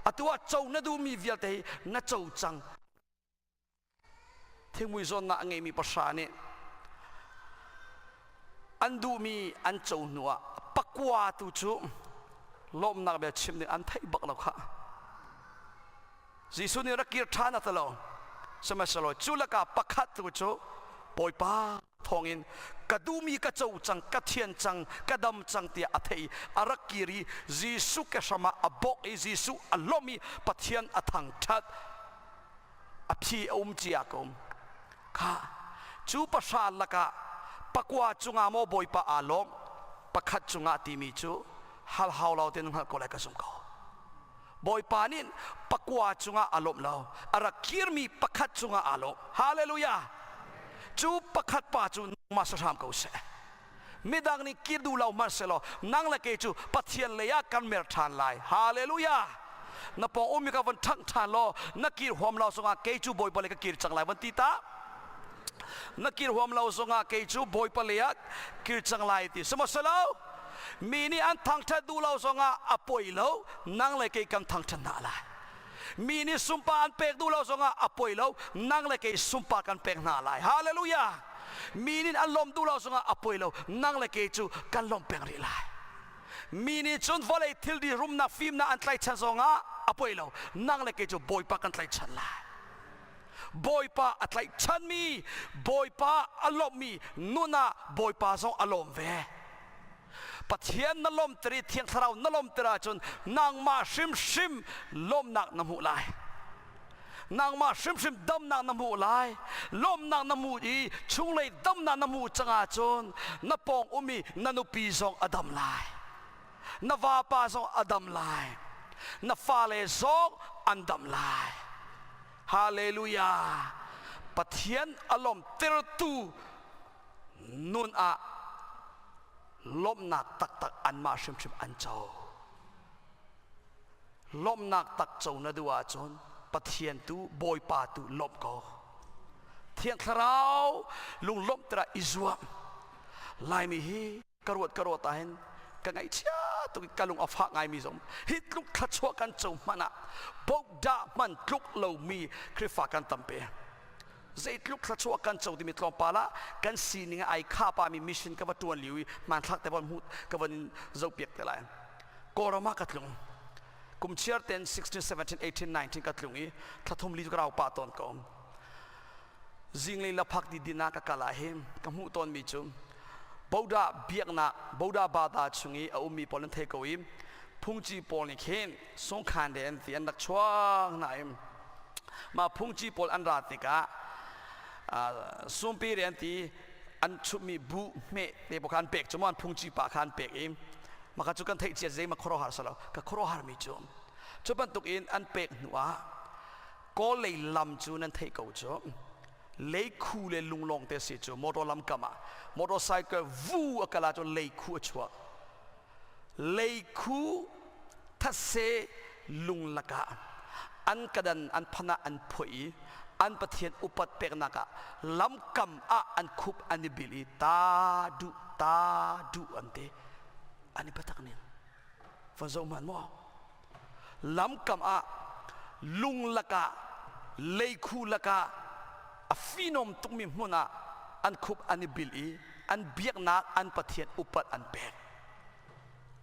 atu ah co na duhmi vialte hi na co cang Thingmui zawnnak a ngeimi pahra nih an duhmi an co hnuah pakua tu cu lawmhnak bia chim ding an theih bak lo khah. Jesuh nih rak kir ṭhan a ti lo. Sihmanhsehlaw cu lakah pakhat tu cu Bawipa thawngin ka duhmi ka co cang, ka thian cang, ka dam cang tiah a thei. A rak kir i Jesuh ke hram ah a bawk i Jesuh a lawmh i Pathian a thangṭhat. A phi a um cia ko. Kha cu pahra lakah pakua cungah maw Bawipa aa lawm pakhat cungah timi cu hal hau lo tein hngalh ko lai ka zumh ko. Bawipa nih pakua cungah aa lawm lo a rak kirmi pakhat cungah aa lawm. Hallelujah! Cu pakhat pa cu nangmah si hram ko seh. Midang nih kir duh lo hmanhsehlaw nang le kei cu Pathian lei ah kan mer ṭhan lai. Hallelujah! Na pawng ummi kha von ṭhangh ṭhan law na kir huam lo zongah kei cu Bawipa lei ka kir cang lai von ti ta. Na kir huam lo zongah kei cu Bawipa lei ah kir cang lai ti sihmanhsehlaw mi nih an thangṭhat duh lo zongah a poi lo nang le kei kan thangṭhat hna lai. Mi nih sumpa an pek duh lo zongah a poi lo nang le kei sumpa kan pek hna lai. Hallelujah! Mi nih an lawm duh lo zongah a poi lo nang le kei cu kan lawm peng rih lai. Mi nih cun vawlei thilri rumnak fimnak an tlaichan zongah a poi lo nang le kei cu Bawipa kan tlaichan lai. Bawipa a tlaihchanmi, Bawipa a lawmhmi nun ah Bawipa zong a lawm ve. Pathian na lawmter i Thiang Thlarau na lawmter ahcun nangmah hrimhrim lawmnak na hmuh lai. Nangmah hrimhrim damnak na hmuh lai. Lawmnak na hmuh i chunglei damnak na hmuh cang ahcun na pawng um i na nupi zong a dam lai. Na vapa zong a dam lai. Na fale zong an dam lai. Hallelujah! Pathian a lawmtertu nun ah lawmhnak taktak anmah hrimhrim an co. Lawmhnak tak co na duh ahcun Pathian tu Bawipa tu lawmh ko. Thiang Thlarau lunglawmhter ah i zuam. Laimi hi ka ruat ka ruat ahhin ka ngaihchia tuk i ka lung a fak ngaimi zong hi tluk thluachuah kan co hmanh ah bokdah hman tluk lomi Khrihfa kan tampi. Zeitluk thluachuah kan co timi tlawmpal ah kan sining ai kha pami mission ka va ṭuan lio i hmanthlak te von hmuh ka von in zohpiak te lai. Kawlram ah ka tlung. Kum chiar ten 16, 17, 18, 19 ka tlung i thlathum li cu ka rau pah tawn ko. Zinglei laphak di din ah ka kal ah hin ka hmuh tawnmi cu Boda biaknak Boda bada chung i a ummi pawl an thei ko i phungci pawl nih khin sungkhan de an ti an rak chuak hna i mah phungci pawl an ra tikah sumpi re an ti an chumhmi buh hmeh te pawl kha an pek cu maw an phungci pa kha an pek i maka cu kan theih cia zei ma khuaruahhar salo ka khuaruahhar mi cu cu bantuk in an pek hnu ah kawl lei lam cu nan theih ko cu. Leikhu le lunglawng te si cu motor lam kam ah motorcycle vu a kal ahcun leikhu a chuak. Leikhu thase lung lakah an kadan an phanah an phoih i an pathian upat peknak ah lamkam ah an khup an i bil i ta duh ta duh an ti an i biatak ning va zoh hmanh maw lamkam ah lung lakah leikhu lakah a finom tukmi hmun ah an khup an i bil i an biaknak an pathian upat an pek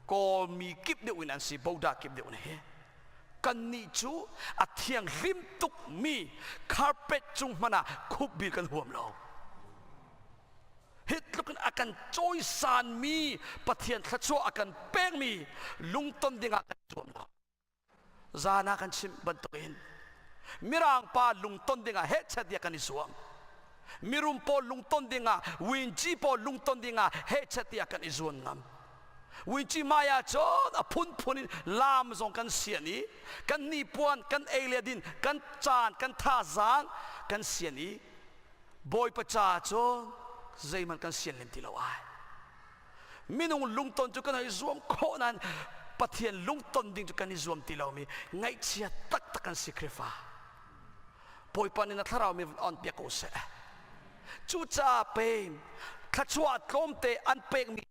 Kawlmi kip deuh in an si boda kip deuh in hi kannih cu a thianghlim tukmi carpet cung hmanh ah khupbil kan huam lo hi tluk in a kan cawisanmi Pathian thluachuah a kan pekmi lungton dingah kan zuam lo zan ah kan chimh bantukin mirang pa lungton dingah hehchet tiah kan i zuam mirum pawl lungton dingah winci pawl lungton dingah hehchet tiah kan i zuam ngam winci hmai ah cun a phunphun in laam zong kan sian i kan hnipuan kan ei le din kan caan kan thazaang kan sian i bawipa ca cun zeihmanh kan sian lem ti lo ai minung lungton cu kan i zuam khawh nain Pathian lungton ding cu kan i zuam ti lomi ngaihchia taktak kan si Khrihfa Bawipa nih na thlarau mi on piak ko seh cucaah pe thluachuah tlawmte an pekmi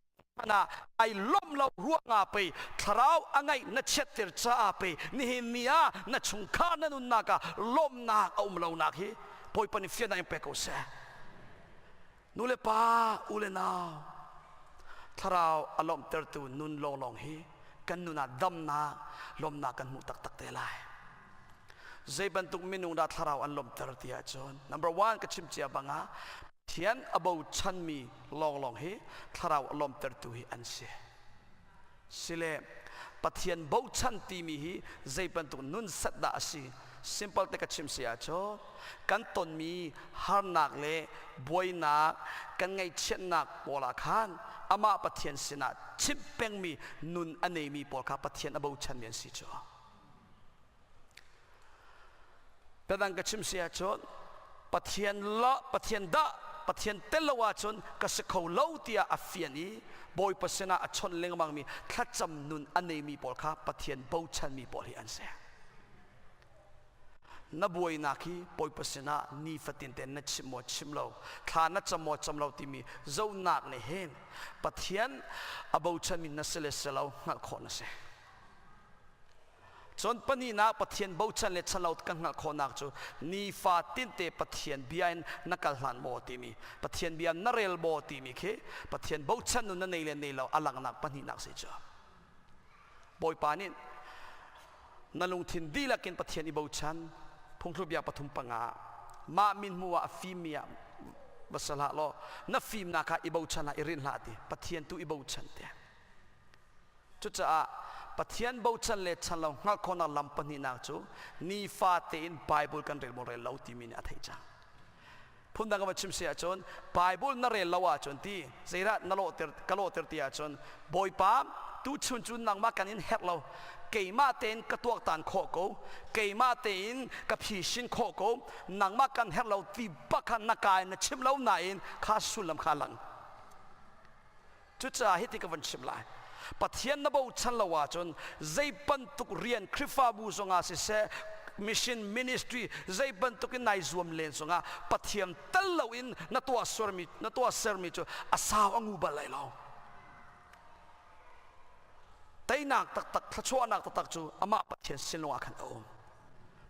ah ai lawmh lo ruangah pei thlarau a ngaih na chiatter caah pei nihin ni ah na chungkhar na nunnak ah lawmhnak a um lonak hi Bawipa nih fiannak in pek ko seh Nu le pa, u le nau, thlarau a lawmhtertu nun lawnglawng hi kan nun ah damnak, lawmhnak kan hmuh taktak te lai. Zei bantuk minung dah thlarau an lawmhter ti ahcun number one ka chim cia bang ah Pathian a bochanmi lawnglawng hi thlarau a lawmhtertu hi an si. Sile Pathian bochan timi hi zei bantuk nun set dah a si? Simple te ka chim si ahcun kan tonmi harnak le buainak kan ngaihchiatnak pawl ah khan amah Pathian sinah chimh pengmi nun a neimi pawl kha Pathian a bochanmi an si cu. Tadang ka chim si ahcun Pathian la Pathian dah Pathian tel lo ahcun ka si kho lo tiah a fian i Bawipa sinah a chawnh lengmangmi thlacam nun a neimi pawl kha Pathian bochanmi pawl hi an si. Na buainak hi Bawipa sinah nifatin tein na chim maw chim lo, thla na cam maw cam lo timi zohnak nih hin Pathian a bochanmi na si le si lo hngalh khawh na si. Cun pahnihnak Pathian bochan le chanlo kan hngalh khawhnak cu nifa tinte Pathian bia in na kal hlan maw timi Pathian bia na rel maw timi khi Pathian bochan nun na nei le nei lo a langhnak pahnihnak si cu. Bawipa nih na lungthin dihlak in Pathian i bochan phungthluk bia pathum panga mah min hmu ah a fimmi ah va sal hlah law na fimnak kha i bochan hlah i rinh hlah ti Pathian tu i bochan te. Cucaah Pathian bochan le chan lo hngalh khawhnak lam pahnihnak cu nifa tein Bible kan rel maw rel lo timi nih a theih cang. Phundang ka van chim si ahcun Bible na rel lo ahcun ti zeidah na lawhter ka lawhter ti ahcun Bawipa tuchun cu nangmah kan in herh lo keimah tein ka tuaktan khawh ko keimah tein ka phisin khawh ko nangmah kan herh lo ti bak kha na ka in na chim lo nain kha sullam kha lang Cucaah hiti ka van chim lai. Pathian na bochan lo ahcun zei bantuk rian Khrihfabu zongah siseh, mission ministry zei bantuk in nai zuam len zongah Pathian tel loin na tuah sermi na tuah sermi cu a sau a ngu bal lai lo. Teinak taktak thluachuahnak taktak cu amah Pathian sinlung ah khan a um.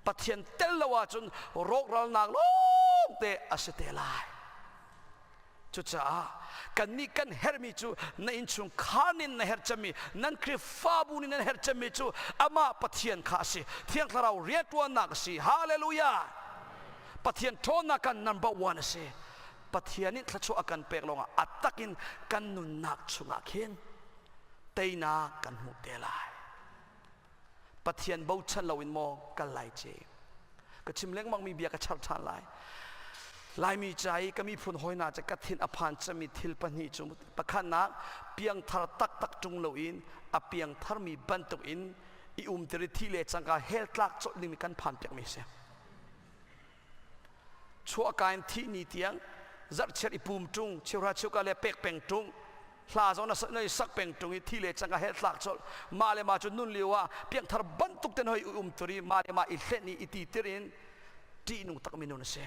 Pathian tel lo ahcun rawkralnak lawngte a si te lai. Cucaah kannih kan herhmi cu na innchungkhar nih na herh cemmi, nan Khrihfabu nih nan herh cemmi cu amah Pathian kha a si. Thiang Thlarau rianṭuannak a si. Hallelujah! Pathian ṭhawnnak kan number one a si. Pathian nih thluachuah a kan pek lawngah a takin kan nunnak chungah khin teinak kan hmuh te lai. Pathian bochan loin maw kal lai ce ka chim lengmang mi bia ka char ṭhan lai Laimi ca i ka miphun hawi hna ca ka thin a phan cemmi thil pahnih cu pakhatnak piangthar taktak ṭung loin a piangtharmi bantuk in i umter i thih le cangka hell tlak colh dingmi kan phan piakmi a si. Chuahka in thih ni tiang zarhchiat i pum ṭung, cheuhra cheuka le pek peng ṭung, hla zong na na i sak peng ṭung i thi le cang a hel tlak colh. Mah le mah cu nun lio ah piangthar bantuk ten hoi um tur i mah le mah i hlen i i ti tir in ṭihnung tak minung na si.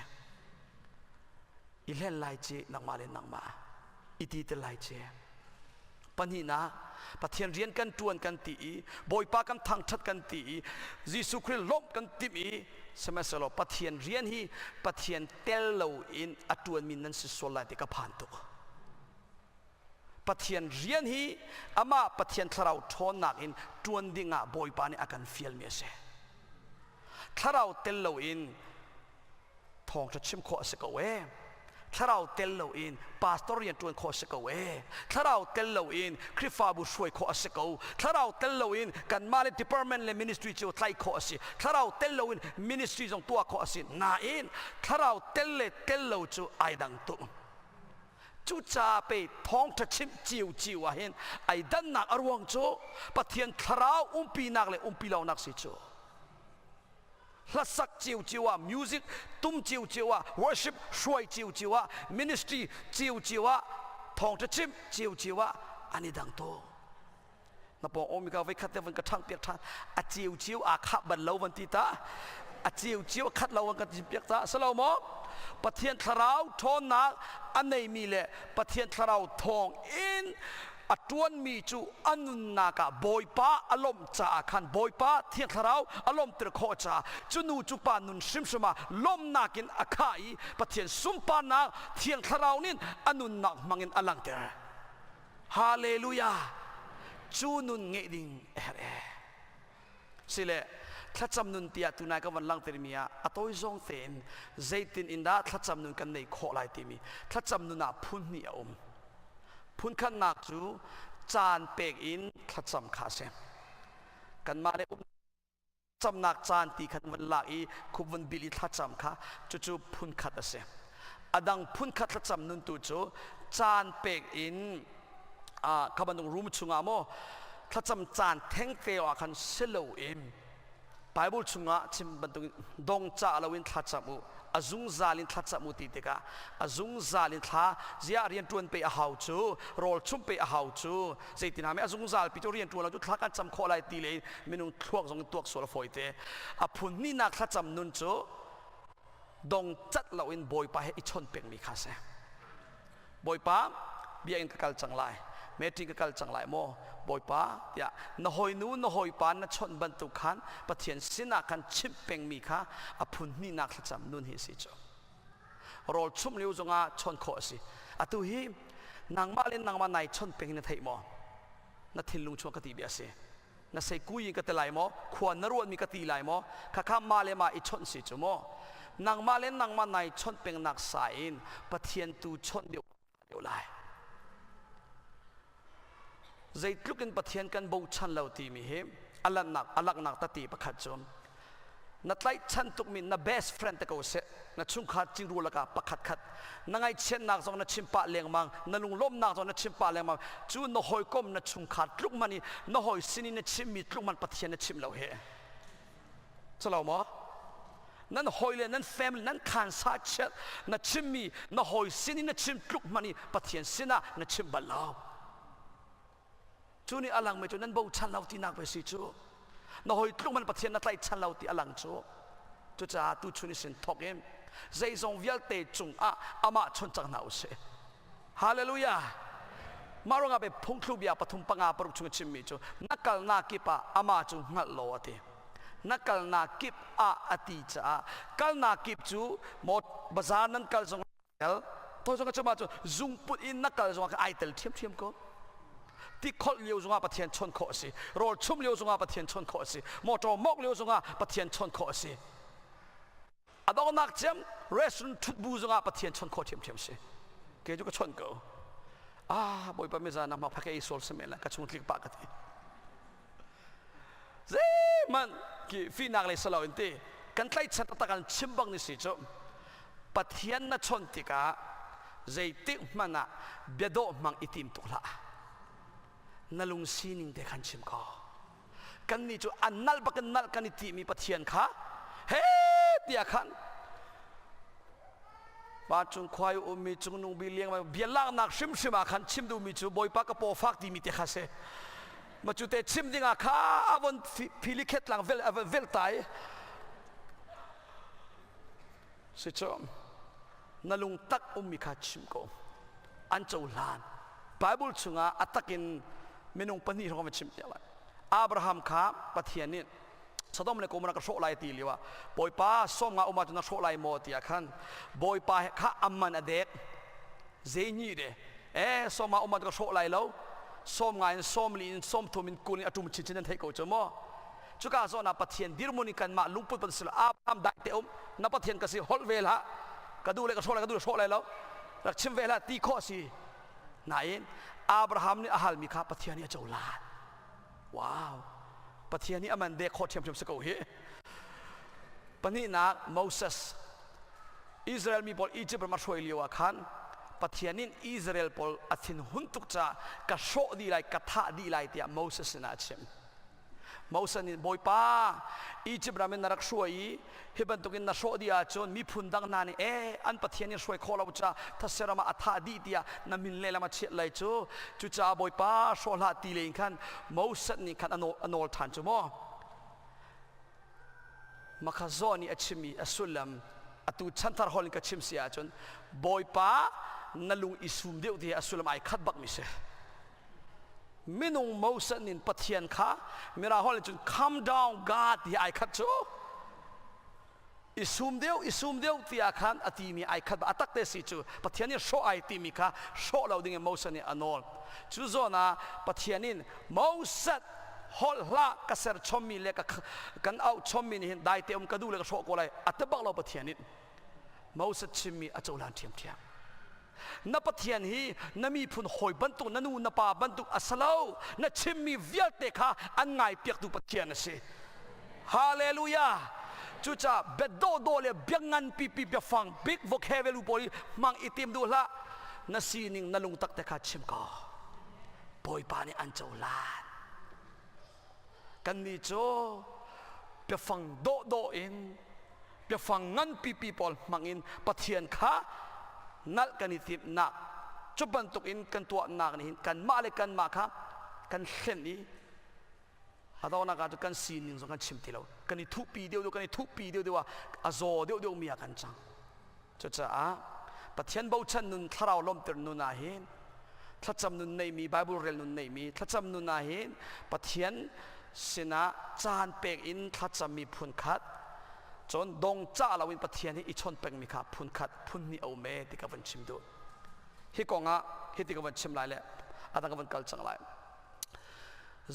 I hlen lai ci nangmah le nangmah i ti te lai ci. Pahnihnak, Pathian rian kan ṭuan kan ti i Bawipa kan thangṭhat kan ti i Jesuh Khrih lawmh kan timh i sihmanhsehlaw Pathian rian hi Pathian tel loin a ṭuanmi nan si sual lai ti ka phan tuk. Pathian rian hi amah Pathian thlarau ṭhawnnak in ṭuan dingah Bawipa nih a kan fialmi a si. Thlarau tel loin thawngṭha chim khawh a si ko ee. Thlarau tel loin pastor rian ṭuan khawh a si ko ee. Thlarau tel loin Khrihfabu hruai khawh a si ko. Thlarau tel loin kanmah le department le ministry cio tlaih khawh a si. Thlarau tel loin ministry zong tuah khawh a si. Nain thlarau tel le tel lo cu ai dang tuk. Cucaah pe thawngṭha chimh ciocio ah hin ai dannak a ruang cu Pathian thlarau umpinak le umpi lonak si cu. Hlasak ciocio ah, music tum ciocio ah, worship hruai ciocio ah, ministry ciocio ah, thawngṭha chimh ciocio ah an i dang tuk. Na pawng omi ka voikhat te van ka ṭhang piak ṭhan. A ciocio aa khah bal lo van ti ta. A ciocio a khat lo van ka ti piak ta. Salo maw? Pathian thlarau ṭhawnnak a neimi le Pathian thlarau thawng in a ṭuanmi cu a nunnak ah Bawipa a lawmh caah khan Bawipa Thiang Thlarau a lawmhter khawh caah cu nu cu pa nun hrimhrim ah lawmhnak in a khah i Pathian sunparnak Thiang Thlarau nih a nunnak hmangin a langhter. Hallelujah! Cu nun ngeih ding a herh ee. Sile thlacam nun tiah tunai ka van langhtermi ah a tawi zawng tein zeitin in dah thlacam nun kan neih khawh lai timi thlacam nun ah phun hnih a um. Phunkhatnak cu caan pek in thlacam kha a si. Kanmah le um camnak caan ti khan van lak i khup van bil i thlacam kha cucu phunkhat a si. A dang phunkhat thlacam nun tu cu caan pek in kha bantuk room chungah maw thlacam caan thengte ah khan si loin Bible chungah chim bantuk dong ca loin thlacam u a zungzal in thlacam u ti tikah a zungzal in thla ziah rian tuan pe a hau cu rawl chum pe a hau cu zeitin hame a zungzal pi cu rian tuan lo cu thla kan cam khawh lai ti le minung thluak zong tuak sual a fawi te a phun hnih thlacam nun cu dong cat loin bawipa he i chon pekmi kha si Bawipa biakinn ka kal cang lai meeting ka kal cang lai maw Bawipa tiah na hawinu na hawipa na chawnh bantuk khan Pathian sinah khan chimh pengmi kha a phun hnihnak thlacam nun hi a si cu rawl chumh lio zongah chawnh khawh a si atu hi nangmah le nangmah nai chawnh peng na theih maw na thinlung chung ka ti bia a si na sei kui in ka ti lai maw khua na ruatmi ka ti lai maw khakha mah le mah i chawnh si cu maw nangmah le nangmah nai chawnh pengnak sa in Pathian tu chawnh deuh deuh lai zeitluk in Pathian kan bochan lo timi hi alannak alaknak tati pakhat cu na tlaihchan tukmi na best friend te ko seh na chungkhar cingru lakah pakhat khat na ngaihchiatnak zong na chim pah lengmang na lunglawmnak zong na chim pah lengmang cu na hawikom na chungkhar tluk man i na hawi sin i na chimmi tluk man Pathian na chim lo he Calo maw nan hawi le nan family nan khansa chiat na chimmi na hawi sin i na chim tluk man i Pathian sinah na chim bal lo Cu nih a langmi cu nan bochan lo tinak ve si cu. Na hawi tluk man Pathian na tlaihchan lo ti a lang cu. Cucaah tuchun i sin thawk in zeizong vialte cungah amah chon cang hna usih. Hallelujah! Mah ruangah pe phungthlu bia pathum panga paruk chung i chimmi cu na kalnak kip ah amah cu hngalh law a ti. Na kalnak kip ah a ti caah kalnak kip cu maw bazaar nan kal zong tel to zong chama cu zungput in na kal zongah ai tel ṭhiamṭhiam ko ti kholh lio zongah Pathian chon khawh a si rawl chum lio zongah Pathian chon khawh a si motor mok lio zongah Pathian chon khawh a si a donghnak cem restaurant ṭhutbu zongah Pathian chon khawh ṭhiamṭhiam si ke cu ka chon ko ah bawipa miza na mak phake i sol se men la ka chung tlik pa ka ti zeihmanh ki fihnak lei salo in ti kan tlaihchan taktak an chim bang ni si cu Pathian na chawnh tikah zeitik hmanh ah biadawh hmang i tim tuk hlah na lung sining te khan chim ko kannih cu an nalh bak in nalh kan i timi Pathian kha he tiah khan. Vancung khua i ummi cungnung bi liang bia laknak hrimhrim ah khan chim duhmi cu Bawipa ka paw fak timi te kha si. Ma cu te chim ding ah kha a von phili khet lang vel a vel tai. Si cu na lung tak ummi kha chim ko. An cohlan. Bible chungah a takin minung pahnih hrawng va chim piak lai. Abraham kha Pathian nih Sodom le Gomorrah ka hrawh lai ti lio ah Bawipa sawm nga um ahcun na hrawh lai maw tiah khan Bawipa kha amman a dek zei de eh sawm nga um ahcun ka hrawh lai lo sawm nga in sawm li in sawm thum in kul in a tum chinchin nan theih ko cu maw cuka zawn ah Pathian dirhmun in kanmah lungput pan silo Abraham dai te um na Pathian ka si holh ve hlah ka duh le ka hrawh lai ka duh le hrawh lai lo rak chim ve hlah ti khawh si nain Abraham nih a halmi kha Pathian nih a cohlan Wow! Pathian nih a man dek khawh ṭhiamṭhiam si ko hi. Pahnihnak Moses Israel mi pawl Egypt ram a hruai lio ah khan Pathian nih Israel pawl a thinhun tuk caah ka hrawh dih lai, ka thah dih lai tiah Moses sinah a chim. Moses nih Bawipa Egypt ram in na rak hruai i hi bantukin na hrawh dih ahcun miphun dang hna nih ee an Pathian in hruai khawh lo caah thase ram ah a thah dih tiah na min lehlam a chiat lai cu cucaah Bawipa hrawh hlah ti len khan Moses nih khan a nawl ṭhan cu maw makha zaw nih a chimmi a sullam atu chanthar hol in ka chim si ahcun Bawipa na lung i sum deuh ti a sullam ai khat bak mi si minung Moses nin Pathian kha mira holh cun calm down God ti ai khat cu i sum deuh i sum deuh tiah khan a timi ai khat a tak te si cu Pathian nih hrawh ai timi kha hrawh lo ding in Moses nih a nawl cu zawn ah Pathian in Moses holh hlah ka ser chommi le ka kan auh chommi nih hin dai te um ka duh le ka hrawh ko lai a ti bak lo Pathian nih Moses chimmi a cohlan ṭhiamṭhiam Na Pathian hi na miphun hawi bantuk na nu na pa bantuk a si lo. Na chimmi vialte kha an ngaipiaktu Pathian a si. Hallelujah! Cucaah bia dawhdawh le bia ngan pipi biafang big vocabulary pawl hi hmang i tim duh hlah. Na sining na lungtak te kha chim ko. Bawipa nih an cohlan. Kannih cu biafang dawhdawh in biafang nganpipi pawl hmangin Pathian kha nalh kan i timhnak cu bantuk in kan tuahnak nih hin kanmah le kanmah kha kan hlen i a donghnak ah cun kan sining zong kan chim ti lo kan i thuhpi deuh deuh kan i thuhpi deuh deuh ah a zaw deuh deuh mi ah kan cang Cucaah Pathian bochan nun thlarau lawmhter nun ah hin thlacam nun neimi Bible rel nun neimi thlacam nun ah hin Pathian sinah caan pek in thlacammi phun khat cun dong cah loin Pathian hi i chawn pengmi kha phun khat phun hnih a um e ti ka van chim duh hi kong ah hi ti ka van chim lai le a dang ka van kal cang lai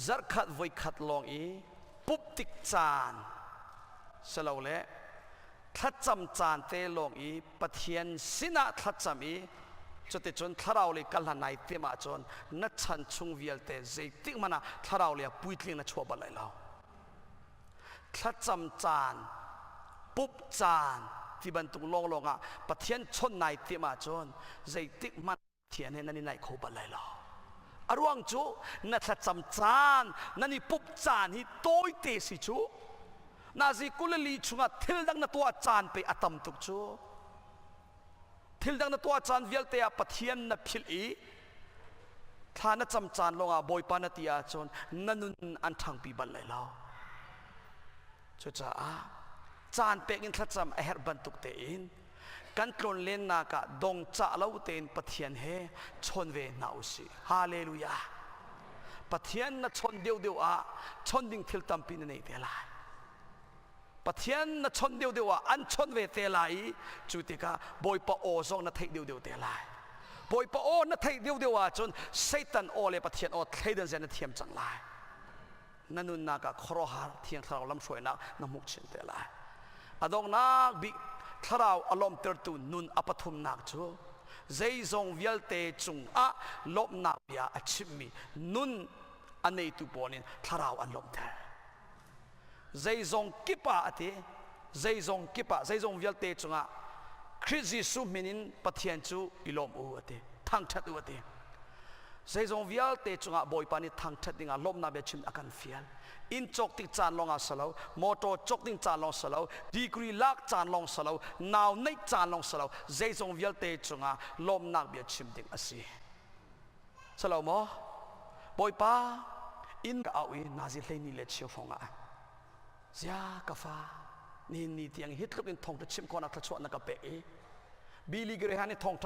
zarkhat voikhat lawng i pup tik caan silole thlacam caan te lawng i Pathian sinah thlacam i cuticun thlarau lei kal hlan nai tim ahcun na chan chung vialte zeitik hmanh ah thlarau lei ah puitling na chuah bal lai lo. Thlacam caan, pup caan ti bantuk lawnglawng ah Pathian chawnh nai tim ahcun zeitik hmanh Pathian he nan i naih kho bal lai lo. A ruang cu na thlacam caan, nan i pup caan hi tawite si cu. Nazi kulali chungah thil dang na tuah caan pe a tam tuk cu. Thil dang na tuah caan vialte ah Pathian na philh i thla na cam caan lawngah Bawipa na ti ahcun na nun an ṭhangpi bal lai lo. Cucaah caan pek in thlacam a herh bantuk tein kan tlawnlennak ah dong cah lo tein Pathian he chawn ve hna u sih. Hallelujah. Pathian na chawn deuhdeuh ah chawn ding thil tampi na nei te lai. Pathian na chawn deuhdeuh ah an chawn ve te lai i cu tikah Bawipa aw zong na theih deuhdeuh te lai. Bawipa aw na theih deuhdeuh ahcun Satan aw le Pathian aw thleidan zia na thiam cang lai. Na nunnak ah khuaruahhar Thiang Thlarau lamhruainak na hmuh chin te lai. A donghnak bik Thlarau a lawmhtertu nun a pathumnak cu zeizong vialte cungah lawmhnak bia a chimmi nun a neitu pawl in Thlarau an lawmhter. Zeizong kip ah a ti, zeizong kip ah, zeizong vialte cungah Khrih Jesuh min in Pathian cu i lawm u a ti, thangṭhat u a ti. Zeizong vialte cungah Bawipa nih thangṭhat dingah lawmhnak bia chim a kan fial. Inn cawk tik caan lawng ah silo, motor cawk ding caan lawng silo, degree lak caan lawng silo, nau neih caan lawng silo, zeizong vialte cungah lawmhnak bia chim ding a si. Silo maw? Bawipa inn ka au i nazi hleini le cheu hrawng ah zia ka fa nihin ni tiang hi tluk in thawngṭha chim khawhnak thluachuah na ka pek i Billy Graham nih thawngṭha.